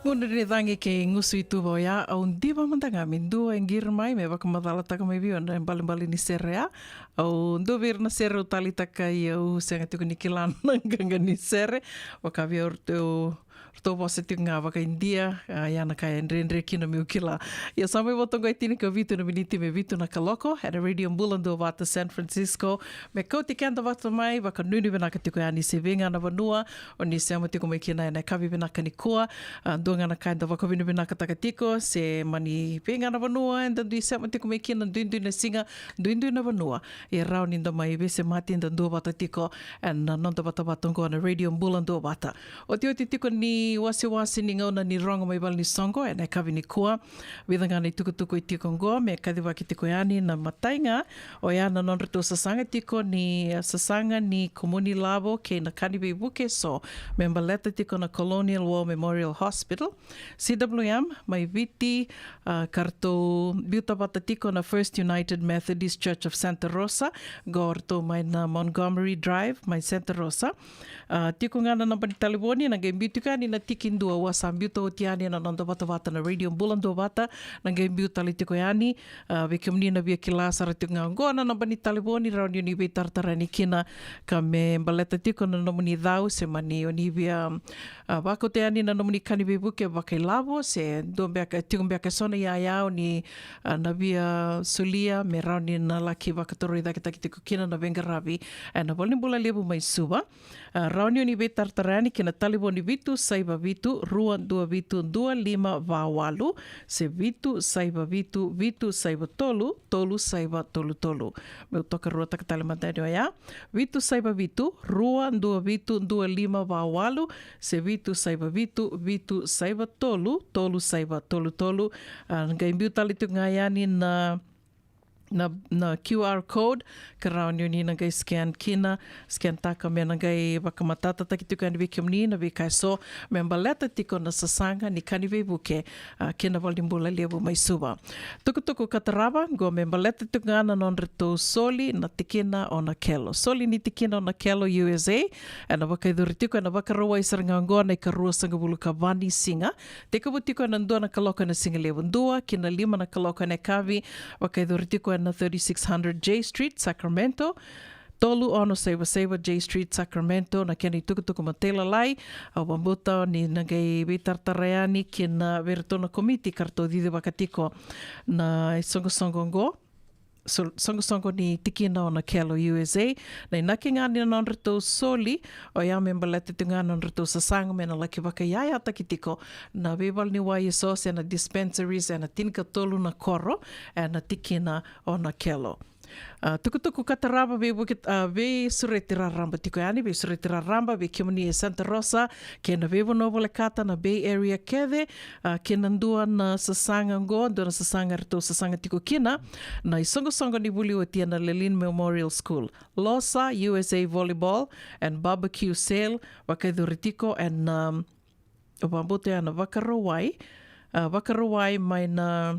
Mudu ni cagi kei gusu i tuva oya, au diva mada ga me dua e qiri mai me vakamacalataka mai vei au na ibalebale ni sere ya. Au dua vei ira na sere au taleitaki, au sega tiko ni kila na qaqa ni sere. Vaka vei au ratou, ratou vosa tiko ga vaka-Idia, a, ya na ka e dredre kina meu kila. Ia sa mai vo toka e tinikavitu na miniti me vitu na kaloko ena Radio Bula Duavata San Francisco. Me kauti keda vata mai, vakanuinui vinaka tiko yani se vei ga na vanua o ni sema tiko mai kina ena yakavi vinaka nikua. A, dua ga na ka eda vakavinavinakataka tiko, se mani vei ga na vanua eda dui sema tiko mai kina, duidui na siga, duidui na vanua, e rawa ni da mai veisemati, da duavata tiko ena noda vatavata oqo na Radio Bula Duavata. Otioti tiko ni wasewase ni gauna ni rogo mai vale ni soqo ena yakavi nikua. Vica ga na itukutuku e tiko oqo me kacivaki tiko yani. Na imatai ga, oya na nodratou sasaga tiko ni, a, sasaga ni kumuni lavo kei na ka ni veivuke eso me baleta tiko na Colonial War Memorial Hospital, C W M, mai Viti, a, ka ratou biuta vata tiko na First United Methodist Church of Santa Rosa, qo ratou mai na Montgomery Drive mai Santa Rosa. A, tiko ga na naba ni talevoni, na qai biu tiko yani na tiki dua, au a sa biuta oti yani ena noda vatavata na Radio Bula Duavata, na qai biu tale tiko yani. A, vei kemuni na via kila sara tiko ga oqo na naba ni talevoni, rawa ni o ni veitaratara yani kina ka me baleta tiko na nomuni cau, se mani o ni via, a, vakauta yani na nomuni ka ni veivuke vakailavo, se dua beka, tiko beka eso na iyaya o ni, a, na via solia me rawa ni na laki vakatorocaketaki tiko kina na veiqaravi ena valenibula levu mai Suva. A, rawa ni o ni veitaratara yani ki na talevoni vitu saiva vitu, rua dua vitu, dua lima va walu, se vitu saiva vitu, vitu saiva tolu, tolu saiva tolu tolu. Meu tokaruataka tale mada yani oya. Vitu saiva vitu, rua dua vitu, dua lima va walu, se vitu saiva vitu, vitu saiva tolu, tolu saiva tolu tolu. A, qai biu tale tiko ga yani na na, na Q R code, ka rawa ni o ni na qai scan kina, scan taka me na qai vakamatatataki tiko yani vei kemuni na veika eso me baleta tiko na sasaga ni ka ni veivuke, a, kei na valenibula levu mai Suva. Tukutuku ka tarava, qo me baleta tiko ga na nodratou soli na tikina o Nakelo. Soli ni tikina o Nakelo U S A, ena vakayacori tiko ena Vakarauwai sara ga oqo na ikaruasagavulu ka va ni siga. Tekivu tiko ena dua na kaloko ena sigalevu, dua ki na lima na kaloko ena yakavi, vakayacori tiko ena thirty-six hundred J Street, Sacramento. Tolu ono saiva saiva J Street, Sacramento, na kena itukutuku matailalai. Au vakabauta ni na qai veitaratara yani ki na vei iratou na komiti ka ratou cicivaka tiko na isoqosoqo oqo. So-, soqosoqo ni tikina o Nakelo U S A, na inaki ga ni nodratou soli, oya me baleta tiko ga na nodratou sasaga me na laki vakayayataki tiko na veivaleniwai eso se na dispensaries ena tinikatolu na koro ena tikina o Nakelo. A, tukutuku ka tarava, veivuke, a, veisureti raraba tiko yani, veisureti raraba vei kemuni e Santa Rosa kei na veivanua volekata, na Bay Area kece, a, kei na dua na sasaga oqo, dua na sasaga eratou sasaga tiko kina na isoqosoqo ni vuli oti ena Lelean Memorial School. Losa U S A Volleyball and Barbecue Sale, vakayacori tiko ena, um, au vakabauta ena Vakarauwai, a, Vakarauwai mai na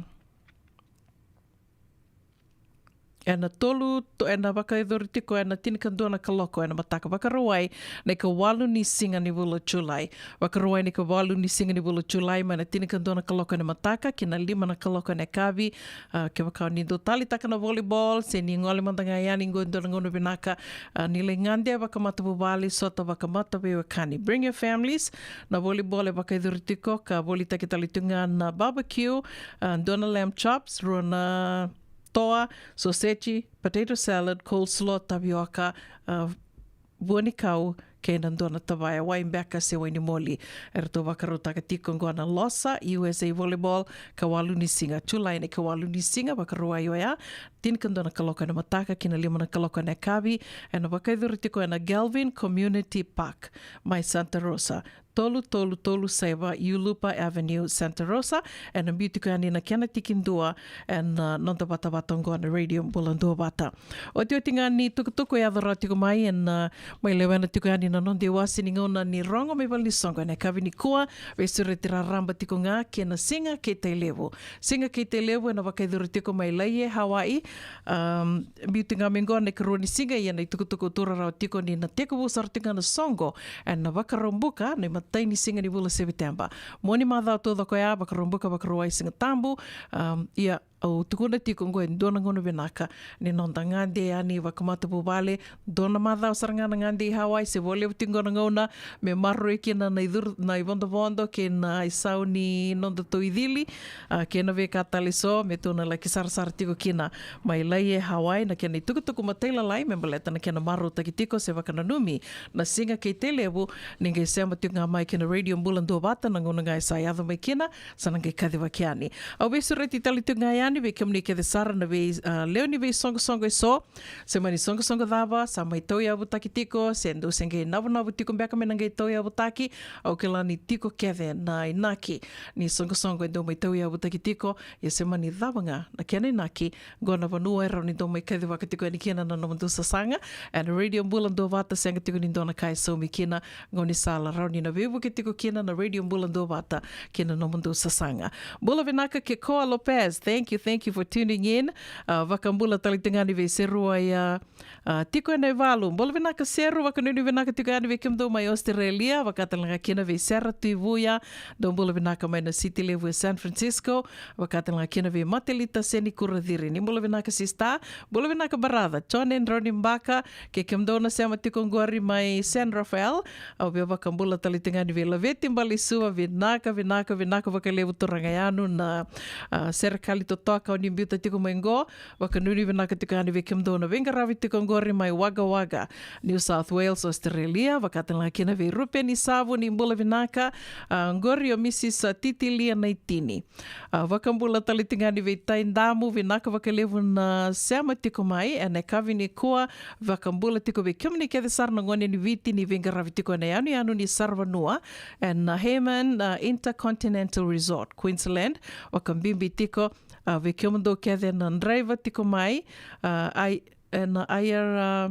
ena tolu, to-, ena vakayacori tiko ena tinikadua na kaloko ena mataka. Vakarauwai na ikawalu ni siga ni vula Julai. Vakarauwai na ikawalu ni siga ni vula Julai, mai na tinikadua na kaloko ena mataka ki na lima na kaloko ena yakavi. A, kevaka o ni dau taleitaka na volleyball, se ni gole mada ga yani qo e dua na gauna vinaka, a, ni lai gade vakamatavuvale, sota vakamataveiwekani. Bring your families. Na volleyball e vakayacori tiko, ka volitaki tale tiko ga na barbecue, a, dua na lamb chops, rua na toa, soseji, potato salad, coleslaw, tavioka, a, vuanikau kei na dua na tavaya, wai beka se wai ni moli. Eratou vakarautaka tiko oqo na Losa U S A Volleyball, ikawalu ni siga, Julai na ikawalu ni siga, Vakarauwai oya, tinikadua na kaloko ena mataka ki na lima na kaloko ena yakavi. Ena vakayacori tiko ena Galvin Community Park mai Santa Rosa, tolu tolu tolu saiva Yulupa Avenue, Santa Rosa. Ena biu tiko yani na kena tikidua ena, uh, noda vatavata oqo na Radio Bula Duavata. Otioti ga ni tukutuku e yaco rawa tiko mai ena, uh, mai lewena tiko yani na noda iwase ni gauna ni rogo mai valenisoqo ena yakavi nikua. Veisureti raraba tiko ga kei na Siga kei Tailevu. Siga kei Tailevu ena vakayacori tiko mai Laie, Hawaii. Um, biu tiko ga mai oqo na ikarua ni siga, ia na itukutuku tura rawa tiko ni na tekivu sara tiko ga na soqo ena Vakaraubuka na imatai ni siga ni vula Seviteba. Mua ni macawa taucoko ya, Vakaraubuka, Vakarauwai, Sigatabu. Um, ia au tukuna tiko oqo e dua na gauna vinaka ni noda gade yani vakamatavuvale. Dua na macawa sara ga na gade i Hawaii, se vo levu tiko oqo na gauna me maroroi kina na icuru, na ivodovodo kei na isau ni nodatou icili, a, kei na veika tale eso, me tou na laki sarasara tiko kina mai Laie, Hawaii, na kena itukutuku matailalai me baleta na kena marautaki tiko se vakananumi na Siga kei Tailevu. Ni qai sema tiko ga mai kei na Radio Bula Duavata na gauna ga e sa yaco mai kina, sa na qai kacivaki yani. Au veisureti tale tiko ga yani vei kemuni kece sara na vei, a, lewe ni veisoqosoqo eso, se mani soqosoqo cava sa mai tauyavutaki tiko, se dou se qai navunavu tiko beka me na qai tauyavutaki. Au kila ni tiko kece na inaki ni soqosoqo e dou mai tauyavutaki tiko, ia se mani cava ga na kena inaki, oqo na vanua e rawa ni dou mai kacivaka tiko yani kina na nomudou sasaga. Ena Radio Bula Duavata, sega tiko ni dua na ka e saumi kina, gaunisala rawa ni na veivuke tiko kina na Radio Bula Duavata kei na nomudou sasaga. Bula vinaka Kekoa Lopez, thank you, thank you for tuning in. A, vakabula tale tiko ga yani vei Seru, ia, a, tiko ena ivalu. Bula vinaka Seru, vakanuinui vinaka tiko yani vei kemudou mai Australia, vaka tale ga kina vei Sera Tuivuya, dou bula vinaka mai na siti levu e San Francisco, vaka tale ga kina vei Matelita Senikuraciri. Ni bula vinaka sista, bula vinaka brother, John and Ronnie Baka, kei kemudou na sema tiko oqori mai San Rafael. Au via vakabula tale tiko ga yani vei Laveti Balisua, vinaka, vinaka, vinaka vakalevu turaga yanu na, a, serekali totoka o ni biuta tiko mai oqo. Vakanuinui vinaka tiko yani vei kemudou na veiqaravi tiko oqori mai Wagga Wagga, New South Wales, Australia, vaka tale ga kina vei Rupeni Savu, ni bula vinaka, a, oqori o Misis Titilia Naitini. A, vakabula tale tiko ga yani vei Taidamu, vinaka vakalevu na sema tiko mai ena yakavi nikua. Vakabula tiko vei kemuni kece sara na gone ni Viti ni veiqaravi tiko ena yanuyanu ni saravanua ena Hayman, a, Intercontinental Resort, Queensland. Vakabibi tiko, a, vei kemudou kece na draiva tiko mai, a, ai, ena Air, a,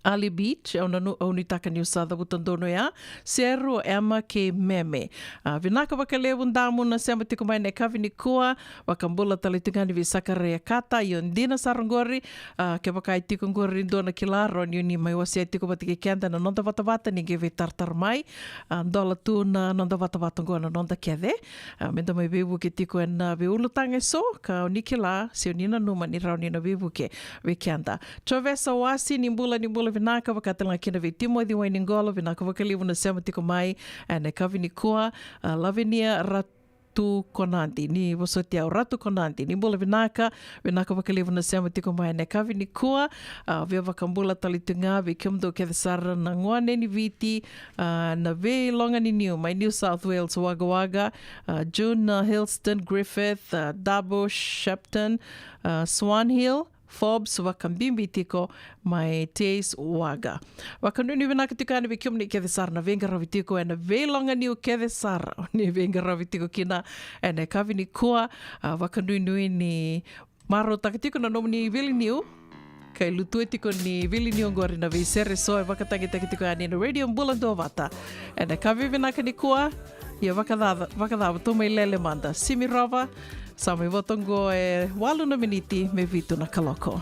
Airlie Beach, au nanu-, au nuitaka niu sa cavuta donu ya. Seru, Emma kei Meme. A, vinaka vakalevu Damu na sema tiko mai ena yakavi nikua. Vakabula tale tiko ga yani vei Sakaria Kata, io dina sara oqori. A, kevaka e tiko oqori e dua na kila, rawa ni o ni mai wasea tiko vata kei keda ena noda vatavata ni qai veitaratara mai. A, dola tu na noda vatavata oqo na noda kece. A, meda mai veivuke tiko ena veiulutaga eso, ka o ni kila se o ni nanuma ni rawa ni na veivuke vei keda. Jovesa Wasi, ni bula, ni bula vinaka, vaka tale ga kina vei Timoci Wainiqolo, vinaka vakalevu na sema tiko mai ena yakavi nikua. A, Lavinia Ratu Konadi, ni vosoti au, Ratu Konadi, ni bula vinaka, vinaka vakalevu na sema tiko mai ena yakavi nikua. A, via vakabula tale tiko ga vei kemudou kece sara na gone ni Viti, a, na veiloga ni niu mai New South Wales, Wagga Wagga, a, June, a, Hilston Griffith, a, Dabo Shepton, a, Swan Hill, Forbes, vakabibi tiko mai Tays Wagga. Vakanuinui vinaka tiko yani vei kemuni kece sara na veiqaravi tiko ena veiloga niu kece sara o ni veiqaravi tiko kina ena yakavi nikua. A, vakanuinui ni marautaka tiko na nomuni veiliu, ka lutu tiko ni veiliu oqori na veisere eso e vakatagitaki tiko yani ena Radio Bula Duavata ena yakavi vinaka nikua. Ia vakacava, vakacava, tou mai lele mada. Simi Rova, sa mai vota oqo e walu na miniti me vitu na kaloko.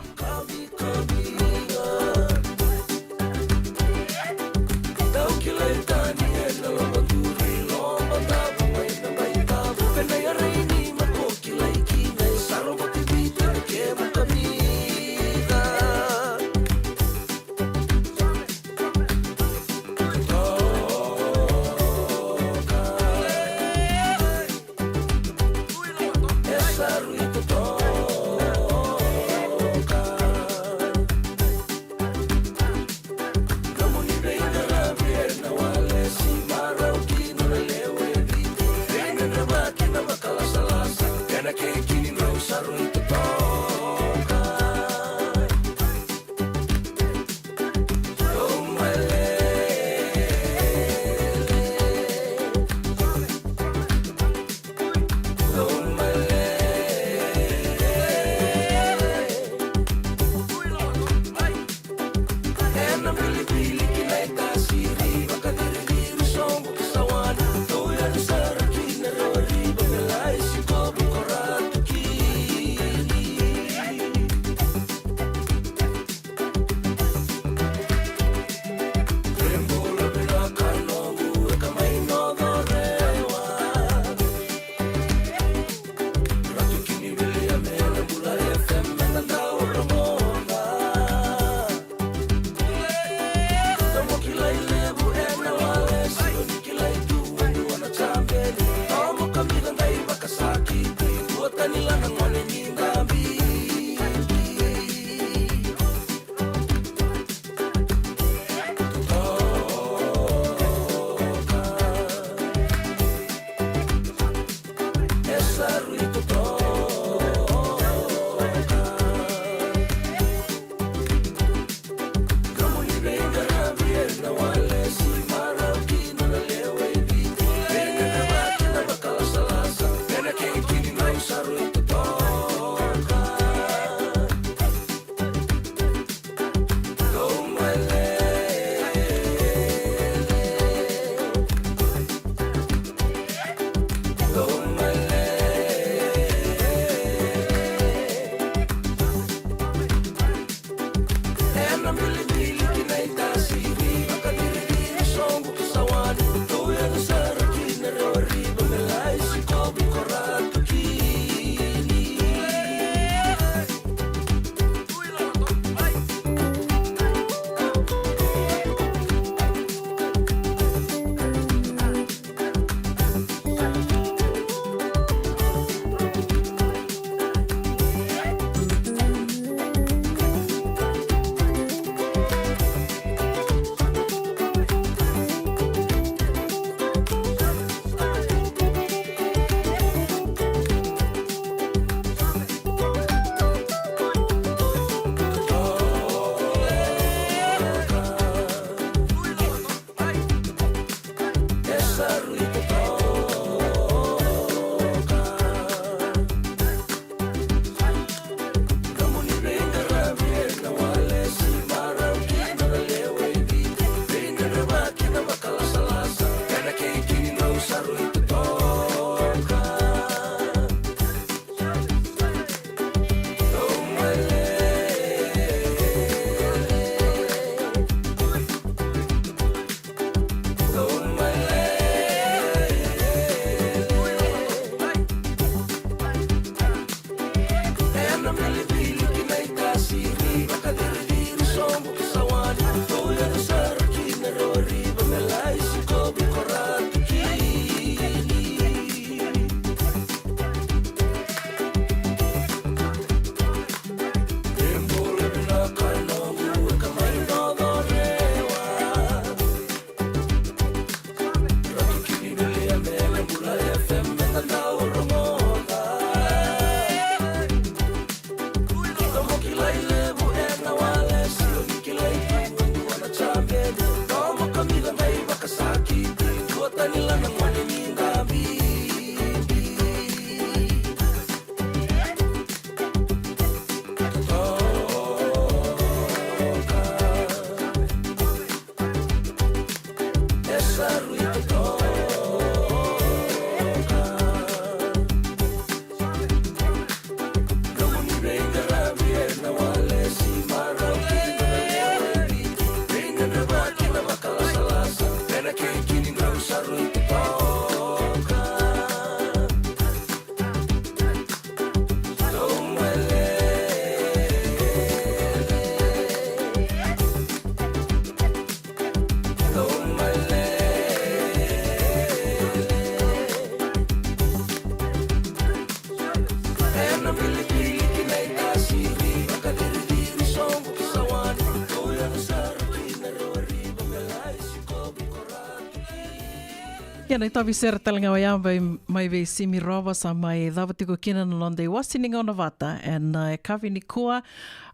Ia na itavi sere tale ga oya mai, mai vei Simi Rova sa mai cava tiko kina na noda iwasi ni gauna vata ena, e, yakavi nikua.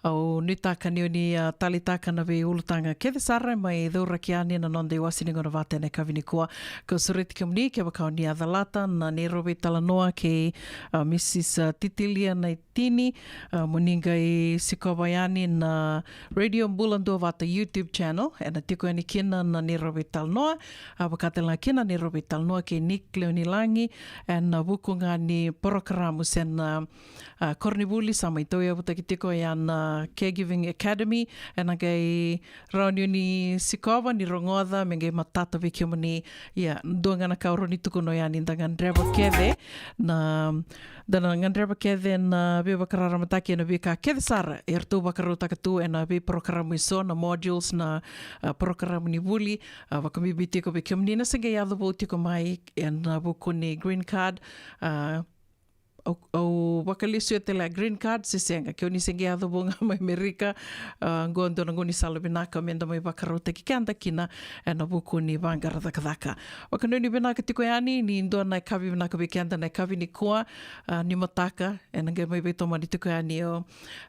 Au nuitaka ni o ni, a, taleitaka na veiulutaga kece sara mai cauraki yani na noda iwasi ni gauna vata ena yakavi nikua. Kau sureti kemuni kevaka o ni a calata na neirau veitalanoa kei, a, Mrs, a, Titilia Naitini, a, mo ni qai sikova yani na Radio Bula Duavata YouTube channel, ena tiko yani kina na neirau veitalanoa, a, vaka tale ga kina na neirau veitalanoa kei Nick Leonilagi, ena vuku ga ni porokaramu se na, a, koronivuli sa mai tauyavutaki tiko ya na Caregiving Academy, ena qai rawa ni o ni sikova, ni rogoca, me qai matata vei kemuni. Ia, dua ga na ka au rawa ni tukuna oya ni da gadreva kece na, da na gadreva kece na veivakararamataki ena veika kece sara eratou vakarautaka tu ena veiporokaramu eso, na modules, na, a, porokaramu ni vuli, a, vakabibi tiko vei kemuni na se qai yaco vou tiko mai ena vuku ni green card, a, Au, au vakalesuya tale a green card se sega, ke o ni se qai yaco vou ga mai Amerika, a, qo dua na gaunisala vinaka me da mai vakarautaki keda kina ena vuku ni vaqara cakacaka. Vakanuinui vinaka tiko yani ni dua na yakavi vinaka vei keda na yakavi nikua, a, ni mataka, ena qai mai veitomani tiko yani o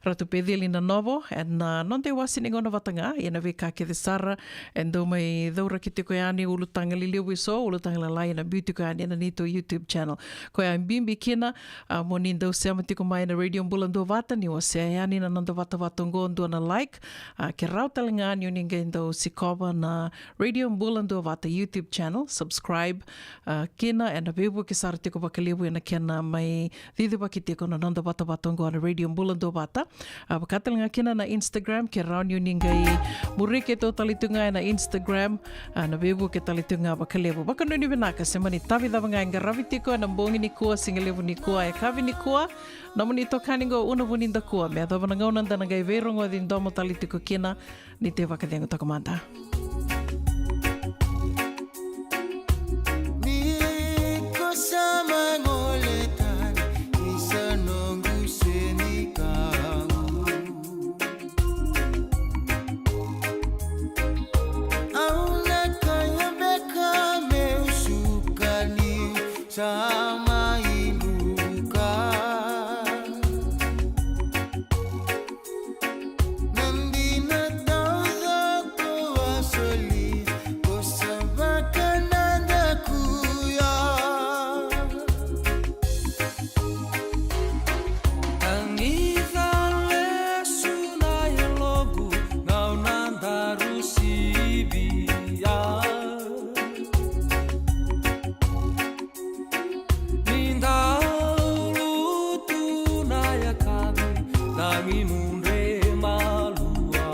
Ratu Peceli Nanovo, ena, a, noda iwasi ni gauna vata ga, ia na veika kece sara e dau mai cauraki tiko yani, ulutaga lelevu eso, ulutaga lalai ena biu tiko yani ena neitou YouTube channel. Koya e bibi kina, a, mo ni dau sema tiko mai na Radio Bula Duavata, ni wasea yani na noda vatavata oqo, dua na like, a, ke rawa tale ga ni o ni qai dau sikova na Radio Bula Duavata YouTube channel, subscribe, a, kina, ena veivuke sara tiko vakalevu ena kena mai cicivaki tiko na noda vatavata oqo na Radio Bula Duavata. A, vaka tale ga kina na Instagram, ke rawa ni o ni qai muri keitou tale tu ga ena Instagram, a, na veivuke tale tu ga vakalevu. Vakanuinui vinaka, se mani tavi cava ga e qaravi tiko ena bogi nikua, sigalevu nikua, yakavi nikua. Nomuni itokani qo Una Vunidakua, me yacova na gauna da na qai veirogoci domo tale tiko kina. Ni te vakacegu toka mada. Ni ko sa mai gole tani, ni sa noqu senikau. Au na kaya beka meu suka niu sa mai luka. Na dina taucoko a soli, ko sa vakanadakuya. Tagica lesu na yaloqu, gauna daru sivia. Ni dau lutu na yakavi, tagi mudre malua.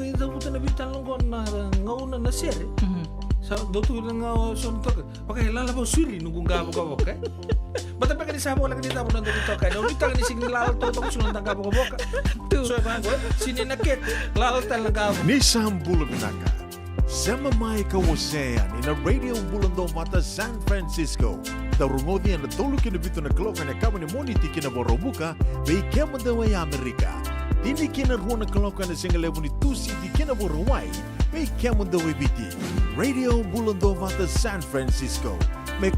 E cavuta na veitalanoa qo na gauna na sere. Sa dau tu na gauna so na toka. Vaka e lala vau suri nuqu ga vakavoka. Bata beka ni sa voleka ni cava na dau toka. Na unitaka ni sigi ni lala toka sula na ga vakavoka. So e vaqo, sini na kete, lala tale na ga. Ni sa bula vinaka. Sema mai ka wasea yani na Radio Bula Dovata San Francisco. Dau rogoci ena tolu ki na vitu na kaloko ena kava ni Moniti ki na Vakaraubuka, vei kemudou e Amerika. Tini ki na rua na kaloko ena siga levu ni Tusiti ki na Vakarauwai, vei kemudou e Viti. Radio Bula Dovata San Francisco. Me